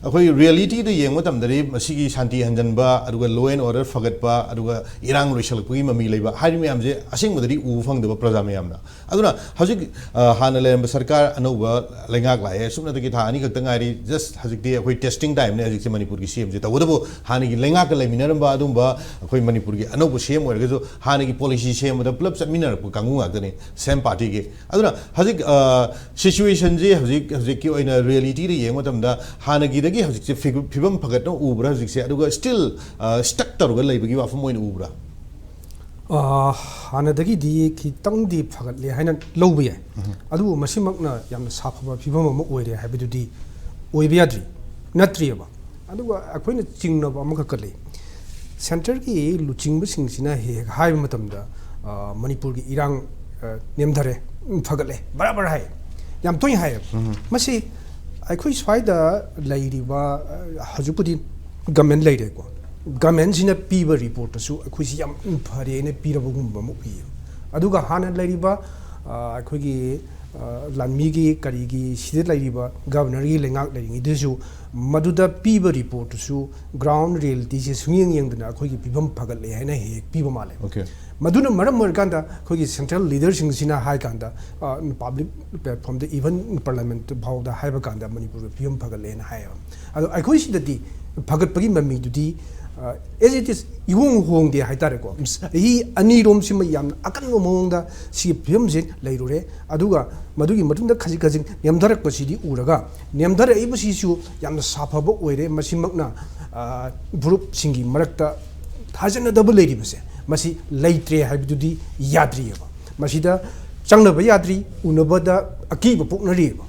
ꯑꯩꯈꯣꯏ reality ꯗ ꯌꯦꯡꯕ ꯃꯇꯝꯗꯗꯤ ꯃꯁꯤꯒꯤ ꯁꯥꯟꯇꯤ ꯍꯟꯖꯟꯕ, ꯑꯗꯨꯒ law and order ꯐꯒꯠꯄ, ꯑꯗꯨꯒ ꯏꯔꯥꯡ ꯂꯣꯏꯁꯤꯜꯂꯛꯄꯒꯤ ꯃꯃꯤ ꯂꯩꯕ ꯍꯥꯏꯔꯤꯕ ꯃꯌꯥꯝꯁꯦ ꯑꯁꯦꯡꯕꯗꯗꯤ ꯎꯕ ꯐꯪꯗꯕ ꯄ꯭ꯔꯖꯥ ꯃꯌꯥꯝꯅ꯫ ꯑꯗꯨꯅ ꯍꯧꯖꯤꯛ, ꯑ, ꯍꯥꯟꯅ ꯂꯩꯔꯝꯕ ꯁꯔꯀꯥꯔ ꯑꯅꯧꯕ ꯂꯩꯉꯥꯛ ꯂꯥꯛꯑꯦ, ꯁꯨꯞꯅꯇꯒꯤ ꯊꯥ ꯑꯅꯤ ꯈꯛꯇ ꯉꯥꯏꯔꯤ, just ꯍꯧꯖꯤꯛꯇꯤ ꯑꯩꯈꯣꯏ testing time ꯅꯦ ꯍꯧꯖꯤꯛꯁꯦ ꯃꯅꯤꯄꯨꯔꯒꯤ ꯁꯤ ꯑꯦꯝꯁꯦ꯫ ꯇꯧꯕꯇꯕꯨ ꯍꯥꯟꯅꯒꯤ ꯂꯩꯉꯥꯛꯀ ꯂꯩꯃꯤꯟꯅꯔꯝꯕ ꯑꯗꯨꯝꯕ ꯑꯩꯈꯣꯏ ꯃꯅꯤꯄꯨꯔꯒꯤ ꯑꯅꯧꯕ ꯁꯤ ꯑꯦꯝ ꯑꯣꯏꯔꯒꯁꯨ ꯍꯥꯟꯅꯒꯤ policy ꯁꯦꯝꯕꯗ ꯄꯨꯂꯞ ꯆꯠꯃꯤꯟꯅꯔꯛꯄ ꯀꯥꯡꯕꯨ ꯉꯥꯛꯇꯅꯤ, same party ꯒꯤ꯫ ꯑꯗꯨꯅ ꯍꯧꯖꯤꯛ, ꯑ, situation ꯁꯤ ꯍꯧꯖꯤꯛ, ꯍꯧꯖꯤꯛꯀꯤ ꯑꯣꯏꯅ reality ꯗ ꯌꯦꯡꯕ ꯃꯇꯝꯗ ꯍꯥꯟꯅꯒꯤꯗꯒꯤ ꯍꯧꯖꯤꯛꯁꯦ ꯐꯤꯕ-, ꯐꯤꯕꯝ ꯐꯒꯠꯅ ꯎꯕ꯭ꯔꯥ ꯍꯧꯖꯤꯛꯁꯦ? ꯑꯗꯨꯒ still, ꯑ, stuck ꯇꯧꯔꯒ ꯂꯩꯕꯒꯤ ꯋꯥꯐꯝ ꯑꯣꯏꯅ ꯎꯕ꯭ꯔꯥ? ꯑ, ꯍꯥꯟꯅꯗꯒꯤꯗꯤ ꯈꯤꯇꯪꯗꯤ ꯐꯒꯠꯂꯦ ꯍꯥꯏꯅ ꯂꯧꯕ ꯌꯥꯏ꯫ ꯑꯗꯨꯕꯨ ꯃꯁꯤꯃꯛꯅ ꯌꯥꯝꯅ ꯁꯥꯐꯕ ꯐꯤꯕꯝ ꯑꯃ ꯑꯣꯏꯔꯦ ꯍꯥꯏꯕꯗꯨꯗꯤ ꯑꯣꯏꯕ ꯌꯥꯗ꯭ꯔꯤ, ꯅꯠꯇ꯭ꯔꯤꯑꯕ꯫ ꯑꯗꯨꯒ ꯑꯩꯈꯣꯏꯅ ꯆꯤꯡꯅꯕ ꯑꯃꯈꯛꯀ ꯂꯩ꯫ Centre ꯒꯤ ꯂꯨꯆꯤꯡꯕꯁꯤꯡꯁꯤꯅ ꯍꯦꯛ ꯍꯦꯛ ꯍꯥꯏꯕ ꯃꯇꯝꯗ, ꯑ, ꯃꯅꯤꯄꯨꯔꯒꯤ ꯏꯔꯥꯡ, ꯑ, ꯅꯦꯝꯊꯔꯦ, ꯎꯝ, ꯐꯒꯠꯂꯦ, ꯕꯔꯥ ꯕꯔꯥ ꯍꯥꯏ, ꯌꯥꯝ ꯇꯣꯏꯅ ꯍꯥꯏꯌꯦꯕ꯫ ꯃꯁꯤ ꯑꯩꯈꯣꯏ ꯁ꯭ꯋꯥꯏꯗ ꯂꯩꯔꯤꯕ, ꯑ, ꯍꯧꯖꯤꯛꯄꯨꯗꯤ government ꯂꯩꯔꯦꯀꯣ, government ꯁꯤꯅ ꯄꯤꯕ report ꯇꯁꯨ ꯑꯩꯈꯣꯏꯁꯤ ꯌꯥꯝ ꯐꯔꯦꯅ ꯄꯤꯔꯕꯒꯨꯝꯕ ꯑꯃ ꯎꯏꯌꯦꯕ꯫ ꯑꯗꯨꯒ ꯍꯥꯟꯅ ꯂꯩꯔꯤꯕ, ꯑ, ꯑꯩꯈꯣꯏꯒꯤ, ꯑ, ꯂꯥꯟꯃꯤꯒꯤ ꯀꯔꯤꯒꯤ ꯁꯤꯗ ꯂꯩꯔꯤꯕ governor ꯒꯤ ꯂꯩꯉꯥꯛ ꯂꯩꯔꯤꯉꯩꯗꯁꯨ ꯃꯗꯨꯗ ꯄꯤꯕ report ꯇꯨꯁꯨ ground reality ꯁꯦ ꯁꯨꯡꯌꯦꯡ ꯌꯦꯡꯗꯅ ꯑꯩꯈꯣꯏꯒꯤ ꯐꯤꯕꯝ ꯐꯒꯠꯂꯦ ꯍꯥꯏꯅ ꯍꯦꯛ ꯍꯦꯛ ꯄꯤꯕ ꯃꯥꯜꯂꯦ꯫ Okay. ꯃꯗꯨꯅ ꯃꯔꯝ ꯑꯣꯏꯔꯀꯥꯟꯗ ꯑꯩꯈꯣꯏꯒꯤ central leader ꯁꯤꯡꯁꯤꯅ ꯍꯥꯏ ꯀꯥꯟꯗ, ꯑ, public platform ꯗ, even parliament ꯐꯥꯎꯗ ꯍꯥꯏꯕ ꯀꯥꯟꯗ ꯃꯅꯤꯄꯨꯔꯒꯤ ꯐꯤꯕꯝ ꯐꯒꯠꯂꯦꯅ ꯍꯥꯏꯌꯦꯕ꯫ ꯑꯗꯣ ꯑꯩꯈꯣꯏ ꯁꯤꯗꯗꯤ ꯐꯒꯠꯄꯒꯤ ꯃꯃꯤꯗꯨꯗꯤ, ꯑ, as it is ꯏꯍꯣꯡ ꯍꯣꯡꯗꯦ ꯍꯥꯏꯇꯥꯔꯦꯀꯣ꯫ ꯆꯍꯤ ꯑꯅꯤꯔꯣꯝꯁꯤꯃ ꯌꯥꯝꯅ ꯑꯀꯟꯕ ꯃꯑꯣꯡꯗ ꯁꯤꯒꯤ ꯐꯤꯕꯝꯁꯦ ꯂꯩꯔꯨꯔꯦ꯫ ꯑꯗꯨꯒ ꯃꯗꯨꯒꯤ ꯃꯇꯨꯡꯗ ꯈꯖꯤꯛ ꯈꯖꯤꯛ ꯅꯦꯝꯊꯔꯛꯄꯁꯤꯗꯤ ꯎꯔꯒ, ꯅꯦꯝꯊꯔꯛꯏꯕꯁꯤꯁꯨ ꯌꯥꯝꯅ ꯁꯥꯐꯕ ꯑꯣꯏꯔꯦ꯫ ꯃꯁꯤꯃꯛꯅ, ꯑ, ꯐꯨꯔꯨꯞꯁꯤꯡꯒꯤ ꯃꯔꯛꯇ ꯊꯥꯖꯅꯗꯕ ꯂꯩꯔꯤꯕꯁꯦ ꯃꯁꯤ ꯂꯩꯇ꯭ꯔꯦ ꯍꯥꯏꯕꯗꯨꯗꯤ ꯌꯥꯗ꯭ꯔꯤꯑꯕ꯫ ꯃꯁꯤꯗ ꯆꯪꯅꯕ ꯌꯥꯗ꯭ꯔꯤ, ꯎꯅꯕꯗ ꯑꯀꯤꯕ ꯄꯣꯛꯅꯔꯤꯑꯕ꯫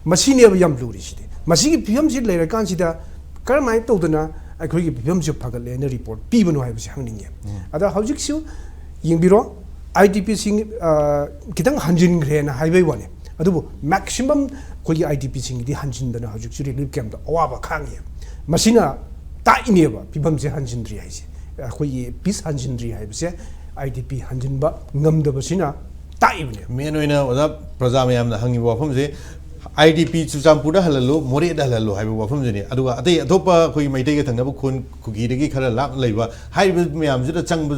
ꯃꯁꯤꯅꯦꯕ ꯌꯥꯝ ꯂꯨꯔꯤꯁꯤꯗꯤ꯫ ꯃꯁꯤꯒꯤ ꯐꯤꯕꯝꯁꯤ ꯂꯩꯔꯀꯥꯟꯁꯤꯗ ꯀꯔꯝꯍꯥꯏꯅ ꯇꯧꯗꯅ ꯑꯩꯈꯣꯏꯒꯤ ꯐꯤꯕꯝꯁꯤ ꯐꯒꯠꯂꯦꯅ ꯔꯤꯄꯣꯔꯠ ꯄꯤꯕꯅꯣ ꯍꯥꯏꯕꯁꯤ ꯍꯪꯅꯤꯡꯉꯦ꯫ ꯑꯗ ꯍꯧꯖꯤꯛꯁꯨ ꯌꯦꯡꯕꯤꯔꯣ, ꯑꯥꯏ ꯗꯤ ꯄꯤꯁꯤꯡ ꯈꯤꯇꯪ ꯍꯟꯖꯤꯟꯈ꯭ꯔꯦꯅ ꯍꯥꯏꯕꯩ ꯋꯥꯅꯤ꯫ ꯑꯗꯨꯕꯨ ꯃꯦꯛꯁꯤꯃꯝ ꯑꯩꯈꯣꯏꯒꯤ ꯑꯥꯏ ꯗꯤ ꯄꯤꯁꯤꯡꯒꯤꯗꯤ ꯍꯟꯖꯤꯟꯗꯅ ꯍꯧꯖꯤꯛꯁꯨ ꯔꯤꯂꯤꯐ ꯀꯦꯝꯞꯇ ꯑꯋꯥꯕ ꯈꯥꯡꯉꯤ꯫ ꯃꯁꯤꯅ ꯇꯥꯛꯏꯅꯦꯕ ꯐꯤꯕꯝꯁꯦ ꯍꯟꯖꯤꯟꯗ꯭ꯔꯤ ꯍꯥꯏꯁꯦ, ꯑꯩꯈꯣꯏꯒꯤ ꯄꯤꯁ ꯍꯟꯖꯤꯟꯗ꯭ꯔꯤ ꯍꯥꯏꯕꯁꯦ ꯑꯥꯏ ꯗꯤ ꯄꯤ ꯍꯟꯖꯤꯟꯕ ꯉꯝꯗꯕꯁꯤꯅ ꯇꯥꯛꯏꯕꯅꯦ꯫ ꯃꯦꯟ ꯑꯣꯏꯅ ꯑꯣꯖꯥ ꯄ꯭ꯔꯖꯥ ꯃꯌꯥꯝꯅ ꯍꯪꯉꯤꯕ ꯋꯥꯐꯝꯁꯦ, ꯑꯥꯏ ꯗꯤ ꯄꯤ ꯆꯨꯔꯆꯥꯟꯄꯨꯔꯗ ꯍꯜꯍꯜꯂꯨ, ꯃꯣꯔꯦꯗ ꯍꯜꯍꯜꯂꯨ ꯍꯥꯏꯕ ꯋꯥꯐꯝꯁꯤꯅꯤ꯫ ꯑꯗꯨꯒ ꯑꯇꯩ ꯑꯇꯣꯞꯄ ꯑꯩꯈꯣꯏꯒꯤ ꯃꯩꯇꯩꯒ ꯊꯪꯅꯕ ꯈꯨꯟ, ꯀꯨꯀꯤꯗꯒꯤ ꯈꯔ ꯂꯥꯞꯅ ꯂꯩꯕ ꯍꯥꯏꯔꯤꯕ ꯃꯌꯥꯝꯁꯤꯗ ꯆꯪꯕ,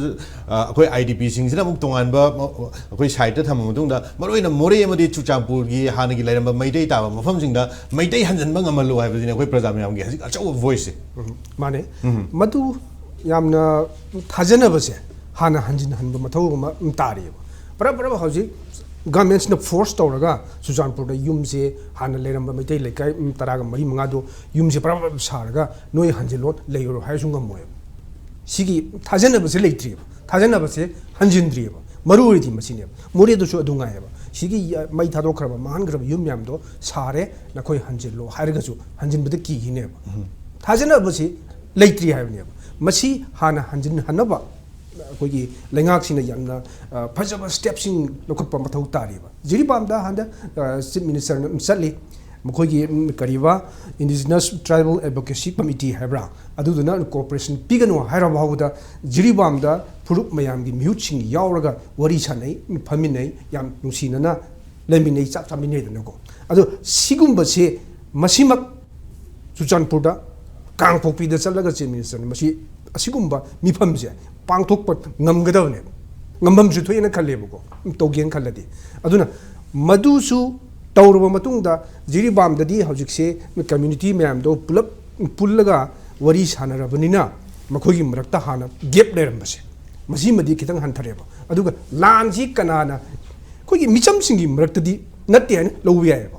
ꯑ, ꯑꯩꯈꯣꯏ ꯑꯥꯏ ꯗꯤ ꯄꯤꯁꯤꯡꯁꯤꯅ ꯑꯃꯨꯛ ꯇꯣꯉꯥꯟꯕ ꯃ-, ꯑꯩꯈꯣꯏ ꯁꯥꯏꯠꯇ ꯊꯝꯃ ꯃꯇꯨꯡꯗ, ꯃꯔꯨꯑꯣꯏꯅ ꯃꯣꯔꯦ ꯑꯃꯗꯤ ꯆꯨꯔꯆꯥꯟꯄꯨꯔꯒꯤ ꯍꯥꯟꯅꯒꯤ ꯂꯩꯔꯝꯕ ꯃꯩꯇꯩ ꯇꯥꯕ ꯃꯐꯝꯁꯤꯡꯗ ꯃꯩꯇꯩ ꯍꯟꯖꯤꯟꯕ ꯉꯝꯍꯜꯂꯨ ꯍꯥꯏꯕꯁꯤꯅꯤ ꯑꯩꯈꯣꯏ ꯄ꯭ꯔꯖꯥ ꯃꯌꯥꯝꯒꯤ ꯍꯧꯖꯤꯛ ꯑꯆꯧꯕ ꯚꯣꯏꯁꯁꯦ꯫ ꯎꯝ, ꯃꯥꯅꯦ꯫ ꯃꯗꯨ ꯌꯥꯝꯅ ꯊꯥꯖꯅꯕꯁꯦ ꯍꯥꯟꯅ ꯍꯟꯖꯤꯟꯍꯟꯕ ꯃꯊꯧ ꯑꯃ ꯇꯥꯔꯤꯑꯕ꯫ ꯄꯔꯞ ꯄꯔꯞ ꯍꯧꯖꯤꯛ ꯒꯃꯦꯟꯁꯤꯅ ꯐꯣꯔꯁ ꯇꯧꯔꯒ ꯆꯨꯔꯆꯥꯟꯄꯨꯔꯗ ꯌꯨꯝꯁꯦ, ꯍꯥꯟꯅ ꯂꯩꯔꯝꯕ ꯃꯩꯇꯩ ꯂꯩꯀꯥꯏ, ꯎꯝ, ꯇꯔꯥꯒ ꯃꯔꯤ ꯃꯉꯥꯗꯣ ꯌꯨꯝꯁꯦ ꯄꯔꯞ ꯄꯔꯞ ꯁꯥꯔꯒ ꯅꯣꯏ ꯍꯟꯖꯤꯜꯂꯣ, ꯂꯩꯔꯨꯔꯣ ꯍꯥꯏꯔꯁꯨ ꯉꯝꯃꯣꯏꯕ꯫ ꯁꯤꯒꯤ ꯊꯥꯖꯅꯕꯁꯦ ꯂꯩꯇ꯭ꯔꯤꯑꯕ, ꯊꯥꯖꯅꯕꯁꯦ ꯍꯟꯖꯤꯟꯗ꯭ꯔꯤꯑꯕ꯫ ꯃꯔꯨ ꯑꯣꯏꯔꯤꯗꯤ ꯃꯁꯤꯅꯦꯕ꯫ ꯃꯣꯔꯦꯗꯁꯨ ꯑꯗꯨ ꯉꯥꯏꯌꯦꯕ꯫ ꯁꯤꯒꯤ ꯃꯩ ꯊꯥꯗꯣꯛꯈ꯭ꯔꯕ, ꯃꯥꯡꯍꯟꯈ꯭ꯔꯕ ꯌꯨꯝ ꯃꯌꯥꯝꯗꯣ ꯁꯥꯔꯦ, ꯅꯈꯣꯏ ꯍꯟꯖꯤꯜꯂꯣ ꯍꯥꯏꯔꯒꯁꯨ ꯍꯟꯖꯤꯟꯕꯗ ꯀꯤꯈꯤꯅꯦꯕ꯫ ꯊꯥꯖꯅꯕꯁꯤ ꯂꯩꯇ꯭ꯔꯤ ꯍꯥꯏꯕꯅꯦꯕ꯫ ꯃꯁꯤ ꯍꯥꯟꯅ ꯍꯟꯖꯤꯟꯍꯟꯅꯕ ꯑꯩꯈꯣꯏꯒꯤ ꯂꯩꯉꯥꯛꯁꯤꯅ ꯌꯥꯝꯅ, ꯑ, ꯐꯖꯕ ꯁ꯭ꯇꯦꯞꯁꯤꯡ ꯂꯧꯈꯠꯄ ꯃꯊꯧ ꯇꯥꯔꯤꯕ꯫ ꯖꯤꯔꯤꯕꯥꯝꯗ ꯍꯟꯗꯛ, ꯑ, ꯆꯤꯐ ꯃꯤꯅꯤꯁꯇꯔꯅ ꯑꯃ ꯆꯠꯂꯤ, ꯃꯈꯣꯏꯒꯤ, ꯎꯝ, ꯀꯔꯤꯕ, ꯏꯟꯗꯤꯖꯤꯅꯁ ꯇ꯭ꯔꯥꯏꯕꯦꯜ ꯑꯦꯗꯚꯣꯀꯦꯁꯤ ꯀꯃꯤꯇꯤ ꯍꯥꯏꯕ꯭ꯔꯥ, ꯑꯗꯨꯗꯨꯅ ꯀꯣꯑꯣꯄꯔꯦꯁꯟ ꯄꯤꯒꯅꯨ ꯍꯥꯏꯔ ꯐꯥꯎꯕꯗ ꯖꯤꯔꯤꯕꯥꯝꯗ ꯐꯨꯔꯨꯞ ꯃꯌꯥꯝꯒꯤ ꯃꯤꯍꯨꯠꯁꯤꯡ ꯌꯥꯎꯔꯒ ꯋꯥꯔꯤ ꯁꯥꯟꯅꯩ, ꯐꯝꯃꯤꯟꯅꯩ, ꯌꯥꯝ ꯅꯨꯡꯁꯤꯅꯅ ꯂꯩꯃꯤꯟꯅꯩ, ꯆꯥꯛ ꯆꯥꯃꯤꯟꯅꯩꯗꯅꯀꯣ꯫ ꯑꯗꯣ ꯁꯤꯒꯨꯝꯕꯁꯦ ꯃꯁꯤꯃꯛ ꯆꯨꯔꯆꯥꯟꯄꯨꯔꯗ, ꯀꯥꯡꯄꯣꯛꯄꯤꯗ ꯆꯠꯂꯒ ꯆꯤꯐ ꯃꯤꯅꯤꯁꯇꯔꯅ ꯃꯁꯤ, ꯑꯁꯤꯒꯨꯝꯕ ꯃꯤꯐꯝꯁꯦ ꯄꯥꯡꯊꯣꯛꯄ ꯉꯝꯒꯗꯕꯅꯦꯕ꯫ ꯉꯝꯐꯝꯁꯨ ꯊꯣꯛꯑꯦꯅ ꯈꯜꯂꯦꯕꯀꯣ, ꯇꯧꯒꯦꯅ ꯈꯜꯂꯗꯤ꯫ ꯑꯗꯨꯅ ꯃꯗꯨꯁꯨ ꯇꯧꯔꯕ ꯃꯇꯨꯡꯗ ꯖꯤꯔꯤꯕꯥꯝꯗꯗꯤ ꯍꯧꯖꯤꯛꯁꯦ ꯀꯝꯃ꯭ꯌꯨꯅꯤꯇꯤ ꯃꯌꯥꯝꯗꯣ ꯄꯨꯂꯞ ꯄꯨꯜꯂꯒ ꯋꯥꯔꯤ ꯁꯥꯟꯅꯔꯕꯅꯤꯅ ꯃꯈꯣꯏꯒꯤ ꯃꯔꯛꯇ ꯍꯥꯟꯅ ꯒꯦꯞ ꯂꯩꯔꯝꯕꯁꯦ ꯃꯁꯤꯃꯗꯤ ꯈꯤꯇꯪ ꯍꯟꯊꯔꯦꯕ꯫ ꯑꯗꯨꯒ ꯂꯥꯟꯁꯤ ꯀꯅꯥꯅ, ꯑꯩꯈꯣꯏꯒꯤ ꯃꯤꯆꯝꯁꯤꯡꯒꯤ ꯃꯔꯛꯇꯗꯤ ꯅꯠꯇꯦ ꯍꯥꯏꯅ ꯂꯧꯕ ꯌꯥꯏꯑꯕ꯫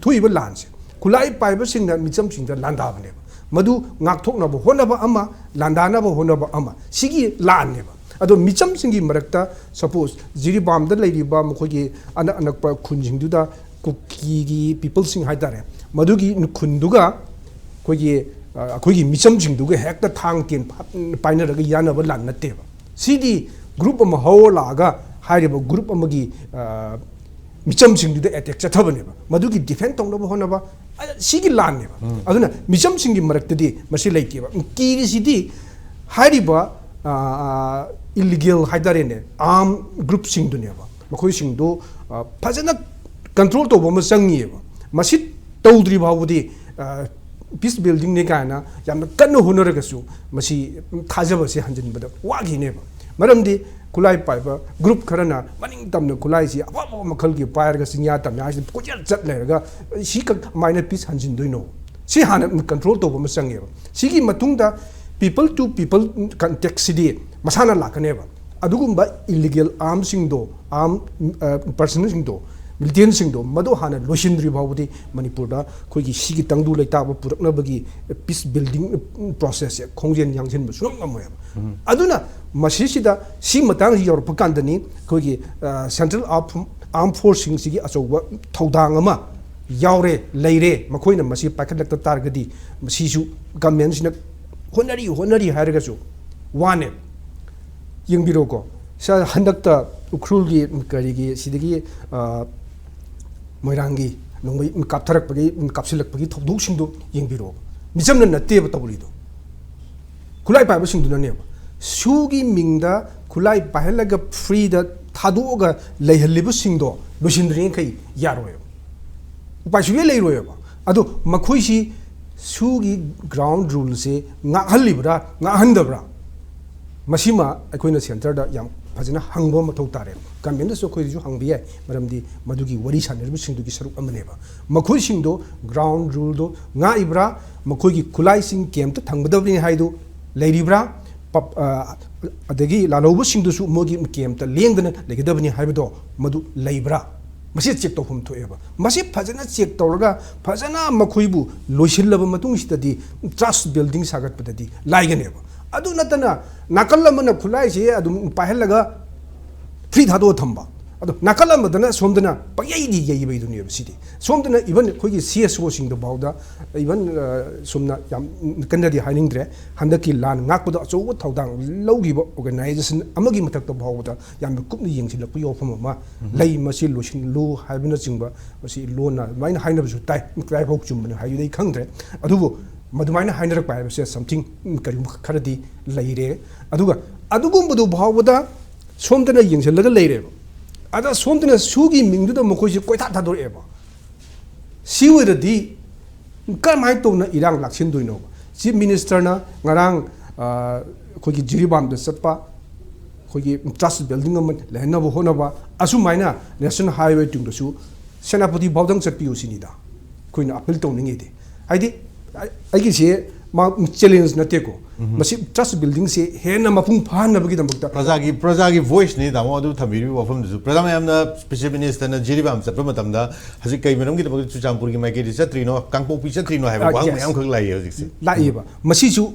ꯊꯣꯛꯏꯕ ꯂꯥꯟꯁꯦ ꯈꯨꯠꯂꯥꯏ ꯄꯥꯏꯕꯁꯤꯡꯅ ꯃꯤꯆꯝꯁꯤꯡꯗ ꯂꯥꯟꯗꯥꯕꯅꯦꯕ꯫ ꯃꯗꯨ ꯉꯥꯛꯊꯣꯛꯅꯕ ꯍꯣꯠꯅꯕ ꯑꯃ, ꯂꯥꯟꯗꯥꯅꯕ ꯍꯣꯠꯅꯕ ꯑꯃ, ꯁꯤꯒꯤ ꯂꯥꯟꯅꯦꯕ꯫ ꯑꯗꯣ ꯃꯤꯆꯝꯁꯤꯡꯒꯤ ꯃꯔꯛꯇ, ꯁꯄꯣꯁ, ꯖꯤꯔꯤꯕꯥꯝꯗ ꯂꯩꯔꯤꯕ ꯃꯈꯣꯏꯒꯤ ꯑꯅꯛ ꯑꯅꯛꯄ ꯈꯨꯟꯁꯤꯡꯗꯨꯗ ꯀꯨꯀꯤꯒꯤ ꯄꯤꯄꯜꯁꯤꯡ ꯍꯥꯏꯇꯥꯔꯦ, ꯃꯗꯨꯒꯤ ꯈꯨꯟꯗꯨꯒ ꯑꯩꯈꯣꯏꯒꯤ, ꯑ, ꯑꯩꯈꯣꯏꯒꯤ ꯃꯤꯆꯝꯁꯤꯡꯗꯨꯒ ꯍꯦꯛꯇ ꯊꯥꯡ ꯇꯦꯟ ꯐ-, ꯄꯥꯏꯅꯔꯒ ꯌꯥꯅꯕ ꯂꯥꯟ ꯅꯠꯇꯦꯕ꯫ ꯁꯤꯗꯤ ꯒ꯭ꯔꯨꯞ ꯑꯃ ꯍꯧꯔ ꯂꯥꯛꯑꯒ ꯍꯥꯏꯔꯤꯕ ꯒ꯭ꯔꯨꯞ ꯑꯃꯒꯤ, ꯑ, ꯃꯤꯆꯝꯁꯤꯡꯗꯨꯗ ꯑꯦꯇꯦꯛ ꯆꯠꯊꯕꯅꯦꯕ, ꯃꯗꯨꯒꯤ ꯗꯤꯐꯦꯟ ꯇꯧꯅꯕ ꯍꯣꯠꯅꯕ, ꯑ, ꯁꯤꯒꯤ ꯂꯥꯟꯅꯦꯕ꯫ ꯑꯗꯨꯅ ꯃꯤꯆꯝꯁꯤꯡꯒꯤ ꯃꯔꯛꯇꯗꯤ ꯃꯁꯤ ꯂꯩꯇꯦꯕ꯫ ꯀꯤꯔꯤꯁꯤꯗꯤ ꯍꯥꯏꯔꯤꯕ, ꯑ, ꯑ, ꯏꯂꯤꯒꯦꯜ ꯍꯥꯏꯇꯥꯔꯦꯅꯦ, ꯑꯥꯔꯝ ꯒ꯭ꯔꯨꯞꯁꯤꯡꯗꯨꯅꯦꯕ꯫ ꯃꯈꯣꯏꯁꯤꯡꯗꯨ, ꯑ, ꯐꯖꯅ ꯀꯟꯇ꯭ꯔꯣꯜ ꯇꯧꯕ ꯑꯃ ꯆꯪꯉꯤꯑꯕ꯫ ꯃꯁꯤ ꯇꯧꯗ꯭ꯔꯤ ꯐꯥꯎꯕꯗꯤ, ꯑ, ꯄꯤꯁ ꯕꯤꯜꯗꯤꯡꯅꯤ ꯀꯥꯏꯅ ꯌꯥꯝꯅ ꯀꯟꯅ ꯍꯣꯠꯅꯔꯒꯁꯨ ꯃꯁꯤ ꯊꯥꯖꯕꯁꯦ ꯍꯟꯖꯤꯟꯕꯗ ꯋꯥꯈꯤꯅꯦꯕ꯫ ꯃꯔꯝꯗꯤ ꯈꯨꯠꯂꯥꯏ ꯄꯥꯏꯕ ꯒ꯭ꯔꯨꯞ ꯈꯔꯅ ꯃꯅꯤꯡ ꯇꯝꯅ ꯈꯨꯠꯂꯥꯏꯁꯤ ꯑꯐ ꯑꯐꯕ ꯃꯈꯜꯒꯤ ꯄꯥꯏꯔꯒ ꯆꯤꯡꯌꯥ ꯇꯝꯌꯥꯁꯤꯗ ꯀꯣꯏꯆꯠ ꯆꯠ ꯂꯩꯔꯒ ꯁꯤ ꯀ-, ꯀꯃꯥꯏꯅ ꯄꯤꯁ ꯍꯟꯖꯤꯟꯗꯣꯏꯅꯣ? ꯁꯤ ꯍꯥꯟꯅ ꯀꯟꯇ꯭ꯔꯣꯜ ꯇꯧꯕ ꯑꯃ ꯆꯪꯉꯦꯕ꯫ ꯁꯤꯒꯤ ꯃꯇꯨꯡꯗ ꯄꯤꯄꯜ ꯇꯨ ꯄꯤꯄꯜ ꯀꯟꯇꯦꯛꯁꯤꯗꯤ ꯃꯁꯥꯅ ꯂꯥꯛꯀꯅꯦꯕ꯫ ꯑꯗꯨꯒꯨꯝꯕ ꯏꯂꯤꯒꯦꯜ ꯑꯥꯔꯝꯁꯤꯡꯗꯣ, ꯑꯥꯔꯝ, ꯑ, ꯄꯔꯁꯟꯁꯤꯡꯗꯣ, ꯃꯤꯂꯤꯇꯦꯟꯁꯤꯡꯗꯣ, ꯃꯗꯨ ꯍꯥꯟꯅ ꯂꯣꯏꯁꯤꯟꯗ꯭ꯔꯤ ꯐꯥꯎꯕꯗꯤ ꯃꯅꯤꯄꯨꯔꯗ ꯑꯩꯈꯣꯏꯒꯤ ꯁꯤꯒꯤ ꯇꯪꯗꯨ ꯂꯩꯇꯥꯕ ꯄꯨꯔꯛꯅꯕꯒꯤ ꯄꯤꯁ ꯕꯤꯜꯗꯤꯡ ꯄ꯭ꯔꯣꯁꯦꯁꯁꯦ ꯈꯣꯡꯖꯦꯜ ꯌꯥꯡꯁꯤꯟꯕ ꯁꯨꯡꯉꯝ ꯉꯝꯃꯣꯏꯕ꯫ ꯑꯗꯨꯅ ꯃꯁꯤꯁꯤꯗ ꯁꯤ ꯃꯇꯥꯡꯁꯤ ꯌꯧꯔꯛꯄ ꯀꯥꯟꯗꯅꯤ ꯑꯩꯈꯣꯏꯒꯤ, ꯑ, ꯁꯦꯟꯇ꯭ꯔꯦꯜ ꯑꯥꯔꯝ, ꯑꯥꯔꯝ ꯐꯣꯔꯁꯁꯤꯡꯁꯤꯒꯤ ꯑꯆꯧꯕ ꯊꯧꯗꯥꯡ ꯑꯃ ꯌꯥꯎꯔꯦ, ꯂꯩꯔꯦ꯫ ꯃꯈꯣꯏꯅ ꯃꯁꯤ ꯄꯥꯏꯈꯠꯂꯛꯇ ꯇꯥꯔꯒꯗꯤ ꯃꯁꯤꯁꯨ ꯒꯃꯦꯟꯁꯤꯅ ꯍꯣꯠꯅꯔꯤ, ꯍꯣꯠꯅꯔꯤ ꯍꯥꯏꯔꯒꯁꯨ ꯋꯥꯅꯦ꯫ ꯌꯦꯡꯕꯤꯔꯣꯀꯣ, ꯁ-, ꯍꯟꯗꯛꯇ ꯎꯈ꯭ꯔꯨꯜꯒꯤ ꯀꯔꯤꯒꯤ ꯁꯤꯗꯒꯤ, ꯑ, ꯃꯣꯏꯔꯥꯡꯒꯤ ꯅꯣꯡꯃꯩ ꯀꯥꯞꯊꯔꯛꯄꯒꯤ, ꯀꯥꯞꯁꯤꯜꯂꯛꯄꯒꯤ ꯊꯧꯗꯣꯛꯁꯤꯡꯗꯨ ꯌꯦꯡꯕꯤꯔꯣ꯫ ꯃꯤꯆꯝꯅ ꯅꯠꯇꯦꯕ ꯇꯧꯔꯤꯗꯣ, ꯈꯨꯠꯂꯥꯏ ꯄꯥꯏꯕꯁꯤꯡꯗꯨꯅꯅꯦꯕ꯫ ꯁꯨꯒꯤ ꯃꯤꯡꯗ ꯈꯨꯠꯂꯥꯏ ꯄꯥꯏꯍꯜꯂꯒ ꯐ꯭ꯔꯤꯗ ꯊꯥꯗꯣꯛꯑꯒ ꯂꯩꯍꯜꯂꯤꯕꯁꯤꯡꯗꯣ ꯂꯣꯏꯁꯤꯟꯗ꯭ꯔꯤꯉꯩ ꯌꯥꯔꯣꯏꯕ, ꯎꯄꯥꯏ ꯁꯨꯡꯂꯩ ꯂꯩꯔꯣꯏꯕ꯫ ꯑꯗꯣ ꯃꯈꯣꯏꯁꯤ ꯁꯨꯒꯤ ꯒ꯭ꯔꯥꯎꯟ ꯔꯨꯜꯁꯦ ꯉꯥꯛꯍꯜꯂꯤꯕ꯭ꯔꯥ, ꯉꯥꯛꯍꯟꯗꯕ꯭ꯔꯥ? ꯃꯁꯤꯃ ꯑꯩꯈꯣꯏꯅ ꯁꯦꯟꯇꯔꯗ ꯌꯥꯝ ꯐꯖꯅ ꯍꯪꯕ ꯃꯊꯧ ꯇꯥꯔꯦ꯫ ꯒꯃꯦꯟꯗꯁꯨ ꯑꯩꯈꯣꯏꯗꯁꯨ ꯍꯪꯕ ꯌꯥꯏ, ꯃꯔꯝꯗꯤ ꯃꯗꯨꯒꯤ ꯋꯥꯔꯤ ꯁꯥꯟꯅꯔꯤꯕꯁꯤꯡꯗꯨꯒꯤ ꯁꯔꯨꯛ ꯑꯃꯅꯦꯕ꯫ ꯃꯈꯣꯏꯁꯤꯡꯗꯣ ꯒ꯭ꯔꯥꯎꯟ ꯔꯨꯜꯗꯣ ꯉꯥꯛꯏꯕ꯭ꯔꯥ, ꯃꯈꯣꯏꯒꯤ ꯈꯨꯠꯂꯥꯏꯁꯤꯡ ꯀꯦꯝꯇ ꯊꯝꯒꯗꯕꯅꯤ ꯍꯥꯏꯗꯨ ꯂꯩꯔꯤꯕ꯭ꯔꯥ, ꯄꯞ-, ꯑ, ꯑꯗꯒꯤ ꯂꯥꯜꯍꯧꯕꯁꯤꯡꯗꯨꯁꯨ ꯃꯣꯏꯒꯤ ꯀꯦꯝꯇ ꯂꯦꯡꯗꯅ ꯂꯩꯒꯗꯕꯅꯤ ꯍꯥꯏꯕꯗꯣ ꯃꯗꯨ ꯂꯩꯕ꯭ꯔꯥ? ꯃꯁꯤ ꯆꯦꯛ ꯇꯧꯐꯝ ꯊꯣꯛꯑꯦꯕ꯫ ꯃꯁꯤ ꯐꯖꯅ ꯆꯦꯛ ꯇꯧꯔꯒ ꯐꯖꯅ ꯃꯈꯣꯏꯕꯨ ꯂꯣꯏꯁꯤꯜꯂꯕ ꯃꯇꯨꯡꯁꯤꯗꯗꯤ ꯇ꯭ꯔꯁ ꯕꯤꯜꯗꯤꯡ ꯁꯥꯒꯠꯄꯗꯗꯤ ꯂꯥꯏꯒꯅꯦꯕ꯫ ꯑꯗꯨ ꯅꯠꯇꯅ ꯅꯥꯀꯜ ꯑꯃꯅ ꯈꯨꯠꯂꯥꯏꯁꯦ ꯑꯗꯨꯝ ꯄꯥꯏꯍꯜꯂꯒ ꯐ꯭ꯔꯤ ꯊꯥꯗꯣꯛꯑ ꯊꯝꯕ, ꯑꯗꯣ ꯅꯥꯀꯜ ꯑꯃꯗꯅ ꯁꯣꯝꯗꯅ ꯄꯪꯌꯩꯗꯤ ꯌꯩꯕꯩꯗꯨꯅꯦꯕ꯫ ꯁꯤꯗꯤ ꯁꯣꯝꯗꯅ ꯏꯚꯟ ꯑꯩꯈꯣꯏꯒꯤ ꯁꯤ ꯑꯦꯁ ꯑꯣꯁꯤꯡꯗ ꯐꯥꯎꯗ, ꯏꯚꯟ ꯁꯣꯝꯅ ꯌꯥꯝ ꯀꯟꯅꯗꯤ ꯍꯥꯏꯅꯤꯡꯗ꯭ꯔꯦ, ꯍꯟꯗꯛꯀꯤ ꯂꯥꯟ ꯉꯥꯛꯄꯗ ꯑꯆꯧꯕ ꯊꯧꯗꯥꯡ ꯂꯧꯈꯤꯕ ꯑꯣꯔꯒꯅꯥꯏꯖꯦꯁꯟ ꯑꯃꯒꯤ ꯃꯊꯛꯇ ꯐꯥꯎꯕꯗ ꯌꯥꯝꯅ ꯀꯨꯞꯅ ꯌꯦꯡꯁꯤꯜꯂꯛꯄꯒꯤ ꯋꯥꯐꯝ ꯑꯃ ꯂꯩ꯫ ꯃꯁꯤ ꯂꯣꯏꯁꯤꯜꯂꯨ ꯍꯥꯏꯕꯅꯆꯤꯡꯕ, ꯃꯁꯤ ꯂꯣꯟꯅ ꯑꯗꯨꯃꯥꯏꯅ ꯍꯥꯏꯅꯕꯁꯨ ꯇꯥꯏ꯫ ꯀꯗꯥꯏꯐꯥꯎ ꯆꯨꯝꯕꯅꯣ ꯍꯥꯏꯗꯨꯗꯤ ꯑꯩ ꯈꯪꯗ꯭ꯔꯦ, ꯑꯗꯨꯕꯨ ꯃꯗꯨꯃꯥꯏꯅ ꯍꯥꯏꯅꯔꯛꯄ ꯍꯥꯏꯕꯁꯦ ꯁꯝꯊꯤꯡ ꯀꯔꯤꯒꯨꯝꯕ ꯈꯔꯗꯤ ꯂꯩꯔꯦ꯫ ꯑꯗꯨꯒ ꯑꯗꯨꯒꯨꯝꯕꯗꯨ ꯐꯥꯎꯕꯗ ꯁꯣꯝꯗꯅ ꯌꯦꯡꯁꯤꯜꯂꯒ ꯂꯩꯔꯦꯕ꯫ ꯑꯗ ꯁꯣꯝꯗꯅ ꯁꯨꯒꯤ ꯃꯤꯡꯗꯨꯗ ꯃꯈꯣꯏꯁꯦ ꯀꯣꯏꯊꯥ ꯊꯥꯗꯣꯔꯛꯑꯦꯕ꯫ ꯁꯤ ꯑꯣꯏꯔꯗꯤ ꯀꯔꯝꯍꯥꯏꯅ ꯇꯧꯅ ꯏꯔꯥꯡ ꯂꯥꯛꯁꯤꯟꯗꯣꯏꯅꯣꯕ? ꯆꯤꯐ ꯃꯤꯅꯤꯁꯇꯔꯅ ꯉꯔꯥꯡ, ꯑ, ꯑꯩꯈꯣꯏꯒꯤ ꯖꯤꯔꯤꯕꯥꯝꯗ ꯆꯠꯄ, ꯑꯩꯈꯣꯏꯒꯤ ꯇ꯭ꯔꯁ ꯕꯤꯜꯗꯤꯡ ꯑꯃ ꯂꯩꯍꯟꯅꯕ ꯍꯣꯠꯅꯕ, ꯑꯁꯨꯃꯥꯏꯅ ꯅꯦꯁꯅꯦꯜ ꯍꯥꯏꯋꯦ ꯇꯨꯡꯗꯁꯨ ꯁꯦꯅꯥꯄꯇꯤ ꯐꯥꯎꯗꯪ ꯆꯠꯄꯤꯌꯨ ꯁꯤꯅꯤꯗ ꯑꯩꯈꯣꯏꯅ ꯑꯄꯤꯜ ꯇꯧꯅꯤꯡꯉꯤꯗꯤ꯫ ꯍꯥꯏꯗꯤ, ꯑ-, ꯑꯩꯒꯤꯁꯦ ꯃꯥ ꯆꯦꯂꯦꯟꯖ ꯅꯠꯇꯦꯀꯣ꯫ ꯃꯁꯤ ꯇ꯭ꯔꯁ ꯕꯤꯜꯗꯤꯡꯁꯦ ꯍꯦꯟꯅ ꯃꯄꯨꯡ ꯐꯥꯍꯟꯅꯕꯒꯤꯗꯃꯛꯇ ꯄ꯭ꯔꯖꯥꯒꯤ, ꯄ꯭ꯔꯖꯥꯒꯤ ꯚꯣꯏꯁꯅꯤ, ꯇꯥꯃꯣ, ꯑꯗꯨ ꯊꯝꯕꯤꯔꯤꯕ ꯋꯥꯐꯝꯗꯨꯁꯨ꯫ ꯄ꯭ꯔꯖꯥ ꯃꯌꯥꯝꯅ ꯆꯤꯐ ꯃꯤꯅꯤꯁꯇꯔꯅ ꯖꯤꯔꯤꯕꯥꯝ ꯆꯠꯄ ꯃꯇꯝꯗ ꯍꯧꯖꯤꯛ ꯀꯩ ꯃꯔꯝꯒꯤꯗꯃꯛꯇ ꯆꯨꯔꯆꯥꯟꯄꯨꯔꯒꯤ ꯃꯥꯏꯀꯩꯗ ꯆꯠꯇ꯭ꯔꯤꯅꯣ, ꯀꯥꯡꯄꯣꯛꯄꯤ ꯆꯠꯇ꯭ꯔꯤꯅꯣ ꯍꯥꯏꯕ ꯑ, ꯋꯥꯍꯪ ꯌꯦꯁ꯫ ꯃꯌꯥꯝꯈꯛ ꯂꯥꯛꯏ ꯍꯧꯖꯤꯛꯁꯦ꯫ ꯂꯥꯛꯏꯕ꯫ ꯃꯁꯤꯁꯨ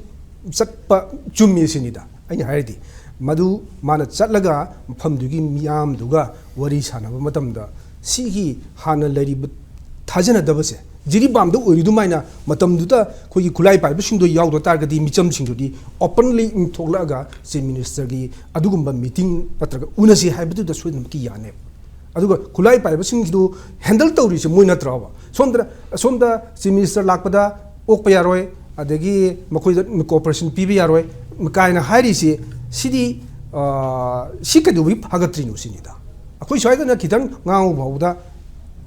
ꯆꯠꯄ ꯆꯨꯝꯃꯤ ꯁꯤꯅꯤꯗ ꯑꯩꯅ ꯍꯥꯏꯔꯗꯤ꯫ ꯃꯗꯨ ꯃꯥꯅ ꯆꯠꯂꯒ ꯃꯐꯝꯗꯨꯒꯤ ꯃꯤꯌꯥꯝꯗꯨꯒ ꯋꯥꯔꯤ ꯁꯥꯟꯅꯕ ꯃꯇꯝꯗ ꯁꯤꯒꯤ ꯍꯥꯟꯅ ꯂꯩꯔꯤꯕ ꯊꯥꯖꯅꯗꯕꯁꯦ, ꯖꯤꯔꯤꯕꯥꯝꯗ ꯑꯣꯏꯔꯤꯗꯨꯃꯥꯏꯅ ꯃꯇꯝꯗꯨꯗ ꯑꯩꯈꯣꯏꯒꯤ ꯈꯨꯠꯂꯥꯏ ꯄꯥꯏꯕꯁꯤꯡꯗꯣ ꯌꯥꯎꯗ ꯇꯥꯔꯒꯗꯤ ꯃꯤꯆꯝꯁꯤꯡꯗꯨꯗꯤ ꯑꯣꯄꯟꯂꯤ ꯊꯣꯛꯂꯛꯑꯒ ꯆꯤꯐ ꯃꯤꯅꯤꯁꯇꯔꯒꯤ ꯑꯗꯨꯒꯨꯝꯕ ꯃꯤꯇꯤꯡ ꯅꯠꯇ꯭ꯔꯒ ꯎꯅꯁꯤ ꯍꯥꯏꯕꯗꯨꯗ ꯁꯣꯏꯗꯅꯃꯛꯀꯤ ꯌꯥꯅꯦꯕ꯫ ꯑꯗꯨꯒ ꯈꯨꯠꯂꯥꯏ ꯄꯥꯏꯕꯁꯤꯡꯗꯨ ꯍꯦꯟꯗꯜ ꯇꯧꯔꯤꯁꯦ ꯃꯣꯏ ꯅꯠꯇ꯭ꯔꯕ? ꯁꯣꯝꯗ, ꯁꯣꯝꯗ ꯆꯤꯐ ꯃꯤꯅꯤꯁꯇꯔ ꯂꯥꯛꯄꯗ ꯑꯣꯛꯄ ꯌꯥꯔꯣꯏ, ꯑꯗꯒꯤ ꯃꯈꯣꯏꯗ ꯀꯣꯑꯣꯄꯔꯦꯁꯟ ꯄꯤꯕ ꯌꯥꯔꯣꯏ ꯀꯥꯏꯅ ꯍꯥꯏꯔꯤꯁꯤ, ꯁꯤꯗꯤ, ꯑ, ꯁꯤ ꯀꯩꯗꯧꯕꯒꯤ ꯐꯒꯠꯇ꯭ꯔꯤꯅꯣ ꯁꯤꯅꯤꯗ꯫ ꯑꯩꯈꯣꯏ ꯁ꯭ꯋꯥꯏꯗꯅ ꯈꯤꯇꯪ ꯉꯥꯡꯕ ꯐꯥꯎꯕꯗ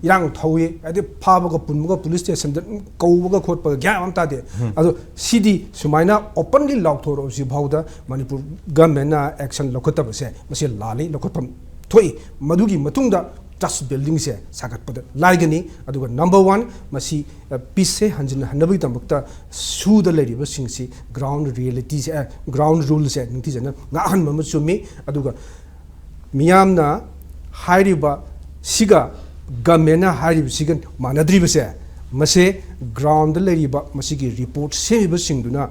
ꯏꯔꯥꯡ ꯊꯧꯏ, ꯍꯥꯏꯗꯤ ꯐꯥꯕꯒ ꯄꯨꯟꯕꯒ ꯄꯨꯂꯤꯁ ꯁ꯭ꯇꯦꯁꯟꯗ ꯀꯧꯕꯒ ꯈꯣꯠꯄꯒ ꯒ꯭ꯌꯥꯟ ꯑꯃ ꯇꯥꯗꯦ꯫ ꯑꯗꯣ ꯁꯤꯗꯤ ꯁꯨꯃꯥꯏꯅ ꯑꯣꯄꯟꯂꯤ ꯂꯥꯎꯊꯣꯔꯛꯑꯁꯤ ꯐꯥꯎꯗ ꯃꯅꯤꯄꯨꯔ ꯒꯃꯦꯟꯅ ꯑꯦꯛꯁꯟ ꯂꯧꯈꯠꯇꯕꯁꯦ ꯃꯁꯤ ꯂꯥꯜꯂꯤ, ꯂꯧꯈꯠꯐꯝ ꯊꯣꯛꯏ꯫ ꯃꯗꯨꯒꯤ ꯃꯇꯨꯡꯗ ꯇ꯭ꯔꯁ ꯕꯤꯜꯗꯤꯡꯁꯦ ꯁꯥꯒꯠꯄꯗ ꯂꯥꯏꯒꯅꯤ꯫ ꯑꯗꯨꯒ ꯅꯝꯕꯔ ꯋꯥꯟ, ꯃꯁꯤ, ꯑ, ꯄꯤꯁꯁꯦ ꯍꯟꯖꯤꯟꯍꯟꯅꯕꯒꯤꯗꯃꯛꯇ ꯁꯨꯗ ꯂꯩꯔꯤꯕꯁꯤꯡꯁꯤ ꯒ꯭ꯔꯥꯎꯟ ꯔꯤꯌꯦꯂꯤꯇꯤꯁꯦ, ꯑ, ꯒ꯭ꯔꯥꯎꯟ ꯔꯨꯜꯁꯦ ꯅꯤꯡꯊꯤꯖꯅ ꯉꯥꯛꯍꯟꯕ ꯑꯃ ꯆꯨꯝꯃꯤ꯫ ꯑꯗꯨꯒ ꯃꯤꯌꯥꯝꯅ ꯍꯥꯏꯔꯤꯕ ꯁꯤꯒ ꯒꯃꯦꯟꯅ ꯍꯥꯏꯔꯤꯕꯁꯤꯒ ꯃꯥꯟꯅꯗ꯭ꯔꯤꯕꯁꯦ, ꯃꯁꯦ ꯒ꯭ꯔꯥꯎꯟꯗ ꯂꯩꯔꯤꯕ ꯃꯁꯤꯒꯤ ꯔꯤꯄꯣꯔꯠ ꯁꯦꯝꯃꯤꯕꯁꯤꯡꯗꯨꯅ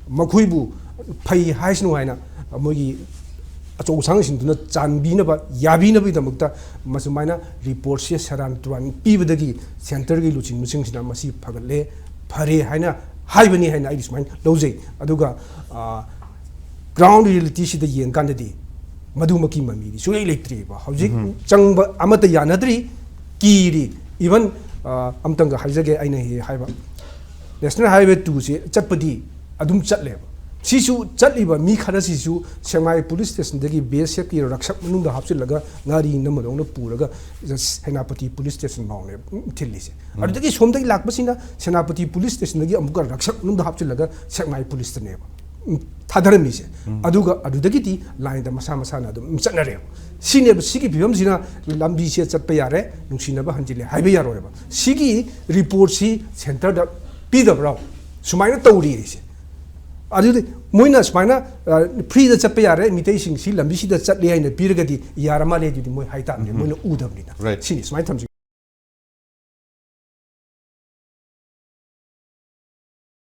ꯃꯈꯣꯏꯕꯨ, ꯐꯩ ꯍꯥꯏꯁꯅꯨ ꯍꯥꯏꯅ ꯃꯣꯏꯒꯤ ꯑꯆꯧ ꯑꯁꯥꯡꯁꯤꯡꯗꯨꯅ ꯆꯥꯟꯕꯤꯅꯕ, ꯌꯥꯕꯤꯅꯕꯒꯤꯗꯃꯛꯇ ꯃꯁꯨꯃꯥꯏꯅ ꯔꯤꯄꯣꯔꯠꯁꯦ ꯁꯦꯔꯥꯟ ꯇꯨꯔꯥꯟ ꯄꯤꯕꯗꯒꯤ ꯁꯦꯟꯇꯔꯒꯤ ꯂꯨꯆꯤꯡꯕꯁꯤꯡꯁꯤꯅ ꯃꯁꯤ ꯐꯒꯠꯂꯦ, ꯐꯔꯦ ꯍꯥꯏꯅ ꯍꯥꯏꯕꯅꯤ ꯍꯥꯏꯅ ꯑꯩꯗꯤ ꯁꯨꯃꯥꯏꯅ ꯂꯧꯖꯩ꯫ ꯑꯗꯨꯒ ꯒ꯭ꯔꯥꯎꯟ ꯔꯤꯌꯦꯂꯤꯇꯤꯁꯤꯗ ꯌꯦꯡꯀꯥꯟꯗꯗꯤ ꯃꯗꯨꯃꯛꯀꯤ ꯃꯃꯤꯗꯤ ꯁꯨꯡꯂꯩ ꯂꯩꯇ꯭ꯔꯤꯕ꯫ ꯍꯧꯖꯤꯛ ꯆꯪꯕ ꯑꯃꯠꯇ ꯌꯥꯅꯗ꯭ꯔꯤ, ꯀꯤꯔꯤ꯫ ꯏꯚꯟ ꯑꯝꯇꯪꯒ ꯍꯥꯏꯖꯒꯦ, ꯑꯩꯅ ꯍꯦꯛ ꯍꯥꯏꯕ ꯅꯦꯁꯅꯦꯜ ꯍꯥꯏꯋꯦ ꯇꯨꯁꯦ ꯆꯠꯄꯗꯤ ꯑꯗꯨꯝ ꯆꯠꯂꯦꯕ꯫ ꯁꯤꯁꯨ ꯆꯠꯂꯤꯕ ꯃꯤ ꯈꯔꯁꯤꯁꯨ ꯁꯦꯛꯃꯥꯏ ꯄꯨꯂꯤꯁ ꯁ꯭ꯇꯦꯁꯟꯗꯒꯤ ꯕꯤ ꯑꯦꯁ ꯑꯦꯐꯀꯤ ꯔꯛꯁꯛ ꯃꯅꯨꯡꯗ ꯍꯥꯞꯆꯤꯜꯂꯒ ꯉꯥꯔꯤ ꯅꯝꯕꯗꯧꯅ ꯄꯨꯔꯒ ꯁꯦꯅꯥꯄꯇꯤ ꯄꯨꯂꯤꯁ ꯁ꯭ꯇꯦꯁꯟ ꯐꯥꯎꯅꯦꯕ ꯊꯤꯜꯂꯤꯁꯦ꯫ ꯑꯗꯨꯗꯒꯤ ꯁꯣꯝꯗꯒꯤ ꯂꯥꯛꯄꯁꯤꯅ ꯁꯦꯅꯥꯄꯇꯤ ꯄꯨꯂꯤꯁ ꯁ꯭ꯇꯦꯁꯟꯗꯒꯤ ꯑꯃꯨꯛꯀ ꯔꯛꯁꯛ ꯃꯅꯨꯡꯗ ꯍꯥꯞꯆꯤꯜꯂꯒ ꯁꯦꯛꯃꯥꯏ ꯄꯨꯂꯤꯁꯇꯅꯦꯕ ꯊꯥꯗꯔꯝꯃꯤꯁꯦ꯫ ꯑꯗꯨꯒ ꯑꯗꯨꯗꯒꯤꯗꯤ ꯂꯥꯏꯟꯗ ꯃꯁꯥ ꯃꯁꯥꯅ ꯑꯗꯨꯝ ꯆꯠꯅꯔꯦꯕ꯫ ꯁꯤꯅꯦꯕ, ꯁꯤꯒꯤ ꯐꯤꯕꯝꯁꯤꯅ ꯂꯝꯕꯤꯁꯦ ꯆꯠꯄ ꯌꯥꯔꯦ, ꯅꯨꯡꯁꯤꯅꯕ ꯍꯟꯖꯤꯜꯂꯦ ꯍꯥꯏꯕ ꯌꯥꯔꯣꯏꯕ꯫ ꯁꯤꯒꯤ ꯔꯤꯄꯣꯔꯠꯁꯤ ꯁꯦꯟꯇꯔꯗ ꯄꯤꯗꯕ꯭ꯔꯣ? ꯁꯨꯃꯥꯏꯅ ꯇꯧꯔꯤ ꯑꯩꯁꯦ꯫ ꯑꯗꯨꯗꯤ ꯃꯣꯏꯅ ꯁꯨꯃꯥꯏꯅ ꯐ꯭ꯔꯤꯗ ꯆꯠꯄ ꯌꯥꯔꯦ, ꯃꯤꯇꯩꯁꯤꯡꯁꯤ ꯂꯝꯕꯤꯁꯤꯗ ꯆꯠꯂꯦ ꯍꯥꯏꯅ ꯄꯤꯔꯒꯗꯤ ꯌꯥꯔ ꯃꯥꯜꯂꯦ, ꯑꯗꯨꯗꯤ ꯃꯣꯏ ꯍꯥꯏꯇꯥꯕꯅꯤ, ꯃꯣꯏꯅ ꯎꯗꯕꯅꯤꯅ꯫ Right. ꯁꯤꯅꯤ ꯁꯨꯃꯥꯏꯅ ꯊꯝꯖꯒꯦ꯫